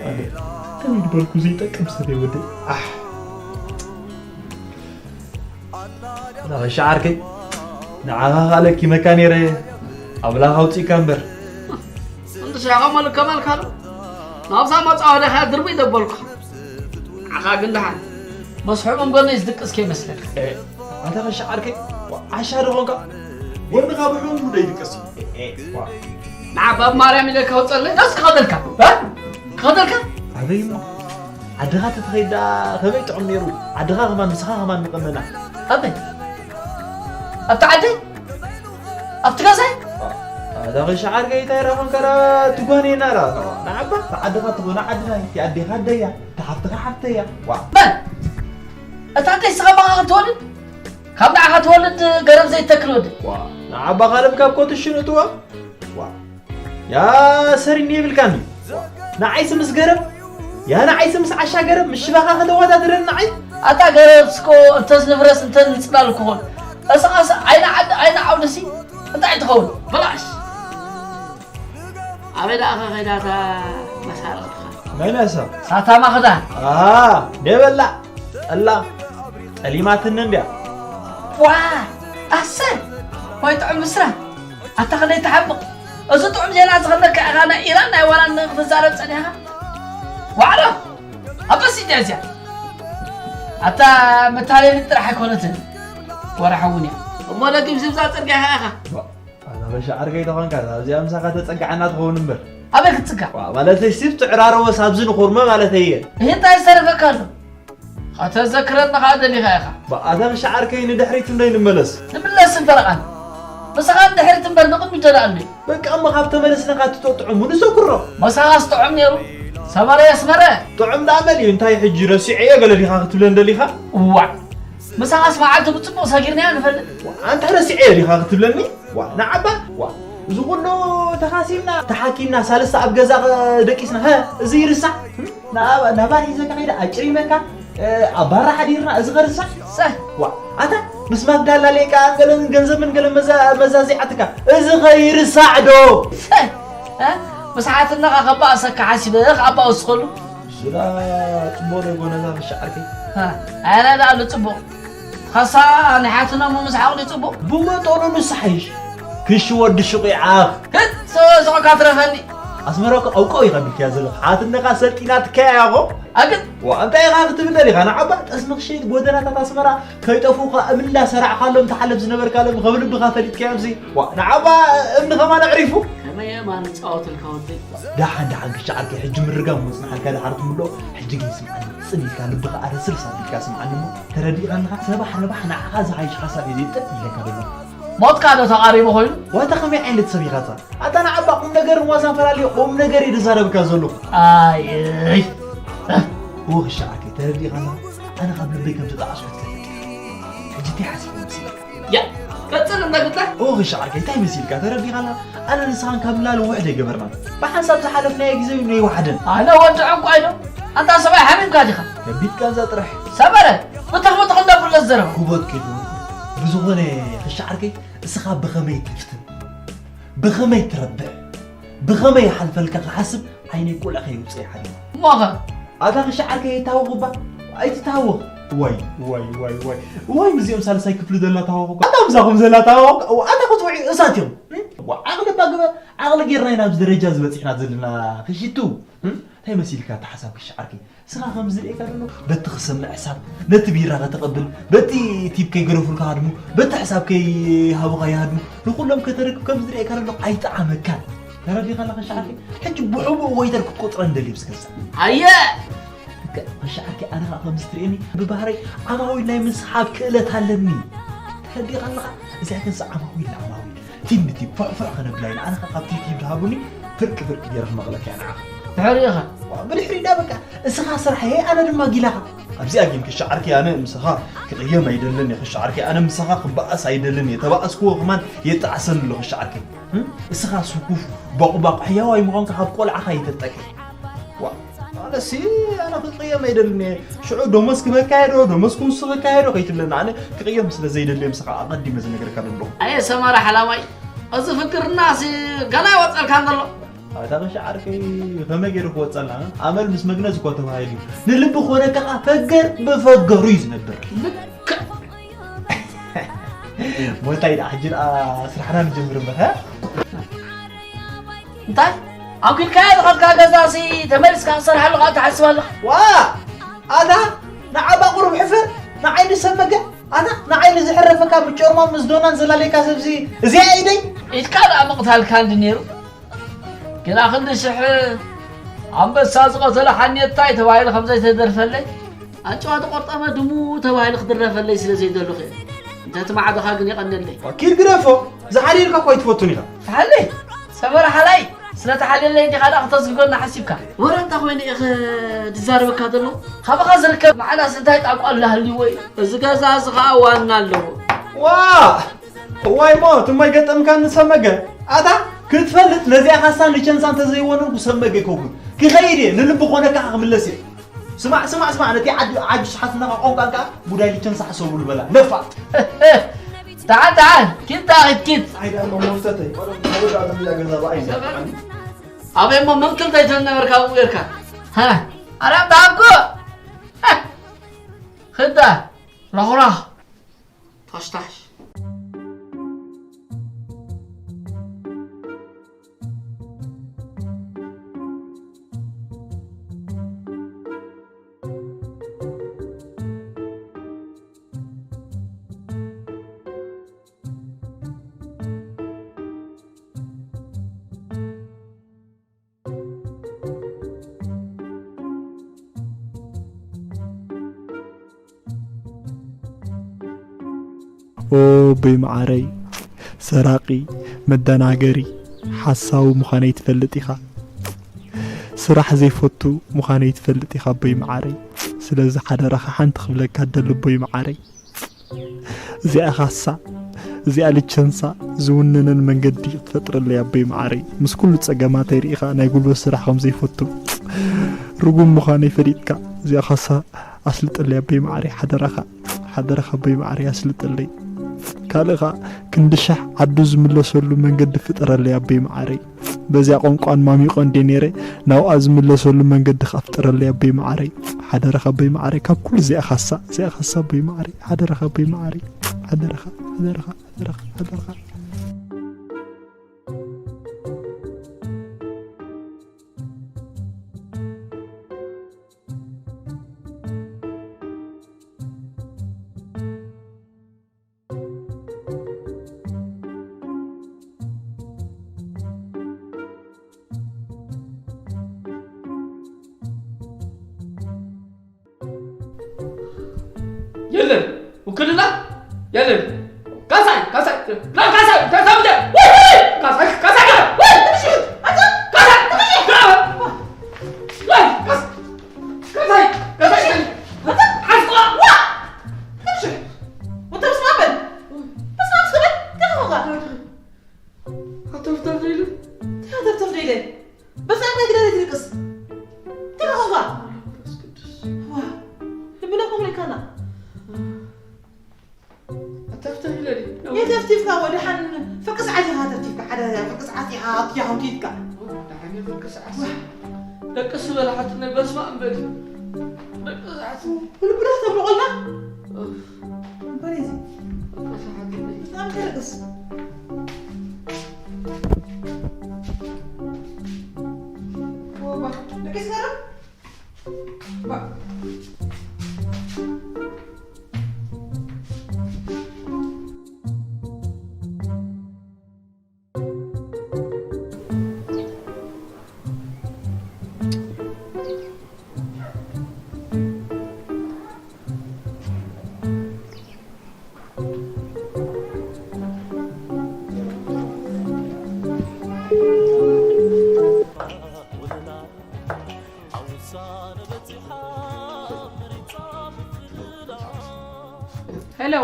ኣደ። ከመይ ዝበልኩ ዘይጠቅም ሰብ እየ ወደይ። ኣሕ። ኣታ ሻዓርከይ። ንዓኻ ካልኪ መካ ነይረ። ኣምላኽ ኣውጺእካ እምበር። እንተ ሻኻ መልከ መልካ ዶ? ናብዛ መጻወደኻ ድርቢ ደበልኩ። ዓኻ ግን ደሓን። መስሕብ እንጎነይ ዝድቅስ ከይመስለካ። ኣታ ሻዓርከይ። ዓሻ ዶ ኾንካ? ጎንኻ ብሕሙም ጉዳይ ይድቀስ። ንዓ ባብ ማርያም ኢለ ከውፀለይ ዳስ ክኸደልካ። እ? ክኸደልካ? ኣበይ እሞ? ዓድኻ ተተኸይዳ ከመይ ጥዑም ነይሩ? ዓድኻ ከማን ምሳኻ ከማን ንቐመና። ኣበይ? ኣብቲ ዓደይ? ኣብቲ ገዛይ? ኣታ ሻዓርከይ እንታይ ረኸንካ? ትጓነየና ራ። ንዓባ ዓድኻ ትኾና ዓድና፣ ኣዴኻ ኣደያ፣ ሓፍትኻ ሓፍተያ። ዋ። በል! እታ ኣደይ ስኻ ባኻ ክትወልድ? ካብ ንዓኻ ትወልድ ገረብ ዘይተክል ወዲ። ዋ፣ ንዓባ ካልብ ካብ ኮትሽን እትዋ። ዋ። ያ ሰሪኒ ይብልካኒ። ንዓይስ ምስ ገረብ፣ ያ ንዓይስ ምስ ዓሻ ገረብ፣ ምስ ሽባኻ ከተወዳድረኒ ንዓይ? ኣታ ገረብ ስኮ እንተስ ንፍረስ እንተ ንጽላል ክኾን። እስኻስ ዓይኒ ዓዲ፣ ዓይኒ ዓውዲ ሲ እንታይ ትኸውን? ብላሽ። ኣበይ ደኣ ከ ከይዳ እታ መሳርቕትኻ? መን እያ እሳ? ሳታማ ክዳን። ኣሃ፣ ደበላ፣ ጠላ፣ ጠሊማትኒ እንድያ። ዋ፣ ኣሰይ፣ ወይ ጥዑም ምስራ። ኣታ ክንደይ ትሓምቕ። እዚ ጥዑም ዜና ዝኸነካ ኢኻ ናይ ኢራን ናይ ዋላን ክትዛረብ ጸኒሕኻ? ዋዕሮ፣ ኣበስ ኢድያ እዚኣ። ኣታ መታለሊ ጥራሕ ኣይኮነትን። ወራሒ እውን እያ። እሞ ለጊም ዝብዛ ጽርግያ ኢኻ ኢኻ። ኣዛ በሻ ዓርከይ ተኾንካ፣ ኣብዚኣ ምሳኻ ተጸግዓና ትኸውን እምበር። ኣበይ ክትጽጋዕ? ዋ፣ ማለተይ፣ ሲብ ትዕራረቦ ሳብዚ ንኹርመ ማለተይ እየ። ይህ እንታይ ዝተረፈካ ኣሎ? ከተዘክረኒ ኸዓ ደሊኻ ኢኻ። ባ-፣ ኣታ በሻ ዓርከይ፣ ንድሕሪት እንዶ ይንመለስ? ንምለስ እምበር ቃል። ምሳኻ ንድሕሪት እምበር ንቕድሚት ዶ ደኣ ኣሎ? በቃ እሞ ካብ ተመለስና ኸዓ ትጠጥዑ እሞ ንዘክሮ። ምሳኻስ ጥዑም ነይሩ። ሰመረ የስመረ። ጥዑም ደኣ መን እዩ? እንታይ ሕጂ ረሲዐዮ ገለ ዲኻ ክትብለን ደሊኻ? እዋዕ። ምሳኻስ መዓልቲ ብጽቡቕ ሰጊርናዮ ንፈልጥ። ዋ፣ ኣንታ ረሲዐዮ ዲኻ ክትብለኒ? ዋ፣ ንዓባ፣ ዋ፣ እዚ ኩሉ ተኻሲብና፣ ተሓኪምና፣ ሳልስቲ ኣብ ገዛ ደቂስና፣ ሀ፣ እዚ ይርሳዕ? ናባ-፣ ናባር ሒዘካ ከይደ ኣጭሪመካ፣ እ፣ ኣብ ባራ ሓዲርና፣ እዚ ኸርሳዕ? ሰህ። ዋ፣ ኣታ፣ ምስ ማግዳ ኣላለየካ፣ ገለን ገንዘብን ገለን መዛ-፣ መዛዚዓትካ፣ እዚ ኸይርሳዕ ዶ? ሰህ። እ? ምስ ሓትነኻ ከባእሰካ ሓሲበ፣ ካብ ኣውስኸሉ። ስላ ጽቡቕ ዶ ይኮነ እዛ ክሻ ዓርከይ? እ፣ ኣረ ደኣ ኣሎ ጽቡቕ። ኸሳ ንሓትኖም ምስሓቕ ድዩ ጽቡቕ? ብመጠኑ ንስሓ ይሽ። ክሽ ወዲ ሹቕ ይዓኽ። ህት፣ ሰ-፣ ስቕ ካትረፈኒ። ኣስመራ እኮ ኣውቀው ኢኻ ቢልክያ ዘለኻ። ሓትነኻ ሰልጢናትካያ እያ እኾ። ኣግጥ። ዋ፣ እንታይ ኢኻ ክትብል ደሊኻ? ንዓባ ጠስሚ ክሸይጥ ጎደናታት ኣስመራ ከይጠፉኻ እምኒ እንዳሰራዕካሎም ትሓልፍ ዝነበርካሎም ከብልብኻ ፈሊጥካዮምሲ። ዋ፣ ንዓባ እምኒ ከማን ኣዕሪፉ። ከመይ የማን ጻወትልካ ወደይ? ደሓን፣ ደሓን ክሻ ዓርከይ፣ ሕጂ ምርጋም መጽናሓልካ ድሓር ትምልኦ። ሕጂ ግን ስምዓኒ፣ ጽን ኢልካ ልብኻ ኣረስርስ ኣቢልካ ስምዓኒ እሞ፣ ተረዲእካ ኣለኻ? ሰባሕ ረባሕ ንዓኻ ዝሓይሽ ሓሳብ እየ ዘምጽእ ኢለካ ደሎ። ሞትካ ዶ ተቓሪቡ ኮይኑ? ዋታ ከመይ ዓይነት ሰብ ኢኻ ኣታ? ኣታ ንዓባ ቁም ነገርን ዋዛን ፈላልዮ፣ ቁም ነገር እየ ዝዛረብካ ዘለኹ። ኣይ፣ እይ። እወ ክሻ ዓርከይ፣ ተረዲእካ ኣለኻ? ኣነ ካብ ልበይ ከም ዝተጣዕስኩ ትፈልጥ ኢኻ። ሕጂ እንታይ ሓሲበ መሲለካ? ያ፣ ቀጽል እንዳ ግዳ። እወ ክሻ ዓርከይ፣ እንታይ መሲልካ? ተረዲእካ ኣለኻ? ኣነ ንስኻን ካብ ንላዕሊ ውሕድ ኣይገበርናን። ብሓንሳብ ዝሓለፍናዮ ግዜ እዩ ነይወሓደን። ኣነ ወዲ ዕንቋይ ዶ? ኣንታ ሰብኣይ ሓሚምካ ዲኻ? ከቢድካ እዛ ጥራሕ። ሰመረ፣ ብትኽ ብትኽ እንዳብሎ ዝዘረባ። ክቦት ከይትወድቁ። ብዝኾነ ክሻ ዓርከይ፣ እስኻ ብኸመይ ትፍትን? ብኸመይ ትረብሕ? ብኸመይ ይሓልፈልካ ክሓስብ ዓይነይ ቆልዕ ከይውፅእ ይሓድር። እሞኸ? ኣታ ክሻ ዓርከይ ኣይታወኽ እባ። ኣይትታወኽ። ዋይ፣ ዋይ፣ ዋይ፣ ዋይ። ዋይ፣ ምስዚኦም ሳልሳይ ክፍሊ ዘላ ታወኽ እኮ። ኣታ ምሳኹም ዘላ ታወኽ። ኣታ ክትውዒ እሳት እዮም። ዋ፣ ዓቕሊ እባ ግበር። ዓቕሊ ጌርና ኢና ኣብዚ ደረጃ ዝበፂሕና ዘለና ክሽቱ። እንታይ መሲልካ እታ ሓሳብ ክሻ ዓርከይ? ስኻ ከም ዝርእየካ ዘሎ፣ በቲ ክሰምዕ ሕሳብ፣ ነቲ ቢራ ከተቐብል፣ በቲ ቲፕ ከይገደፉልካ ሃድሙ፣ በቲ ሕሳብ ከይሃቡኻ ይሃድሙ፣ ንኹሎም ከተረክብ ከም ዝርእየካ ዘሎ ኣይጠዓመካን። ተረዲኻ ኣለኻ ሻዓርከይ? ሕጂ ብሕቡእ ወይተር ክትቆጽረን ደልየ ብስከሳ። ኣየ! ልክዕ፣ ሻዓርከይ፣ ኣነ ኸኣ ከም ዝትርእየኒ፣ ብባህረይ ዓማዊል ናይ ምስሓብ ክእለት ኣለኒ። ተረዲኻ ኣለኻ? እዚኣ ገዛ ዓማዊል ንዓማዊል። ቲም ንቲም፣ ፎዕፎዕ ከነብላ ኢና። ኣነ ኸኣ ካብ ቲም ቲም ዝሃቡኒ፣ ፍርቂ ፍርቂ ገይረ ክመቕለካ እየ ንዓኻ። ድሕሪኡ ኸ? ዋ፣ ብድሕሪኡ ዳ በቃ፣ እስኻ ስራሕ እየ፣ ኣነ ድማ ጊላኻ። ኣብዚኣ ጌም ክሻ ዓርከይ ኣነ ምሳኻ ክቕየም ኣይደልን እየ፣ ክሻ ዓርከይ ኣነ ምሳኻ ክበኣስ ኣይደልን እየ። ተባኣስክዎ ከማን የጣዕሰኒ ኣሎ ክሻ ዓርከይ። እም? እስኻ ስኩፍ፣ ቦቕባቕ፣ ሕያዋይ ምዃንካ ካብ ቆልዓኻ ይፈልጠካ እየ። ዋ፣ ኣነሲ ኣነ ክቅየም ኣይደልን እየ። ሽዑ ደሞዝ ክበካየዶ ደሞዝ ኩንሱ ክካየዶ ከይትብለና፣ ኣነ ክቅየም ስለ ዘይደልየ ምሳኻ ኣቐዲመ ዝነግረካ ዘለኹ። ኣየ ሰመረ ሓላማይ፣ እዚ ፍቅርናሲ ገና ይወፀልካ ዘሎ። ኣታ ኸሻ ዓርከይ፣ ከመይ ገይሩ ክወፀልና? ኣመል ምስ መግነዝ እኮ ተባሂሉ እዩ። ንልቢ ኮነ ከኣ ፈገር ብፈገሩ እዩ ዝነብር። ልክዕ። ሞታይ ደኣ ሕጂ ደኣ ስራሕና ንጀምር እምበር፣ ሀ? እንታይ? ኣንኪልካዮ ዝኸድካ ገዛሲ ተመሊስካ ክትሰርሓሉ ከኣ ትሓስብ ኣለኻ? ዋ! ኣታ ንዓባ ቁሩብ ሕፈር፣ ንዓይ ንሰመገ፣ ኣታ ንዓይ ንዝሕረፈካ ብጨርማ ምስ ዶናን ዘላለየካ ሰብሲ እዚኣ ኢደይ? ኢድካ ደኣ ምቕታልካ እንዲ ነይሩ። ግና ክንዲ ሽሕ ኣንበሳ ዝቐተለ ሓኔታይ ተባሂሉ ከም ዘይተደርፈለይ፣ ኣንጭዋ ተቖርጠመ ድሙ ተባሂሉ ክድረፈለይ ስለ ዘይደለኹ እየ። እንተ እቲ ማዕዶኻ ግን የቐንየለይ። ኪድ ግደፎ፣ ዝሓልየልካ እኮ ኣይትፈቱን ኢኻ። ተሓለይ፣ ሰመረ ሓላይ፣ ስለ ተሓልየለይ እንዲኻ ደኣ ክተዝግበና ሓሲብካ? ወረ እንተ ኮይነ ኢኸ ዝዛረበካ ዘሎ? ካባኻ ዝርከብ ማዕዳስ እንታይ ጣቋ ላህልዎ እዩ? እዚ ገዛ እዚ ኸኣ ዋና ኣለዎ። ዋ! እዋይ ሞ፣ ትማይ ገጠምካኒ ሰመገ። ኣታ፣ ክትፈልጥ ነዚኣ ካሳ ንቸንሳ እንተዘይወነንኩ ሰመገ ይከውን። ክኸይድ እየ፣ ንልቢ ኮነ ከኣ ክምለስ እየ። ስማዕ፣ ስማዕ፣ ስማዕ፣ ነቲ ዓዲ፣ ዓዲ ሽሓትናኻ ቋንቋ ከኣ ጉዳይ ንቸንሳ ሕሰቡሉ በላ። ነፋጥ። ደሓን፣ ደሓን፣ ኪድ፣ ኪድ፣ ኪድ። ኣይ፣ ደኣ እሞ መፍተተይ፣ ቆሎ፣ ቆሎ፣ ደኣ፣ ደኣ፣ ገዛ፣ ብኣይ፣ ኣበይ እሞ መንክል ዘይትብል ነበርካ ኣብኡ ጌርካ? ሃ፣ ኣረ፣ ባኮ። ሃ፣ ክዳ፣ ራኹራኽ። ታሽታሽ። ኦ በይ መዓረይ፣ ሰራቂ፣ መደናገሪ፣ ሓሳዊ ምዃነይ ትፈልጥ ኢኻ። ስራሕ ዘይፈቱ ምዃነይ ትፈልጥ ኢኻ ኣቦይ መዓረይ። ስለዚ ሓደራኻ ሓንቲ ክብለካ ደሊ ኣቦይ መዓረይ። እዚኣ ኻሳ፣ እዚኣ ልቸንሳ ዝውንነን መንገዲ ክትፈጥረለይ ኣቦይ መዓረይ። ምስ ኩሉ ጸገማተይ ርኢኻ ናይ ጉልበት ስራሕ ከም ዘይፈቱ ርጉም ምዃነይ ፈሊጥካ እዚኣ ኻሳ ኣስልጠለይ ኣቦይ መዓረይ ሓደራኻ። ሓደራኻ ኣቦይ መዓረይ ኣስልጠለይ። ካልእ ኸኣ ክንዲ ሻሕ ዓዱ ዝምለሰሉ መንገዲ ፍጠረለይ ኣቦይ መዓረይ። በዚኣ ቋንቋን ማሚቖ እንዴ ነይረ ናብኣ ዝምለሰሉ መንገዲ ከኣ ፍጠረለይ ኣቦይ መዓረይ። ሓደራኻ ኣቦይ መዓረይ ካብ ኩሉ እዚኣ ኻሳ፣ እዚኣ ኻሳ ኣቦይ መዓረይ። ሓደራኻ ኣቦይ መዓረይ። ሓደራኻ፣ ሓደራኻ፣ ሓደራኻ፣ ሓደራኻ። የለን ውክልና የለን። ካሳይ ካሳይ ላ ካሳይ ካሳይ ምደ ወይ ወይ ካሳይ ካሳይ ወይ ትምሽ ኣታ ካሳይ ትምሽ ወይ ካሳይ ካሳይ ካሳይ ኣታ ሓስቆ ዋ ትምሽ ወተምስ ማበል በስ ማስበል ተኸኸ ኣተፍተፍ ደይሉ ኣተፍተፍ ደይለ በስ ኣንተ ግዳ ትልቅስ ተኸኸ ዋ ልብና ኮምሪካና ኣተፍተፍ ኢለ ድዩ? የተፍቲፍካ ወደሓን ፍቅስ ዓቲኻ ተፍቲፍካ ሓደ ፍቅስ ዓቲኻ ኣትያ ሃውቲትካ። ደሓን ፍቅስ ዓስ። ደቅስ በላ ሓትነይ በስመ ኣብ በል። ደቅስ ዓስ። ብልብላ ተብሎ ቆላ። እምበር እዚ። ደቅስ ዓስ። ብጣዕሚ ተደቅስ። ኦባ፣ ደቂስ ነረ? ሄሎ።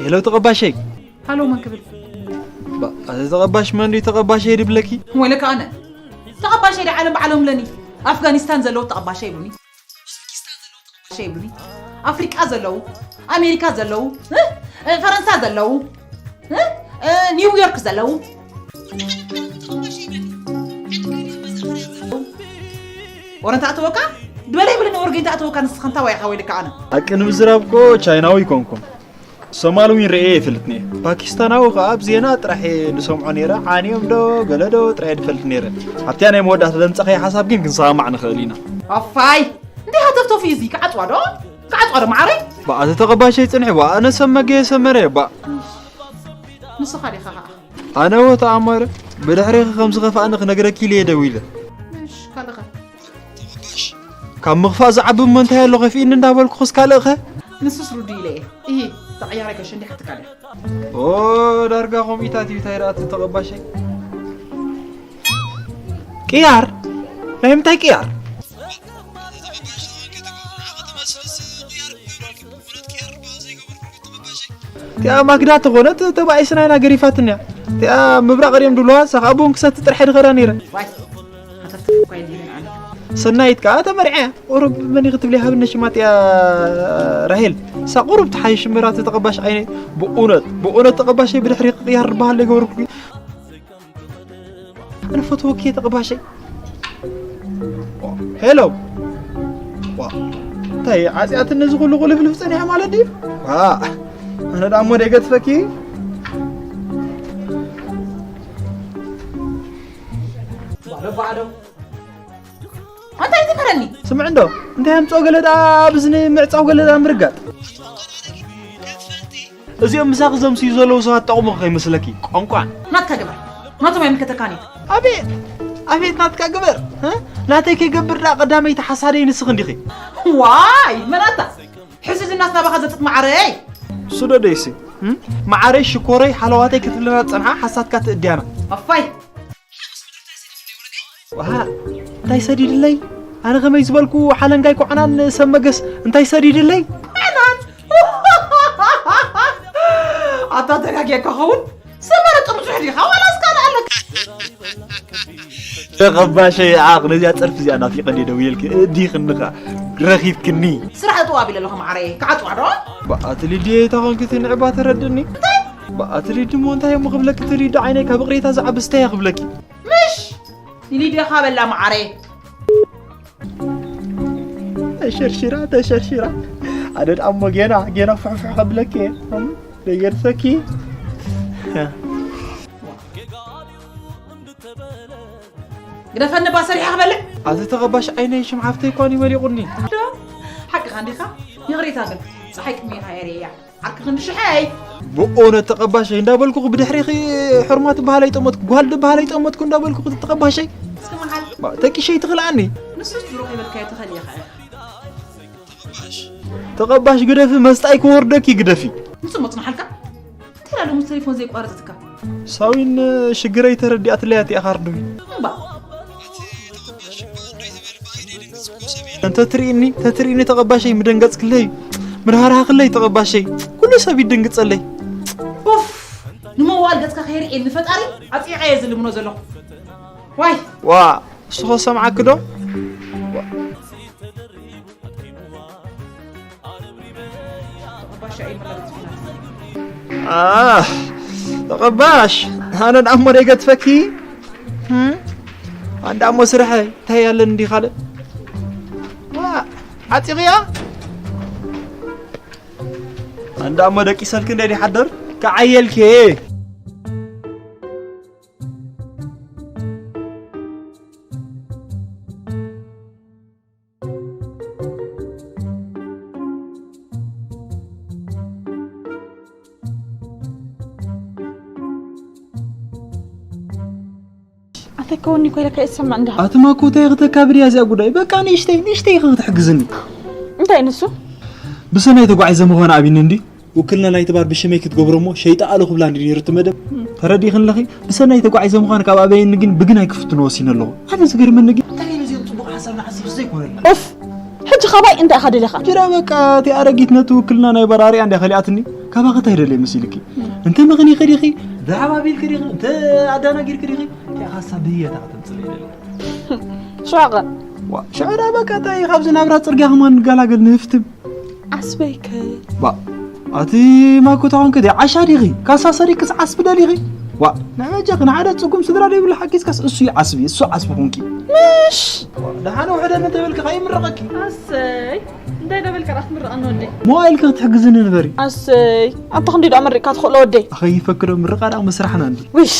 ሄሎ ተቐባሸይ። ሃሎ መን ክብል? ባ፣ ኣዚ ተቐባሽ መን ድዩ ተቐባሸይ ድብለኪ? ወይለካ ኣነ። ተቐባሸይ ዲ ዓለም ባዕሎም ለኒ። ኣፍጋኒስታን ዘለዉ ተቐባሻ ይብሉኒ። ሸይብኒ ኣፍሪቃ ዘለዉ ኣሜሪካ ዘለዉ እ? እ፣ ፈረንሳ ዘለዉ እ? እ፣ ኒውዮርክ ዘለዉ ወረ እንታይ ኣተወካ ድበለ ይብለኒ ወርገ እንታይ ኣተወካ ንስኻ እንታይ ዋይኻ ወይ ልካ ኣነ ኣቂ ንምዝራብ እኮ ቻይናዊ ኣይኮንኩን ሶማል እውን ርእየ ይፈልጥኒ ፓኪስታናዊ ከዓ ኣብ ዜና ጥራሕ እየ ዝሰምዖ ነይረ ዓንዮም ዶ ገለ ዶ ጥራሕ እየ ዝፈልጥ ነይረ ኣብቲያ ናይ መወዳእታ ዘምፀኸዮ ሓሳብ ግን ክንሰማማዕ ንኽእል ኢና ኣፋይ እንታይ ሃተፍተፍ እዩ እዚ ክዓፅዋ ዶ ክዓፅዋ ዶ ማዓረይ ባእ ተተቐባሸይ ፅንሒ ባእ ኣነ ሰብ መገየ ሰመረ ባእ ንስኻ ዲኻ ከዓ ኣነ ወ ተኣማረ ብድሕሬኺ ከም ዝኸፍኣኒ ክነግረኪ ኢለ እየ ደዊለ እሽ ካልኸ ካብ ምኽፋእ ዝዓቢ እሞ እንታይ ኣሎ ከፊእኒ እንዳበልኩ ክስ ካልእኸ ንሱስ ርዱ ኢለ እየ እሂ ተቐያሪ ከሸንዲ ሓትካ ድያ ኦ ዳርጋ ከምኢታት እዩ ታይ ደኣ ተተቐባሸይ ቅያር ናይ ምንታይ ቅያር እቲኣ ማክዳ ተኾነት ተባኢስና ኢና ገሪፋትንያ እቲኣ ምብራቕ ሪኦም ድብለዋ ሳኻ ብውን ክሰቲ ጥርሐ ድኸዳ ነይረ ዋይ ሃተፍቲ እኳ የድልየን ኣነ ሰናይት ከዓ ተመርዐያ ቁሩብ መን ክትብሊ ሃብነ ሽማ እቲኣ ራሄል እሳ ቁሩብ ትሓይሽ ምራት ተቐባሽ ዓይነ ብእውነት ብእውነት ተቐባሸይ ብድሕሪ ክቅያር ድበሃል ይገብርኩ ኣነ ፈትወኪ ተቐባሸይ ሄሎ እንታይ ዓፅያትኒ እዚ ኩሉ ቁልፍልፍ ፀኒሐ ማለት ድዩ ኣነ ዳሞ ደገትፈኪ ባዶ ባዶ እንታይ ትፈረኒ ስምዕ እንዶ እንታይ ኣምፅኦ ገለ ደኣ ብዝኒ ምዕፃው ገለ ደኣ ምርጋጥ እዚኦም ምሳኺ ዘምስዩ ዘለዉ ሰባት ጠቕሙ ከይመስለኪ ቆንቋን ናትካ ግበር ናቶም ኣይምልከተካን እዩ ኣቤት ኣቤት ናትካ ግበር እ? ናተይ ከይገብር ደኣ ቀዳመይቲ ሓሳደይ ንስኺ እንዲኺ ዋይ መናታ ሕዚ ዝናስ ናባኻ ዘጥጥ መዓረይ ሱደደይሲ እም? መዓረይ ሽኮረይ ሓለዋተይ ክትብለና ዝጸንሓ ሓሳትካ ትእድያና ኣፋይ ዋሃ እንታይ ሰዲድለይ ኣነ ከመይ ዝበልኩ ሓለንጋይ ኮዕናን ሰብ መገስ እንታይ ሰዲድለይ ኣታ ተጋጊያ ክኸውን ሰመረ ጥርዙሕ ዲኻ ዋላ እስካል ኣለካ ተቐባሸይ ዓቕ ነዚኣ ጸርፊ እዚኣ ናፊቐ እንደ ደውየልኪ እዲኽንኻ ረኺብክኒ ስራሕ እጥዋ ቢለ ኣለኹ ማዓረየ ክዓጥዋ ዶ ብኣትሊ ድየ እታ ኾንኪ እቲ ንዕባ ተረድእኒ ብኣትሊ ድሞ እንታይ እሞ ክብለኪ እቲ ሊዶ ዓይነይ ካብ ቅሬታ ዝዓቢ ስተያ ክብለኪ ምሽ ንሊድኻ በላ ማዓረየ ተሸርሽራ ተሸርሽራ ኣደድ ኣሞ ጌና ጌና ፍሕፍሕ ከብለኪ እየ ደየድፈኪ ግደፈኒ ባ ሰሪሐ ክበልዕ ኣቲ ተቐባሽ ዓይነይ ሽም ሓፍተይ እኳ እዩ ወሊቑኒ ሓቅኻ እንዲኻ ይቕሬታ ግን ፀሓይ ቅሜኻ የርእያ ዓርኪ ክንዲ ሽሐይ ብእውነት ተቐባሸይ እንዳበልኩኺ ብድሕሪኺ ሕርማ ትበሃል ኣይጠመትኩ ጓል ትበሃል ኣይጠመትኩ እንዳበልኩኺ ተቐባሸይ እስኪ መሓል ተቂሸይ ትኽልኣኒ ንሱስ ድሮ ከይበልካዮ ትኸል ኢኻ ተቐባሽ ግደፊ መስጣይ ክወርደኪ ግደፊ ንሱ መፅናሓልካ እንታይ ላሉ ምስ ተሌፎን ዘይቋረፅትካ ሳዊን ሽግረይ ተረዲኣትለይ ኣቲኣ ካርዱይ እምባ እንተ ትርእኒ ተትርእኒ ተቐባሸይ ምደንገጽክለይ ምድሃርሃኽለይ ተቐባሸይ ኩሉ ሰብ ይደንግጸለይ ኡፍ ንመዋል ገጽካ ከይርእየኒ ፈጣሪ ኣጽቂቐ እየ ዝልምኖ ዘለኹ ዋይ ዋ እስኾ ሰምዓኪ ዶ ተቐባሽ ኣይመለስኩ ኣህ ተቐባሽ ኣነ ደኣ እሞ ደይገትፈኪ ኣንዳ እሞ ስርሐ እንታይ ያለን እንዲ ካልእ ዓፂቕያ ኣንዳ እሞ ደቂሰልኪ እንደ ይሓደር ክዓየልኪ ኣተከውኒ ኮይለካ ይሰማዕ እንዳ ኣትማ ኮታ ክትካብድ እያ እዚኣ ጉዳይ በቃ ንእሽተይ ንእሽተይ ኢኺ ክትሕግዝኒ እንታይ ንሱ ብሰናይ ተጓዒዘ ምዃን ኣቢኒ እንዲ ውክልና ናይቲ ባር ብሽመይ ክትገብሮ እሞ ሸይጣ ኣለ ክብላ እንዲ ነይሩ እቲ መደብ ተረዲኽን ለኺ ብሰናይ ተጓዒዘ ምዃን ካብ ኣበየኒ ግን ብግናይ ክፍትኖ ወሲነ ኣለኹ ኣነ ዝገርመኒ ግን እንታይ ነዚኦም ጽቡቕ ሓሳብ ንዓስብ ዘይኮነልና ኡፍ ሕጂ ካባይ እንታይ ኢኻ ደሊኻ ጅራ በቃ እቲ ኣረጊት ነቲ ውክልና ናይ በራሪያ እንዳ ከሊኣትኒ ካባኺ እንታይ ደልየ መሲልኪ እንተ ምኽኒኺ ዲኺ ብዓባቢልኪ ዲኺ እንተ ኣዳናጊርኪ ዲኺ እንታይ ሓሳብ ብህየታ ከተምፅእ ይደሊ ሸዋቐ ዋ፣ ሽዑ ደኣ በቃ እንታይ ካብዚ ናብራ ጽርግያ ከማን ንገላገል ንህፍትም። ዓስበይከ? ባ፣ ኣቲ ማኮ ተኾንከ ዲ ዓሻ ዲኺ? ካሳ ሰሪክስ ዓስቢ ደሊኺ? ዋ፣ ንዓጃኺ ንሓደ ጽጉም ስድራ ደይብሉ ሓጊዝካስ እሱ እዩ ዓስቢ፣ እሱ ዓስቢ ኹንኪ። ምሽ! ዋ፣ ደሓን ውሕደኒ እንተበልኪ ከይምረቐኪ። ኣሰይ፣ እንታይ ደበልካ ደኣ ክትምረቐኒ ወደይ? ሞባይልኪ ክትሕግዝኒ ንበሪ። ኣሰይ፣ ኣታ ክንደይ ደኣ መሪቕካ ትኽእሎ ወደይ? ኣኸይፈክዶ ምርቓ ደኣ መስራሕና እንዲ። ውሽ!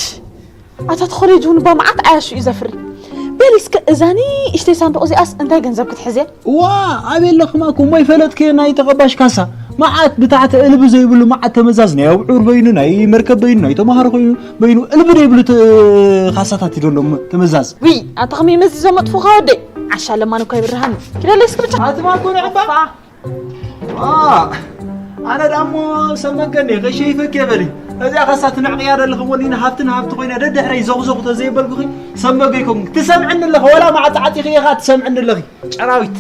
ኣታ እቲ ኮሌጅ እውን እባ መዓት ዓያሹ እዩ ዘፍሪ። በሊ እስከ እዛ ንእሽተይ ሳንዱቕ እዚኣስ እንታይ ገንዘብ ክትሕዝ እያ? እዋ፣ ኣበይ ኣለኽማ እኮ እሞ ይፈለጥክዮ ናይ ተቐባሽ ካሳ። መዓት ብታሕቲ እልቢ ዘይብሉ መዓት ተመዛዝ ናይ ኣብዑር በይኑ፣ ናይ መርከብ በይኑ፣ ናይ ተምሃሮ ኮይኑ በይኑ እልቢ ዘይብሉ ተ-፣ ካሳታት እዩ ዘሎ እሞ ተመዛዝ። ውይ፣ ኣታ ከመይ መዚዞም መጥፉኻ ወደይ? ዓሻ ለማን እኮ ይብርሃን። ኪደለይ እስኪ ብቻ። ኣትማ እኮ ንዕባ። ፋ። ዋ፣ ኣነ ዳሞ ሰመገኒ ከሸይፈክ የበሊ። እዚኣ ኸሳ ትንዕቕያ ደለኹ ወኒ ንሃብትን ሃብቲ ኮይና ደድሕረይ ዘኹዘኹ ተዘይበልኩኺ ሰመገ ይኮንኩ። ትሰምዕኒ ኣለኸ ወላ መዓጣዕጢኺ ኢኻ ትሰምዕኒ ኣለኺ። ጨራዊት።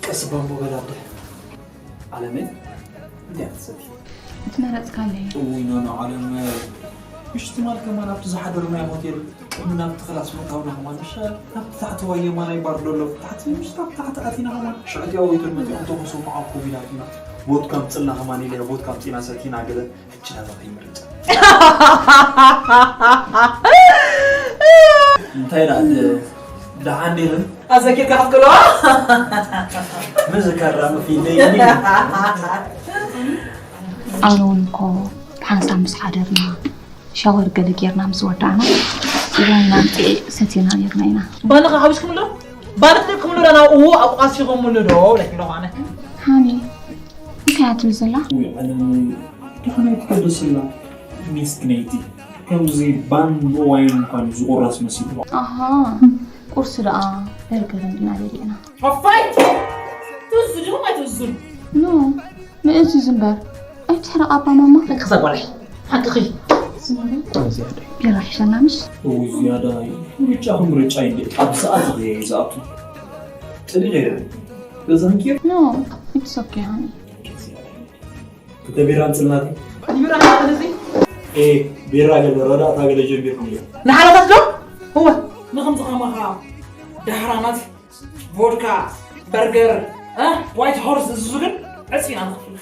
ቀስ ባምቦ በል ኣደ። ዓለመይ፣ እንታይ ክትሰቲ? እቲ መረጽካለይ። እውይ፣ ኖ፣ ኖ፣ ዓለም፣ ምሽ ትማል ከማን ኣብቲ ዝሓደርናዮ ሆቴል ቅድሚ ናብቲ ክላስ ምእታውና ከማን፣ ምሽ ናብቲ ታሕተዋይ የማናይ ባር ዘሎ፣ ታሕቲ፣ ምሽ ናብቲ ታሕቲ ኣቲና ከማን፣ ሽዕትያ ወይቶን መጺኦም ተኹሶም መዓኮብ ኢላትና፣ ቦድካ ኣምጽልና ከማን ኢለያ፣ ቦድካ ኣምጺና ሰቲና ገለ፣ ሕጂ ናባኺ ምርጫ። እንታይ ደኣ፣ ድ-፣ ደሓን ዲኽን? ኣዘኪርካ ክትክእሎ? ምዝከራ መፊለይ። ኣነ እውን እኮ ብሓንሳብ ምስ ሓደርና፣ ሻወር ገለ ጌርና ምስ ወዳእና፣ ጽባይና ኣምጺኤ ሰቲና ኔርና ኢና። ባንኻ ሓዊስኩምሉ? ባን ተጠቅምሉ ዶ ናብኡ ኣቋሲኹምሉ ዶ? ኢለኪ ኣለኹ ኣነ። ሃኒ፣ እንታይ እያ ትብል ዘላ? ውይ፣ ዓለም፣ ደሓን ኣይትሐደስላ። ሚስኪነይቲ። ከምዚ ባን ብዋይን እንኳን ዝቑረስ መሲሉ። ኣሃ፣ ቁርሲ ደኣ በርገር እንድና በሊዕና። ሓፋይ! ትእዝዙ ዲኹም ኣይትእዝዙን? ኖ፣ ንእዝዝ እምበር። ኣይትሕረቕ ኣባ ማማ። ሓቅኺ ጓለይ፣ ሓቅኺ። ቢራ ሒሸና ምሽ? እው፣ ዝያዳ ምርጫኹም ምርጫ እዩ እንዴ? ኣብ ሰዓት እየ ዝኣቱ። ጥልቕ የለን። ገዛ ህንኪ? ኖ፣ it's okay፣ ሃኒ። ክልተ ቢራ ኣምፅልናለይ። ቢራ ኣምፅልናለይ። ኤ፣ ቢራ ገለ ረዳእታ ገለ ጀሚርኩም እዮም። ንሓላታት ዶ? እወ። ንኸምዚ ከማኻ ዳሕራናት ቮድካ፣ በርገር፣ እ? ዋይት ሆርስ ዝዝዙ ግን ዕፂና ንኽፍል።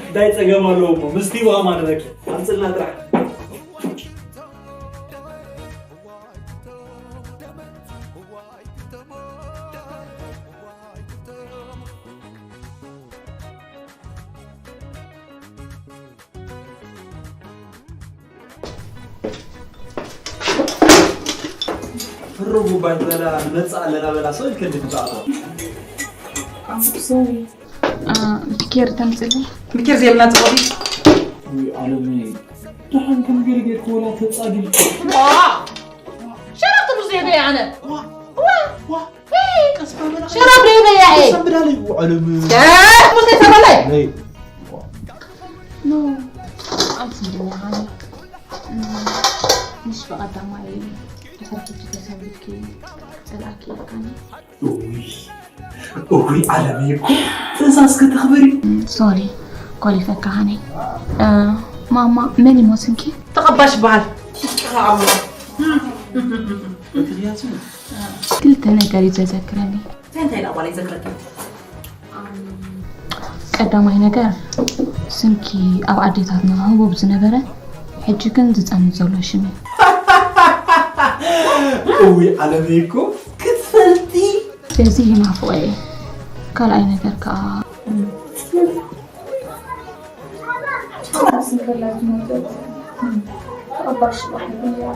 እንታይ ፀገም ኣለዎ እሞ? ምስቲ ይብሃም ኣለኪ። ኣምፅልና ጥራሕ። ፍርጉ ባይ በላ ንመጽእ ኣለና በላ ሰው ይከልፍ ዛዕባ። I'm sorry. አ፣ ቢኬር ተምጽልይ? ቢኬር ዘይብልና ጽቆዲ? ውይ፣ ዓለመይ። ደሓን ከም ገርገር ክወላ ተጻጊ። ዋ! ሸራብ ትብሉ ዘይበይ ኣነ። ዋ! ዋ! ዋ! ሸራብ ዘይበይ ኣየ። ሰብዳለይ ዓለም። እ፣ ሙሴ ተበላይ። ነይ። ኖ፣ ኣምስልኒ ሃኒ። እም፣ ምሽ ብቐዳማይ ድሕሪ ሕጂ ተሰንቢድኪ ጸላእኪ ኢልካኒ። እውይ፣ እውይ፣ ዓለመይ እኮ ትእዛዝ ከተኽብሪ። እም፣ ሶሪ፣ ኮሊፈካ ሃኒ። እ፣ ማማ፣ መን ይሞ ስምኪ? ተቐባሽ በሃል። ይቅራ ኣቦ። ምክንያቱ ክልተ ነገር እዩ ዘዘክረኒ። እንታይ እንታይ ደኣ ጓለይ ዘክረኪ? ቀዳማይ ነገር፣ ስምኪ ኣብ ኣዴታትና ህቡብ ዝነበረ፣ ሕጂ ግን ዝጸንት ዘሎ ሽም እዩ። እውይ፣ ዓለመይ እኮ ክትፈልጢ። ስለዚ ይናፍቖ እየ። ካልኣይ ነገር ከኣ፣ ጥራይ ስም ከላ ዝሞተት ተቐባሽ ባህል እያ።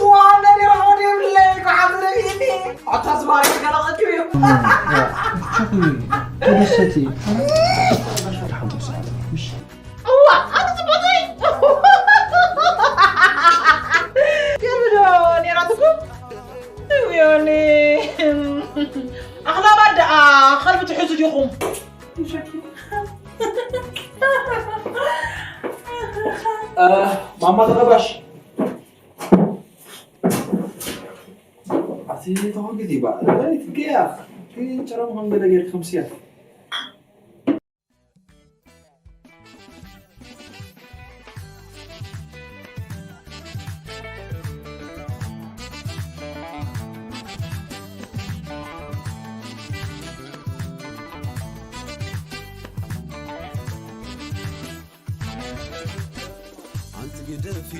ዋው፣ ነዲራ ወዲብለይ፣ ጓሓፍ ረቢኒ። ኣታ ዝባሪ ተገላቐልኩ እዩ። ቸኩ ተደሰቲ። እዋ ኣታ ጽቡቕይ ገርዶ ኔራትኩም ዮኒ ኣኽላባት ደኣ ከልቢ ትሕዙ ዲኹም ማማ ተቐባሽ ኣቲ ተኾን ግዜ ባ ትገያ ጨረሙ ከም ገለ ጌርኪ ከምስያ ኣንቲ ግደፊ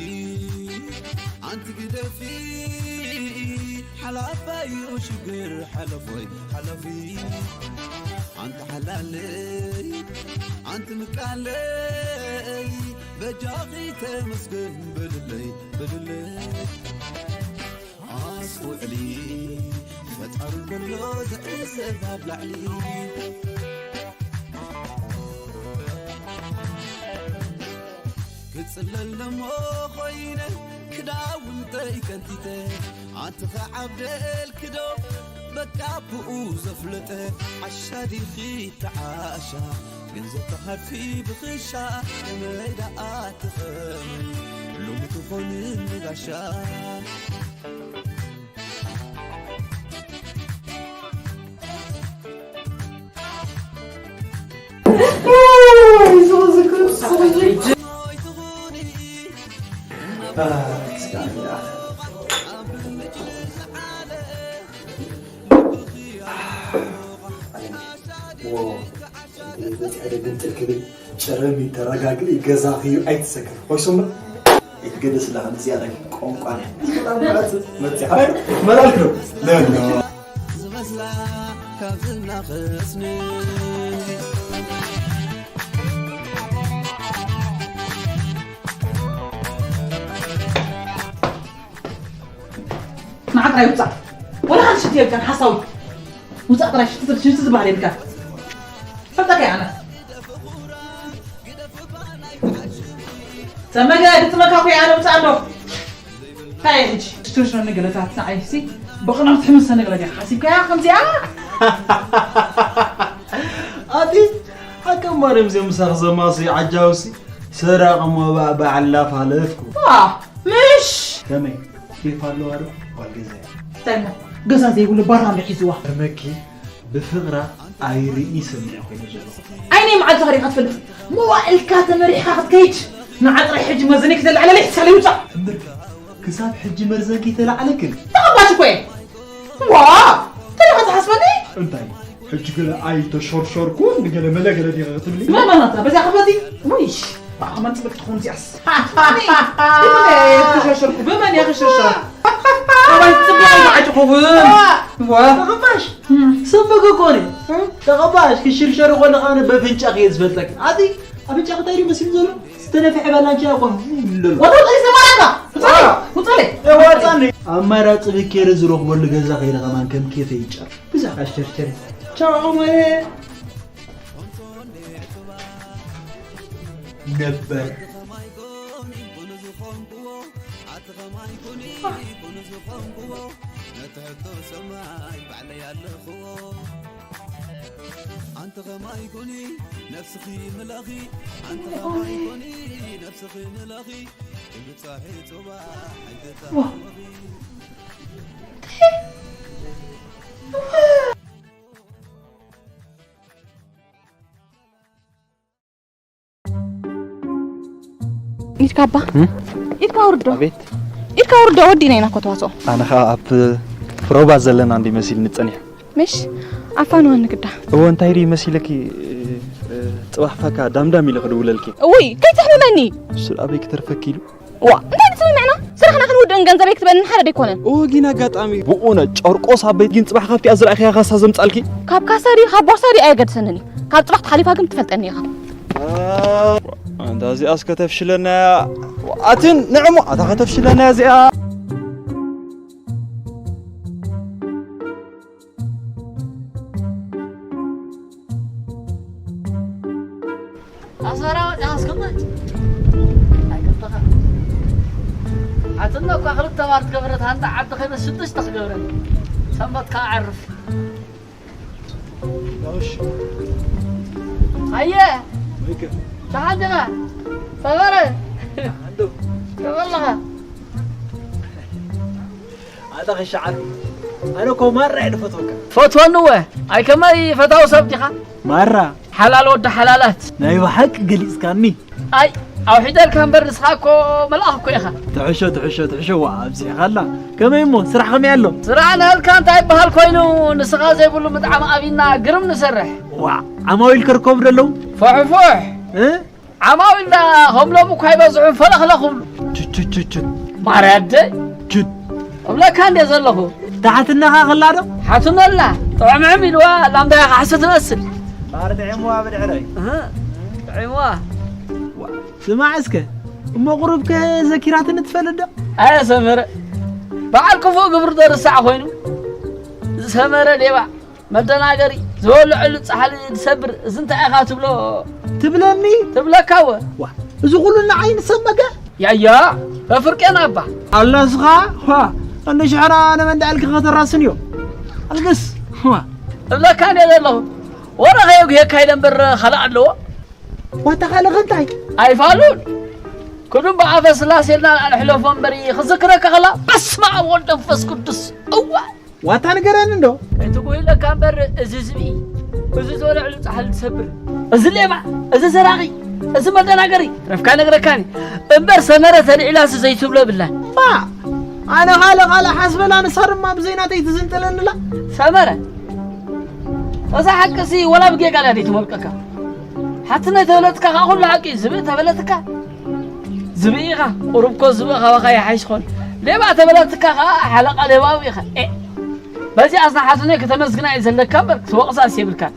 ኣንቲ ግደፊ ሓላፋ እዩ ሽግር ሓለፎይ ሓለፊ ኣንቲ ሓላለይ ኣንቲ ምቃለይ በጃኺ ተመስገን በልለይ በልለይ ኣስተውዕሊ ፈጣሪ ከሎ ዝዕዘብ ኣብ ላዕሊ ክጽለል ደሞ ኾይነ ክዳውንተይ ከንቲተ ኣቲ ኸዓብደልክዶ በቃ ብኡ ዘፍለጠ ዓሻ ዲኺ ተዓሻ ገንዘብ ተሃድፊ ብኽሻ ከመይ ደኣ ትኸኒ ሎሚ ትኾንኒ ጋሻ በፂሐ ደገንጥል ክብል ጨረሚ ተረጋግኢ ገዛኺ እዩ ኣይትሰከፍ ኮይሶም ይትገደስ ኣለኻ ንዚኣ ናይ ቆንቋን መፅኻ መላልክ ነው ለሎ ዝመስላ ካብ ዝናኸስኒ ንዓ ጥራይ ውፃእ ወላ ሓንቲ ሽንቲ የብልካን ሓሳዊ ውፃእ ጥራይ ሽንቲ ዝብል- ሽንቲ ዝበሃል የብልካን ፈልጠካ እየ ኣነ ሰመገ ግጥመካ እኮ እየ ኣነ ውፃእ ኣሎ እንታይ እየ ሕጂ ትሽርሽረኒ ገለታት ንዓይሲ ብቕናት ሕምሰኒ ገለ ዲኻ ሓሲብካያ ከምዚኣ ኣቲ ሓከም ማርያም እዚኦም ምሳኽ ዘማሲ ዓጃውሲ ሰራቕ ሞባእ በዓል ላፋለፍኩ ዋ ምሽ ከመይ ኬፍ ኣለዋ ዶ ጓል ገዛ እያ እንታይ እሞ ገዛ ዘይብሉ ባራሚ ሒዝዋ መኪ ብፍቕራ ኣይርኢ ሰሚዐ ኮይኑ ዘለኹ ዓይነይ መዓልቲ ኸሪኻ ትፈልጥ መዋእልካ ተመሪሕካ ክትከይድ ንዓጥራይ ሕጂ መዘነይ ክተልዕለለ ይሕሳለ ይውፃእ እምበር ክሳብ ሕጂ መርዘን ከይተላዕለክን ተቐባሽ እኮ እየ ዋ ተለኻ ትሓስበኒ እንታይ ሕጂ ገለ ኣይተሸርሸርኩን ገለ መለ ገለ ዲኻ ክትብሊ መመናታ በዚኣ ክብለቲ ውይ ብዓመን ፅብቅ ትኸውን እዚኣስ ተሸርሸርኩ ብመን እየ ክሽርሸር ኣባይ ፅብቅ ዓይትኸውን ዋ ተቐባሽ ሰበገ ኮነ ተቐባሽ ክሽርሸር ኮነ ካነ በፍንጫ ክየ ዝፈልጠክ ኣቲ ኣፍንጫ ክታይ ድዩ መሲሉ ዘሎ ዝተነፍሐ ባላንቻ ኮን ይብለሉ ወተው ጠሊስ ዘማራካ ውፀለይ ውፀለይ ተዋጣኒ ኣማራፂ ብኬረ ዝረኽበሉ ገዛ ከይደ ከማን ከም ኬፈ ይጨር ብዛዕባ ሽርሸር ቻው ዑመረ ነበር ኣንቲ ኸማይ ኩኒ ነፍስኺ ምለኺ ኣንቲ ኸማይ ኩኒ ነፍስኺ ምለኺ ትብጻሒ ጽባሕ ኣይትታወኺ ኢድካ ኣባ ኢድካ ውርዶ ኢድካ ውርዶ ወዲእና ኢና ኮተዋስኦ ኣነ ኸዓ ኣብ ፕሮባ ዘለና እንዲ መሲልኒ ጸኒሑ ምሽ ኣፋንወኒ ግዳ እወ እንታይ ድዩ መሲለኪ ጽባሕ ፈካ ዳምዳም ኢለ ክድውለልኪ እውይ ከይተሕምመኒ እሱ ኣበይ ክተርፈኪ ኢሉ ዋ እንታይ ትስምምዕና ስራሕና ክንውድእን ገንዘበይ ክትበንን ሓደ ደይኮነን እወ ግን ኣጋጣሚ ብኡነ ጨርቆስ ኣበይ ግን ጽባሕ ካብቲኣ ዝረኣኽያ ካሳ ዘምጻልኪ ካብ ካሳ ድዩ ካብ ቦርሳ ድዩ ኣየገድሰንን እዩ ካብ ጽባሕ ተሓሊፋ ግን ትፈልጠኒ ኢኻ ኣንታ እዚኣስ ከተፍሽለናያ ኣትን ንዕሞ ኣታ ከተፍሽለናያ እዚኣ ኣስመራ ወዲኻ እስክመ ኣይቀጠኻ። ሓትና እኳ ክልተ ባር ትገብረት፣ ሃንዳ ዓዲ ኸይደ ሽዱሽተ ክገብረን። ሰንበት ከዓ ዓርፍ። እሺ። ኣየ። ወይከ። ደሓን ዲኻ? ሰመረ። ደሓን ዶ? ከመይ ኣለኻ? ኣታ ኸሻዓል። ኣነ እኮ ማራ እየ ዝፈትወካ። ፈትወኒ እወ። ኣይ ከመይ ፈታዊ ሰብ ዲኻ? ማራ። ሓላል ወዲ ሓላላት። ናይ ብሓቂ ገሊጽካኒ። ኣይ፣ ኣውሒደልካ እምበር ንስኻ እኮ መልኣኽ እኮ ኢኻ። ትሕሾ፣ ትሕሾ፣ ትሕሾ፣ ዋ፣ ኣብዚሕኻላ። ከመይ እሞ፣ ስራሕ ከመይ ኣሎ? ስራሕ ንህልካ እንታይ ይበሃል ኮይኑ፣ ንስኻ ዘይብሉ ምጥዓም ኣብና ግርም ንሰርሕ። ዋ፣ ዓማዊል ክርከቡ ዶ ኣለዉ? ፎሕፎሕ። እ? ዓማዊል ዳ ከም ሎሚ እኳ ኣይበዝሑን ፈለኽለኽ ይብሉ። ቹ፣ ቹ፣ ቹ፣ ቹ። ማርያ ኣደይ። ቹ። እብለካ እንደ ዘለኹ። ታሕትነኻ ከላ ዶ? ሓትነላ። ጥዕምዕም ኢልዋ፣ ላምዳ ኢኻ ሓሰ ትመስል። ማር ጥዒምዋ ብድሕረይ። እህ፣ ጥዒምዋ። ዋ፣ ስማዕ እስከ፣ እሞ ቁሩብከ ዘኪራትኒ ትፈልጥ ዶ? ኣየ ሰመረ፣ በዓል ክፉእ ግብሪ ዶ ርሳዕ ኮይኑ? ዝሰመረ ሌባ፣ መደናገሪ፣ ዝበልዐሉ ጻሕሊ ዝሰብር፣ እዚ እንታይ ኢኻ ትብሎ? ትብለኒ? ትብለካ እወ። ዋ፣ እዚ ኩሉ ንዓይ ንሰመገ? ያያ፣ በፍርቄና እባ። ኣላ እስኻ፣ ዋ፣ እንደ ሽሕራ ነመንዳ ዕልኪ ከተራስንዮ። ኣልግስ፣ ዋ። እብለካ እንደ ዘለኹ፣ ወረ ከየጉሄካ ኢለ እምበር ካልእ ኣለዎ? ዋታ ካልእ እንታይ? ኣይፋሉን። ክዱም ብኣፈ ስላሴ ኢልና ኣሕለፎ እምበሪ፣ ክዝክረካ ከላ፣ በስመ ኣብ ወልድ መንፈስ ቅዱስ። እዋ። ዋታ ንገረኒ እንዶ። ኣይትጉሂለካ እምበር፣ እዚ ዝብኢ፣ እዚ ዝበልዐሉ ጻሕሊ ዝሰብር፣ እዚ ሌባ፣ እዚ ሰራቒ፣ እዚ መደናገሪ፣ ረፍካ ነግረካኒ። እምበር ሰመረ ተልዒላሲ ዘይትብሎ የብላን። ማ፣ ኣነ ካልእ ካልእ ሓስበላ፣ ንሳ ድማ ብዘይ ናተይ ትዝንጥለንላ። ሰመረ፣ እዛ ሓቅሲ ወላ ብጌጋ ድያ ዘይትመልቀካ? ሓትነይ ተበለትካ ከኣ ኩሉ ሓቂ እዩ። ዝብኢ ተበለትካ? ዝብኢ ኢኻ። ቁሩብ እኮ ዝብኢ ካባኻ ይሓይሽ ኾን። ሌባ ተበለትካ ከኣ ሓለቓ ሌባዊ ኢኻ። ኤ! በዚኣስ ንሓትነይ ክተመስግና እዩ ዘለካ እምበር ክትወቕሳስ የብልካን።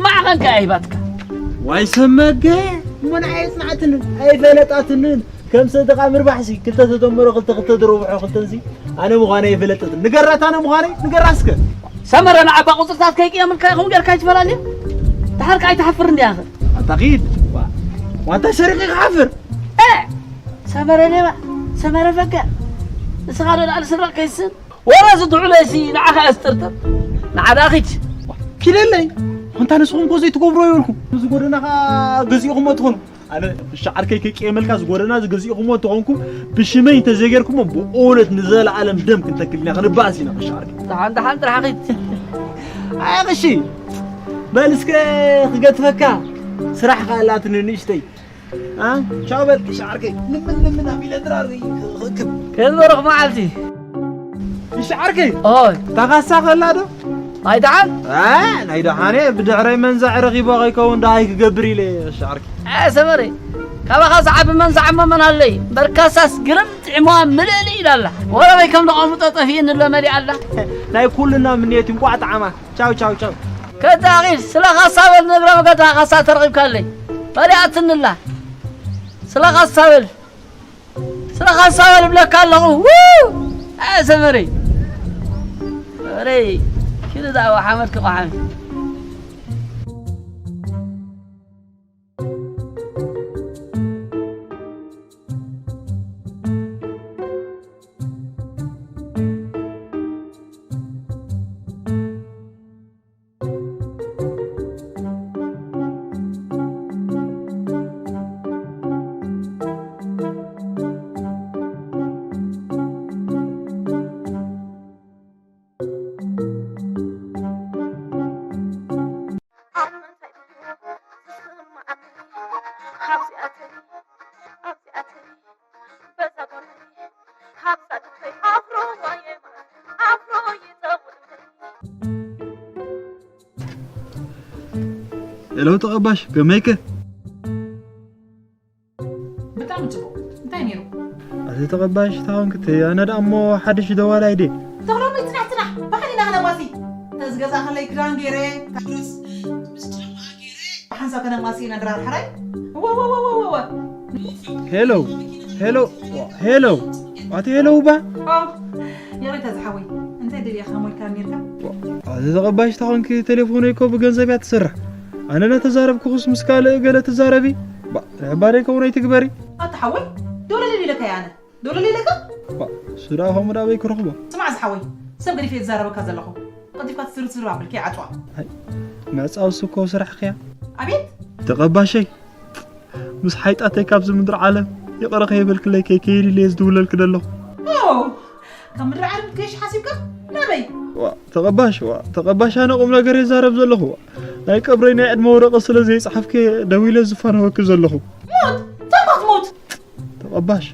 ማዕቐን ከኣ ሂባትካ። ዋይ ሰመገ፣ እሞ ንዓይ ኣጽንዓትንን ኣይፈለጣትንን። ከም ሰደቓ ምርባሕሲ፣ ክልተ ተደመሮ ክልተ፣ ክልተ ድርብሖ ክልተንሲ፣ ኣነ ምዃነይ ኣይፈለጠትን። ንገራት ኣነ ምዃነይ፣ ንገራ እስከ። ሰመረ ንዓባ ቁጽርታት ከይቅየምልካ ኢኹም ጌርካ ይትፈላለየ። ድሓር ከኣ ኣይትሓፍር እንዲያ ኢኸ? ኣታ ኺድ። ዋ፣ ዋንታ ሰሪቂ ክሓፍር። ኤ! ሰመረ ሌባ፣ ሰመረ ፈጋ። ንስኻ ዶ ደኣ ልስረቕ ከይስን? ወረ ዝድዑለሲ ንዓኻ እየ ዝጥርጥር። ንዓ ደኣ ኺድ። ኪደለይ። ኣንታ ንስኹም እኮ ዘይትገብሮ የብልኩም። እዚ ጎደና ኸኣ ገዚእኹሞ ትኾኑ። ኣነ ብሻ ዓርከይ ከይቅየመልካ፣ እዚ ጎደና እዚ ገዚእኹሞ እንተኾንኩም፣ ብሽመይ እንተዘይጌርኩሞ፣ ብእውነት ንዘለኣለም ደም ክንተክል ኢና፣ ክንበኣስ ኢና፣ ብሻ ዓርከይ። ደሓን፣ ደሓን ጥራሕ ኺድ። ኣይ፣ ቕሺ፣ በል እስከ ክገትፈካ፣ ስራሕ ከኣ ኣላትኒ ንእሽተይ። አ? ቻው በል፣ ቅሺ ዓርከይ። ልምን፣ ልምን ኣቢለ ድራር ክእክብ። ከዝበርኽ መዓልቲ። ቅሺ ዓርከይ። ኦይ። ታኻሳ ከላ ዶ? ናይ ደሓን? አ፣ ናይ ደሓን እየ። ብድሕረይ መንዛዕ ረኺቦ ከይከውን ደሃይ ክገብር ኢለ፣ ቅሺ ዓርከይ። አ፣ ሰመረይ። ካባኻ ዝዓቢ መንዛዕ እሞ መን ኣለይ? በርካሳስ ግርም ጥዕምዋ ምልእልእ ኢላ ኣላ። ወረበይ ከም ደቐምጦ ጠፊእኒ ኣሎ መሊኣ ኣላ። ናይ ኩልና ምንየት እንቋዕ ጣዕማ። ቻው፣ ቻው፣ ቻው። ከታ ኺድ፣ ስለ ኻሳ በል ንእግረ መገድኻ ካሳ ተረኺብካለይ። መሊኣትንላ። ስለ ኻሳ በል። ስለ ኻሳ በል እብለካ ኣለኹ። ው! ኣይ ሰመረይ። ሰመረይ። ኪድ ዛዕባ ሓመድ ክቆሓሚ። ሄሎ ተቐባሽ፣ ከመይከ? ብጣዕሚ ጽቡቕ። እንታይ ነይሩ? ኣቲ ተቐባሽ፣ ታውን ክትይ፣ ኣነ ደኣ እሞ ሓድሽ ደዋላይ ድየ። ተኽሎመይ፣ ጽናሕ፣ ጽናሕ። ባዕልና ክነማሲ። ተዝገዛእኽለይ ክዳን ገይረ፣ ካድረስ ምስ ጫማ ገይረ፣ ብሓንሳብ ከነማሲ ኢና ድራር ሓራይ። እወ፣ እወ፣ እወ፣ እወ፣ እወ። ሄሎ፣ ሄሎ፣ ሄሎ። ኣቲ ሄሎ እባ። ኦ፣ ይቕሬታ ዝሓወይ። እንታይ ደልያ ከሞልካ ነርካ? ኣቲ ተቐባሽ፣ ታኾንኪ ቴሌፎነይ እኮ ብገንዘብ እያ ትሰርሕ። ኣነ እናተዛረብኩኽስ ምስ ካልእ ገለ ትዛረቢ? ዕባደይ ከውን ኣይትግበሪ። ኣታ ሓወይ፣ ዶለል ኢለካ እየ ኣነ። ዶለል ኢለካ? ዋ፣ እሱ ደኣ ከምኡ ደኣ ኣበይ ክረኽቦ? ስማዕ ዝሓወይ፣ ሰብ ገዲፈ እየ ዝዛረበካ ዘለኹ። ቀልጢፍካ ትዝርብ ዝርብ ኣብል ከይዓጽዋ። ኣይ፣ ምዕጻው እሱ እኮ ስራሕኺ እያ። ኣቤት? ተቐባሸይ፣ ምስ ሓይጣተይ ካብዚ ምድሪ ዓለም ይቕረ ከየበልክለይ ከይከይድ ኢለ እየ ዝድውለልኪ ዘለኹ። ኦ፣ ካብ ምድሪ ዓለም ክትገይሽ ሓሲብካ? ናበይ? ዋ፣ ተቐባሽ፣ ዋ፣ ተቐባሽ ኣነ ቁም ነገር እየ ዝዛረብ ዘለኹ። ዋ፣ ናይ ቀብረይ ናይ ዕድመ ወረቐት ስለ ዘይጸሓፍኪ ደዊለ ዝፋነወኪ ዘለኹ። ሞት? እንታይ እኳ ትሞት? ተቐባሽ፣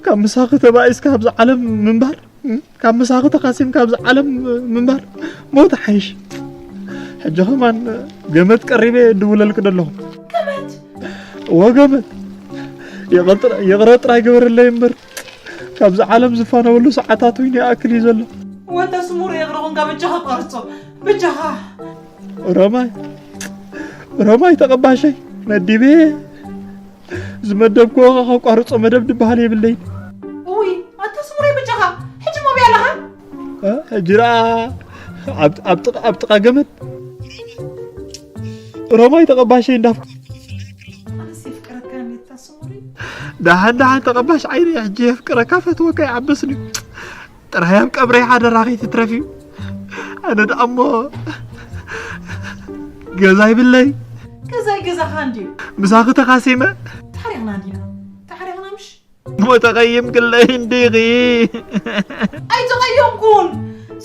ካብ ምሳኺ ተባኢስካ ኣብዚ ዓለም ምንባር፣ እም፣ ካብ ምሳኺ ተኻሲምካ ኣብዚ ዓለም ምንባር ሞት ይሓይሽ። ሕጂ ኸማን ገመት ቀሪበ እድውለልኪ ዘለኹ። ገመት? እወ ገመት። ይቕረ ጥራ-፣ ይቕረ ጥራይ ግበርለይ እምበር ካብዚ ዓለም ዝፋነወሉ ሰዓታት እውን ይኣክል እዩ ዘሎ። ወንተ ስሙር የቕረ ኾንካ በጃኻ ቋርጾ። በጃኻ። ሮማይ፣ ሮማይ ተቐባሸይ መዲበ ዝመደብክዎ ከቋርጾ መደብ ድበሃል የብለይን። እውይ ኣታ ስሙረይ በጃኻ ሕጂ ሞቢ ኣለኻ? እ፣ ሕጂ ደኣ ኣብ ኣብ ጥቓ ኣብ ጥቓ ገመድ ሮማይ ተቐባሸይ እንዳፍቀርኩ ክፍለየኪ ኣለኹ። ኣነስ የፍቅረካ እንዴ ኣታ ስሙረይ? ደሓን ደሓን ተቐባሽ ዓይነይ ሕጂ የፍቅረካ ፈትወካ ይዓበስኒ። ጥራይ ኣብ ቀብረይ ሓደራ ከይትትረፊ። ኣነ ደኣ እሞ ገዛ ይብለይ። ገዛይ ገዛኻ እንድዩ። ምሳኺ ተኻሲመ። ተሓሪቕና እንዲና። ተሓሪቕና ምሽ? እሞ ተቐይምክለይ እንዲኺ። ኣይተቐየምኩን።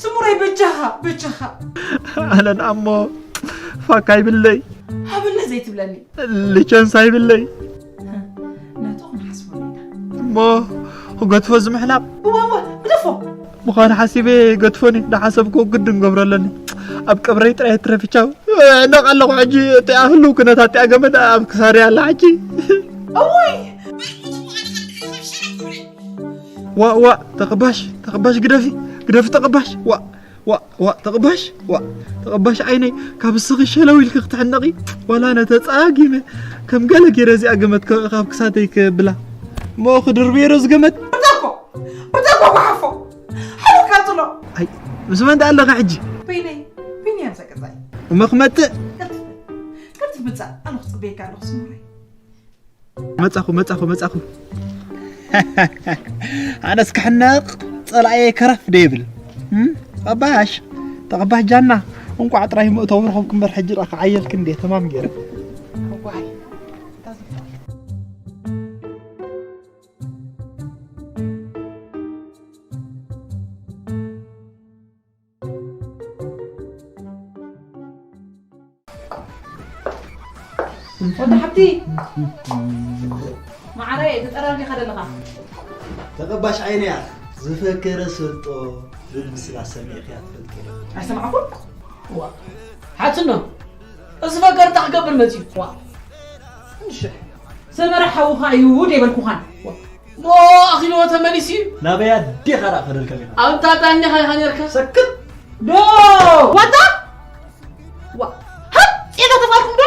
ስሙረይ በጃኻ በጃኻ። ኣነ ደኣ እሞ ፋካ ይብለይ። ሃብነ ዘይትብለኒ። ልቸንሳ ይብለይ። ነቱ ክንሓስበሉ ኢና። እሞ ክገድፎ እዚ ምሕላቕ እወ እወ ግደፎ። ምዃኑ ሓሲበ ገድፎኒ። እንዳሓሰብኩ ግድን ገብሮ ኣለኒ። ኣብ ቀብረይ ጥራይ ትረፊ ቻው። ሕነቕ ኣለኹ ሕጂ። እቲኣ ህልው ኩነታት እቲኣ ገመድ ኣብ ክሳደይ ኣላ ሕጂ። እውይ በልኩት እሞ ኣነ ኸድሪ ኸብሸረ ክብሪ። ዋእ ዋእ ተቕባሽ ተቕባሽ ግደፊ ግደፊ ተቕባሽ ዋእ ዋእ ዋእ ተቕባሽ ዋእ ተቕባሽ ዓይነይ ካብ እስኺ ሸለው ኢልኪ ክትሕነቒ ዋላ ኣነ ተጻጊመ ከም ገለ ገይረ እዚኣ ገመድ ከ-፣ ካብ ክሳደይ ከብላ እሞ ክድርብዮ ዶ ዝገመድ? ርዳኮ ርዳኮ ጓሓፎ ሓሉካ ጥሎ ኣይ ምስ መን ደኣ ኣለኺ ሕጂ? በይነይ በይነይ ኣብዛ ገዛይ እሞ ክመጽእ ቀልጥፍ ቀልጥፍ ምጻእ ኣነ ክጽበየካ ኣለኹ ስሙረይ መጻኹ መጻኹ መጻኹ ኣነስ ክሕነቕ ጸላእየ ከረፍ ዶ ይብል እም? ተቐባሽ ተቐባሽ ጃና እንቋዕ ጥራይ ምእተው ረኸብኩ እምበር ሕጂ ደኣ ክዓየልኪ እንዴ ተማም ገይረ ዋይ ወዲ ሓብቲ መዓረየ ተጠራርጊኻ ዘለኻ ተቐባሽ ዓይነያ ዝፈከረ ሰልጦ ዝብል ምስላ ሰሚዕክያ ትፈልጢ ኣይሰማዕኩን ዋ ሓትኖ እዚ ፈከር እንታይ ክገብር መፅዩ ዋ እንሽሕ ሰመረ ሓውኻ እዩ ደይበልኩኻን ዋ ሞ ኣኺልዎ ተመሊሱ እዩ ናበይ ኣዴኻ ደኣ ከደልካ ኔርካ ኣብታ ጣኒኻ ኢኻ ኔርካ ሰክት ዶ ዋታ ዋ ሃ ጤና ተፋልኩም ዶ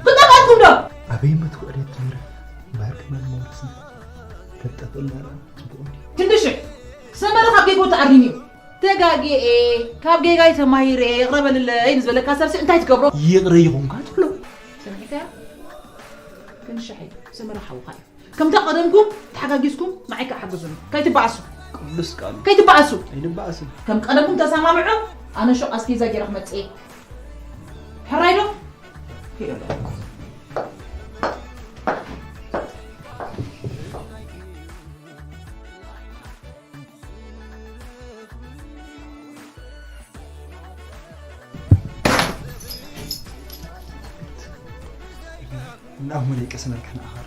ብጠፋልኩም ዶ ኣበይ መትኩ ዕደት ጀሚረ ባህር ከማን መወርስና ተጠፍእልና ደኣ ጽቡቕ እንዲ ክንድሽሕ ሰመረ ካብ ጌጎ ተኣሪሙ እዩ ተጋጊኤ ካብ ጌጋይ ተማሂረ ይቕረ በልለይ ንዝበለካ ሰብሲ እንታይ ትገብሮ ይቕረ ይኹንካ ትብሎ ሰሚዕካያ ክንድሽሕ እዩ ሰመረ ሓውኻ እዩ ከምታ ቀደምኩም ተሓጋጊዝኩም ንዓይ ከዓ ሓግዙኒ። ከይትበኣሱ። ቅዱስ ቃሉ። ከይትበኣሱ። ኣይንበኣስን። ከም ቀደምኩም ተሰማምዑ። ኣነ ሹቕ ኣስቤዛ ገይረ ክመጽእ እየ። ሕራይ ዶ? ሄሎ ዶ። እናሁን ይቅስመልከን ኣኸር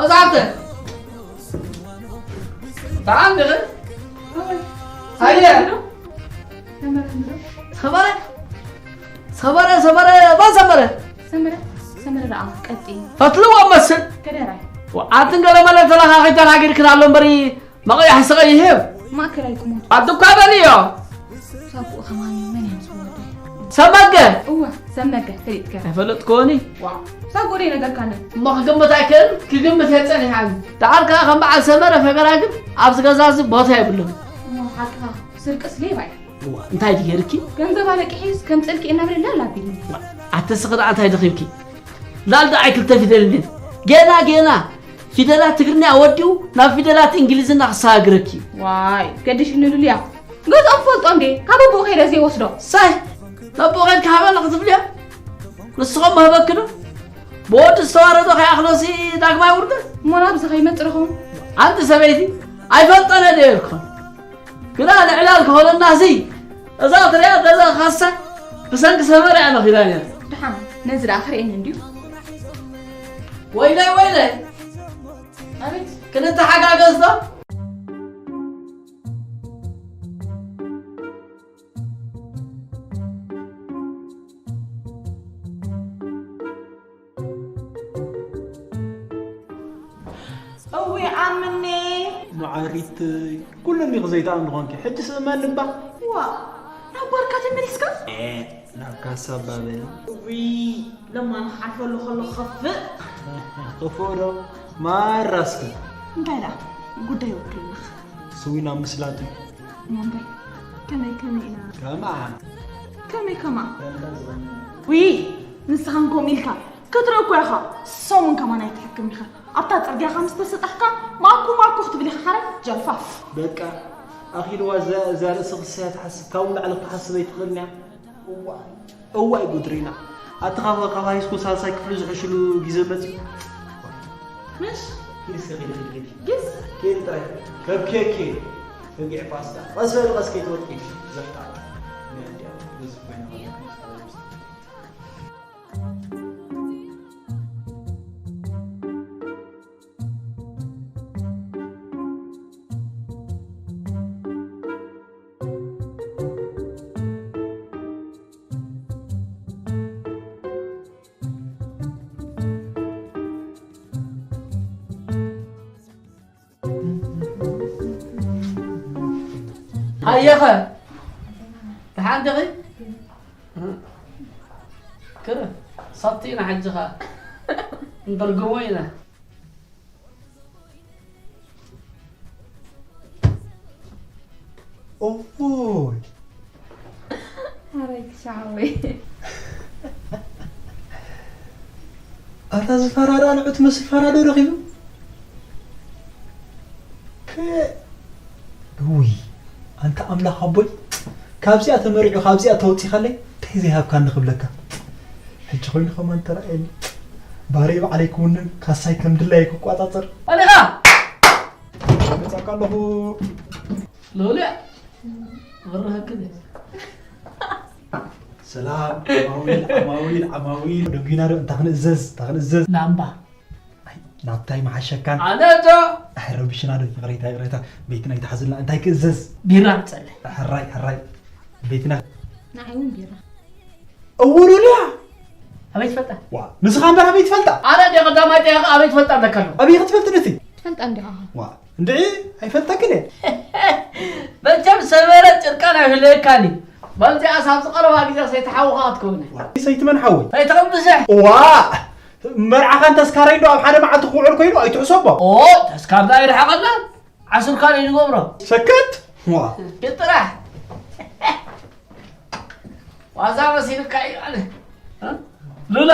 እዛ ኣንተ ሰላም ድኺ? ሃየ ሰመረ ሰመረ ሰመረ ማን ሰመረ? ሰመረ ሰመረ ደኣ ቀጢ ፈትልዎ መስል ከደራይ ኣትን ገለ መለ ተለኻኺ ተናጊርክን ኣሎ እምበሪ መቐያሕ ስቐይህ ማእከላይ ቁመቱ ኣትኳ በልዮ ሳብኡ ከማን መን እዮም ዝወደ ሰመገ እወ ሰመገ ፈሊጥከ ኣይፈለጥክዎኒ ዋ ሳብ ጎደይ ነገርካኒ እሞ ክግምት ኣይክእል ክግምት እየ ጸኒሓኒ ደሓር ከኣ ከም በዓል ሰመረ ፈገራ ግን ኣብዚ ገዛ እዚ ቦታ የብሉን እሞ ሓቅኻ ስርቅስ ሌባ እዩ እንታይ ድጌርኪ ገንዘብ ኣለቅሒስ ከም ጽልኪ እናብለላ ኣላቢልኒ ኣተስኺ ደኣ እንታይ ደኺብኪ ላል ደኣ ክልተ ፊደል እንዴት ጌና ጌና ፊደላት ትግርኛ ወዲኡ ናብ ፊደላት እንግሊዝና ክሰጋግረኪ ዋይ ገዲሽ ንሉልያ ገዝኦም ፈልጦ እንዴ ካብ ኣቦኡ ከይደ ዘይወስዶ ሳይ ናብ ቦኸድ ክሃበና ክትብልያ ንስኹም መህበክዶ ብወዲ ዝተዋረዶ ከይኣኽሎሲ ዳግማይ ውርደት እሞ ናብዚ ከይመፅእ ርኹም ኣንቲ ሰበይቲ ኣይፈልጠነ ደየልኩም ግና ንዕላል ክኾነናሲ እዛ ትሪኣ ገዛ ካሳ ብሰንኪ ሰመር እያ ነኺዳ ነር ድሓን ነዚ ደኣ ክርእየኒ እንድዩ ወይለይ ወይለይ ኣቤት ክንተሓጋገዝዶ እዊ ኣምኔ መዓሪት ኩሉ እንዲኹ ዘይተኣምኒ ኾንኪ ሕጂ ስእመኒ እባ ዋ ናብ ባርካ ተመሊስካ ናብ ካሳ ባበል እዊ ለማ ንሓልፈሉ ከሎ ከፍእ ክፍእዶ ማራስኪ እንታይ ደኣ ጉዳይ ወክልና ስዊና ምስላቱ እሞ እንታይ ከመይ ከመይ ኢና ከማ ከመይ ከማ ዊ ንስኻን ከምኡ ኢልካ ክትርኢ እኮ ኢኻ ሰሙን ከማን ኣይትሕክም ኢኻ ኣብታ ፅርግያ ከም ዝተሰጣሕካ ማኩ ማኩ ክትብል ኢኻ ሓረ ጀልፋፍ በቃ ኣኺልዋ እዛ እዛ ርእሲ ክሳያ ትሓስብ ካብኡ ላዕሊ ክትሓስብ ኣይትኽእልን እያ እዋ እዋይ ጉድሪና ኣቲ ካብ ካብ ሃይስኩል ሳልሳይ ክፍሊ ዝሕሽሉ ግዜ መፅዩ ምሽ ኪድ እስከ ኪድ ኪድ ኪድ ግስ ኪድ ጥራይ ከብኬኪ በጊዕ ፓስታ ቀስ በል ቀስ ከይትወድቂ ዘፍጣ ሃየኸ ደሓን ዲኺ ክረ ሳብቲ ኢና ሕጂ ኸኣ ንደርግሞ ኢና ኦይ ኣረይ ክሻወይ ኣታ ዝፈራዳ ንዑ ትመስል ፈራዶ ረኺቡ ውይ ኣንታ ኣምላኽ ኣቦይ ካብዚኣ ተመሪዑ ካብዚኣ ተወፂኻለይ እንታይ ዘይሃብካኒ ክብለካ ሕጂ ኮይኑ ከማን ተራእየኒ ባረይ ባዕለይ ክውንን ካሳይ ከም ድላየ ክቋፃፀር ኣሊኻ መፃካ ኣለኹ ሎልያ በረሃክን ሰላም ዓማዊል ዓማዊል ዓማዊል ደንጉና ዶ እንታ ክንእዘዝ እንታ ክንእዘዝ ላምባ ናብታይ መሓሸካን ኣነቶ ኣይረብሽና ዶ ይቕሬታ ይቕሬታ ቤትና ይትሓዝልና እንታይ ክእዘዝ ቢራ ንጸለ ሕራይ ሕራይ ቤትና ንዓይ እውን ቢራ እውሉልያ ኣበይ ትፈልጣ ዋ ንስኻ እምበር ኣበይ ትፈልጣ ኣነ እንደ ቀዳማይ ጠያቂ ኣበይ ትፈልጣ ኣለካ ኣለኹ ኣበይ ክትፈልጥ ነቲ ትፈልጣ እንዲኻ ዋ እንድዒ ኣይፈልጠክን እየ መቸም ሰመረ ጭርቃን ኣይህለየካኒ በዚኣ ሳብ ዝቐረባ ግዜ ሰይትሓውኻ ክትከውነ ሰይቲ መን ሓወይ ሰይትቕምብዝሕ ዋ መርዓኻን ተስካረይ ዶ ኣብ ሓደ መዓልቲ ክውዕል ኮይኑ ኣይትሕሰቦ ኦ ተስካርና ይርሓቐና ዓሱርካ ንገብሮ ሰከት ዋ ጥራሕ ዋዛ መሲልካ እዩ ኣነ ሉላ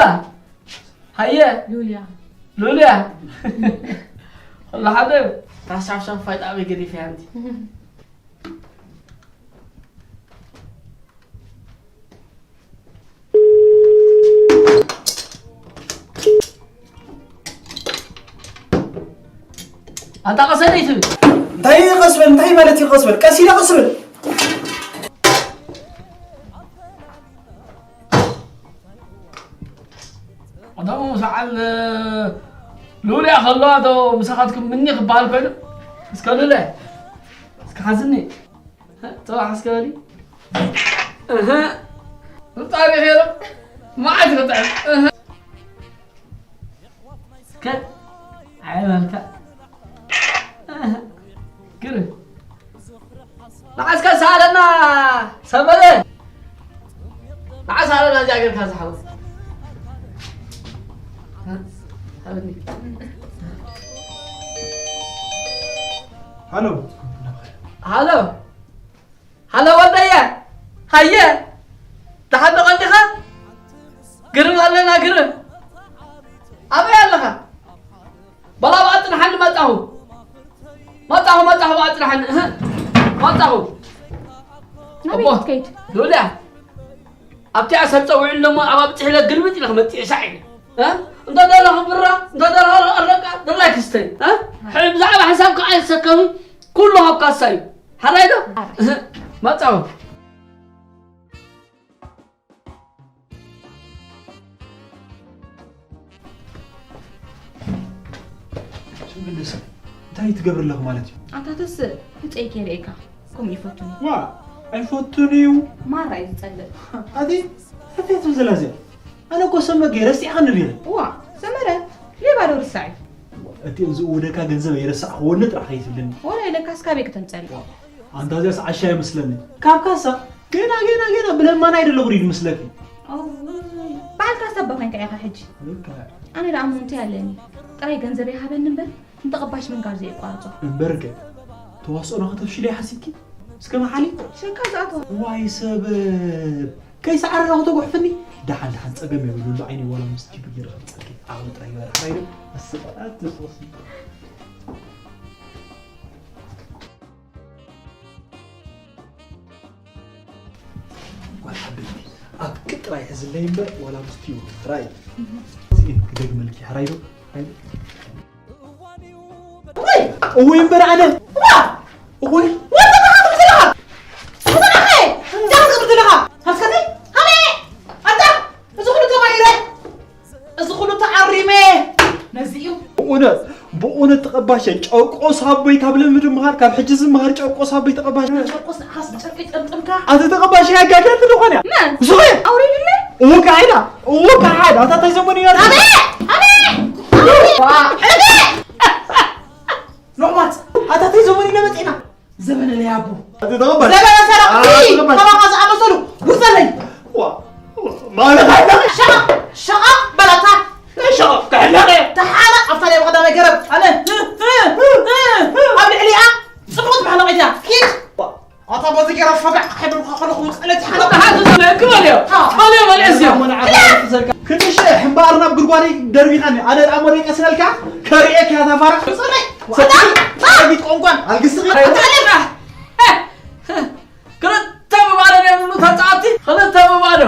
ሃየ ሉልያ ሉልያ ወላ ሓደ ታሻሻን ፋይጣ ኣበይ ገዲፈ ያንቲ ኣንታ ቀሰነይ ትብል እንታይ ቀስበል እንታይ ማለት እዩ ቀስበል ቀስ ኢለ ቀስበል ቀደሙ ሰዓል ሉልያ ከለዋ ዶ ምሳኻትኩም ምኒ ክበሃል ኮይኑ እስከ ሉለ እስከ ሓዝኒ ጽባሕ እስከ በሊ እህ ርጣሪ ኸይሮ መዓት ይርጣሪ እህ ኣይበልካ። ግርም። ንዓስካ ሰኣለና ሰመረ። ንዓ ሰኣለና እዚኣ ጌርካ ዝሓወስ። ሃሎ። ሃሎ። ሃሎ ወደየ። ሃየ። ደሓን ዶ ቀኒኻ? ግርም ኣለና ግርም። ኣበይ ኣለኻ? በላ ብኣጽንሓኒ መጻኹ። መጻኹ፣ መጻኹ ብኣጽንሓኒ። እህ። መጻኹ። ናበይ እቦ፣ ክትከይድ? ሉልያ። ኣብቲ ኣሰር ጸዊዑ ኣለሞ ኣብ ኣብጽሕ ኢለ ግልብጥ ኢለ ክመጽእ እየ ሻዕ ኢለ። እ? እንተ ደለኹ ብራ፣ እንተ ደለኹ ኣረቃ፣ ደላይ ክስተይ። እ? ሕጂ ብዛዕባ ሕሳብ ከኣ ይሰከሙ፣ ኩሉ ካብ ካሳ እዩ። ሓራይ ዶ? ኣረ። እህ። መጻኹ። ሽመልስ፣ እንታይ ትገብር ኣለኹ ማለት እዩ? ኣታ ተስእ፣ ህፀይ ከይርእየካ፣ ከምኡ ይፈቱኒ። ዋ፣ ኣይፈቱን እዩ። ማራ እዩ ዝፀልእ። ኣቲ፣ እንታይ ትብል ዘላ እዚኣ? ኣነ እኮ ሰመገ ረሲዕኻኒ ዲኺ? ዋ፣ ሰመረ፣ ሌባ ዶ ርሳዕ እዩ? እቲ ዝእውደካ ገንዘብ ኣይረሳዕኽዎን ጥራሕ ከይትብለኒ። ወላ ኢለካስ ካበይ ክተምፀልእ? ኣንታ እዚኣስ ዓሻ ይመስለኒ። ካብ ካሳ ገና፣ ገና፣ ገና ብለማና ኣይደለኹ ድዩ ዝመስለኪ? ኣውይ፣ በዓል ካሳ እባ ኮይንካ ኢኻ ሕጂ። ልክዕ። ኣነ ደኣ እሞ እንታይ ኣለኒ? ጥራይ ገንዘበይ ሃበኒ እምበር፣ ንተቐባሽ ምንጋር ዘየቋርጾ። እምበርከ፣ ተዋስኦና ከተፍሽለይ ሓሲብኪ? እስከ መሓሊ? ሸካ ዝኣተወ። ዋይ ሰበብ፣ ከይሰዓረ ናኹ ተጓሕፍኒ? ደሓን፣ ደሓን፣ ጸገም የብሉን። ብዓይኒ ዋላ ምስ ቲቪ ይረኸብ ጸርጊ። ዓቕሊ ጥራይ ይበርሕ፣ ኣይደል? ኣስቓ፣ ኣትፍቕሲ። ጓል ሓበይቲ፣ ኣብ ቅጥራይ ሕዝለይ እምበር ዋላ ምስቲ ይኹን ጥራይ። እዚ ግን ክደግመልኪ፣ ሕራይ ዶ? ሕራይ ዶ? እወይ! እወይ እምበር ኣነ! ዋ! እወይ! ወደ ታሓት ዘለኻ! ተዘናኸ! እንታይ ክትገብር ዘለኻ? ሃስከተይ? ሃለ! ኣንታ! እዚ ኩሉ ተማሂረ! እዚ ኩሉ ተዓሪመ ነዚ እዩ። ብእውነት፣ ብእውነት ተቐባሸ ጨርቆስ ኣቦይ ካብ ልምድ ምሃር፣ ካብ ሕጂ ዝምሃር ጨርቆስ ኣቦይ ተቐባሸ። ጨርቆስ ንዓኻስ ብጨርቂ ጠምጥምካ። ኣቲ ተቐባሸ ያጋገት ዝኾነ። መን? ዝኾነ። ኣውሪድለይ። እወ ካይዳ፣ እወ ካሓድ፣ ኣታ ታይ ዘመን ኢና። ኣበ! ኣበ! ኣበ! ሎቕማጽ፣ ኣታ ታይ ዘመን ኢና መጺና። ዘበነ ለያቡ። ኣቲ ተቐባሽ። ዘበነ ሰረቕቲ። ኣቲ ተቐባሽ። ከማኻ ዝኣመሰሉ ውርሰለይ። ዋ፣ ማለት ኣይተ- ሸቓቕ፣ ሸቓቕ በላታ። ሸቓቕ ክሕለቕ እየ። ተሓለቕ ኣብታ ናይ ብቐዳማይ ገረብ። ኣነ ኣብ ልዕሊኣ ጽቡቕ ትባህለቕ እያ። ኪድ። ኣታ በዚ ገረብ ፈጋዕ ከይበልኩ ከለኹ ውርሰለይ ተሓለቕ። ተሓለቕ። ክበል እዮ። ሃ። በል እዮ፣ በል እዮ። ክትሽሕ እምበኣር ናብ ጉድጓደይ ደርቢኻኒ። ኣነ ደኣ ሞደይ ቀስነልካ ከርእየካ እያ እታ ፋራ። ውርሰለይ። ሰቲ-፣ ሰቲት ቆንቋን ኣልግስኺ። ኣታ ለባ። ክልተ ብባዶ ድዮም ዝብሉ ተጻወትቲ? ክልተ ብባዶ።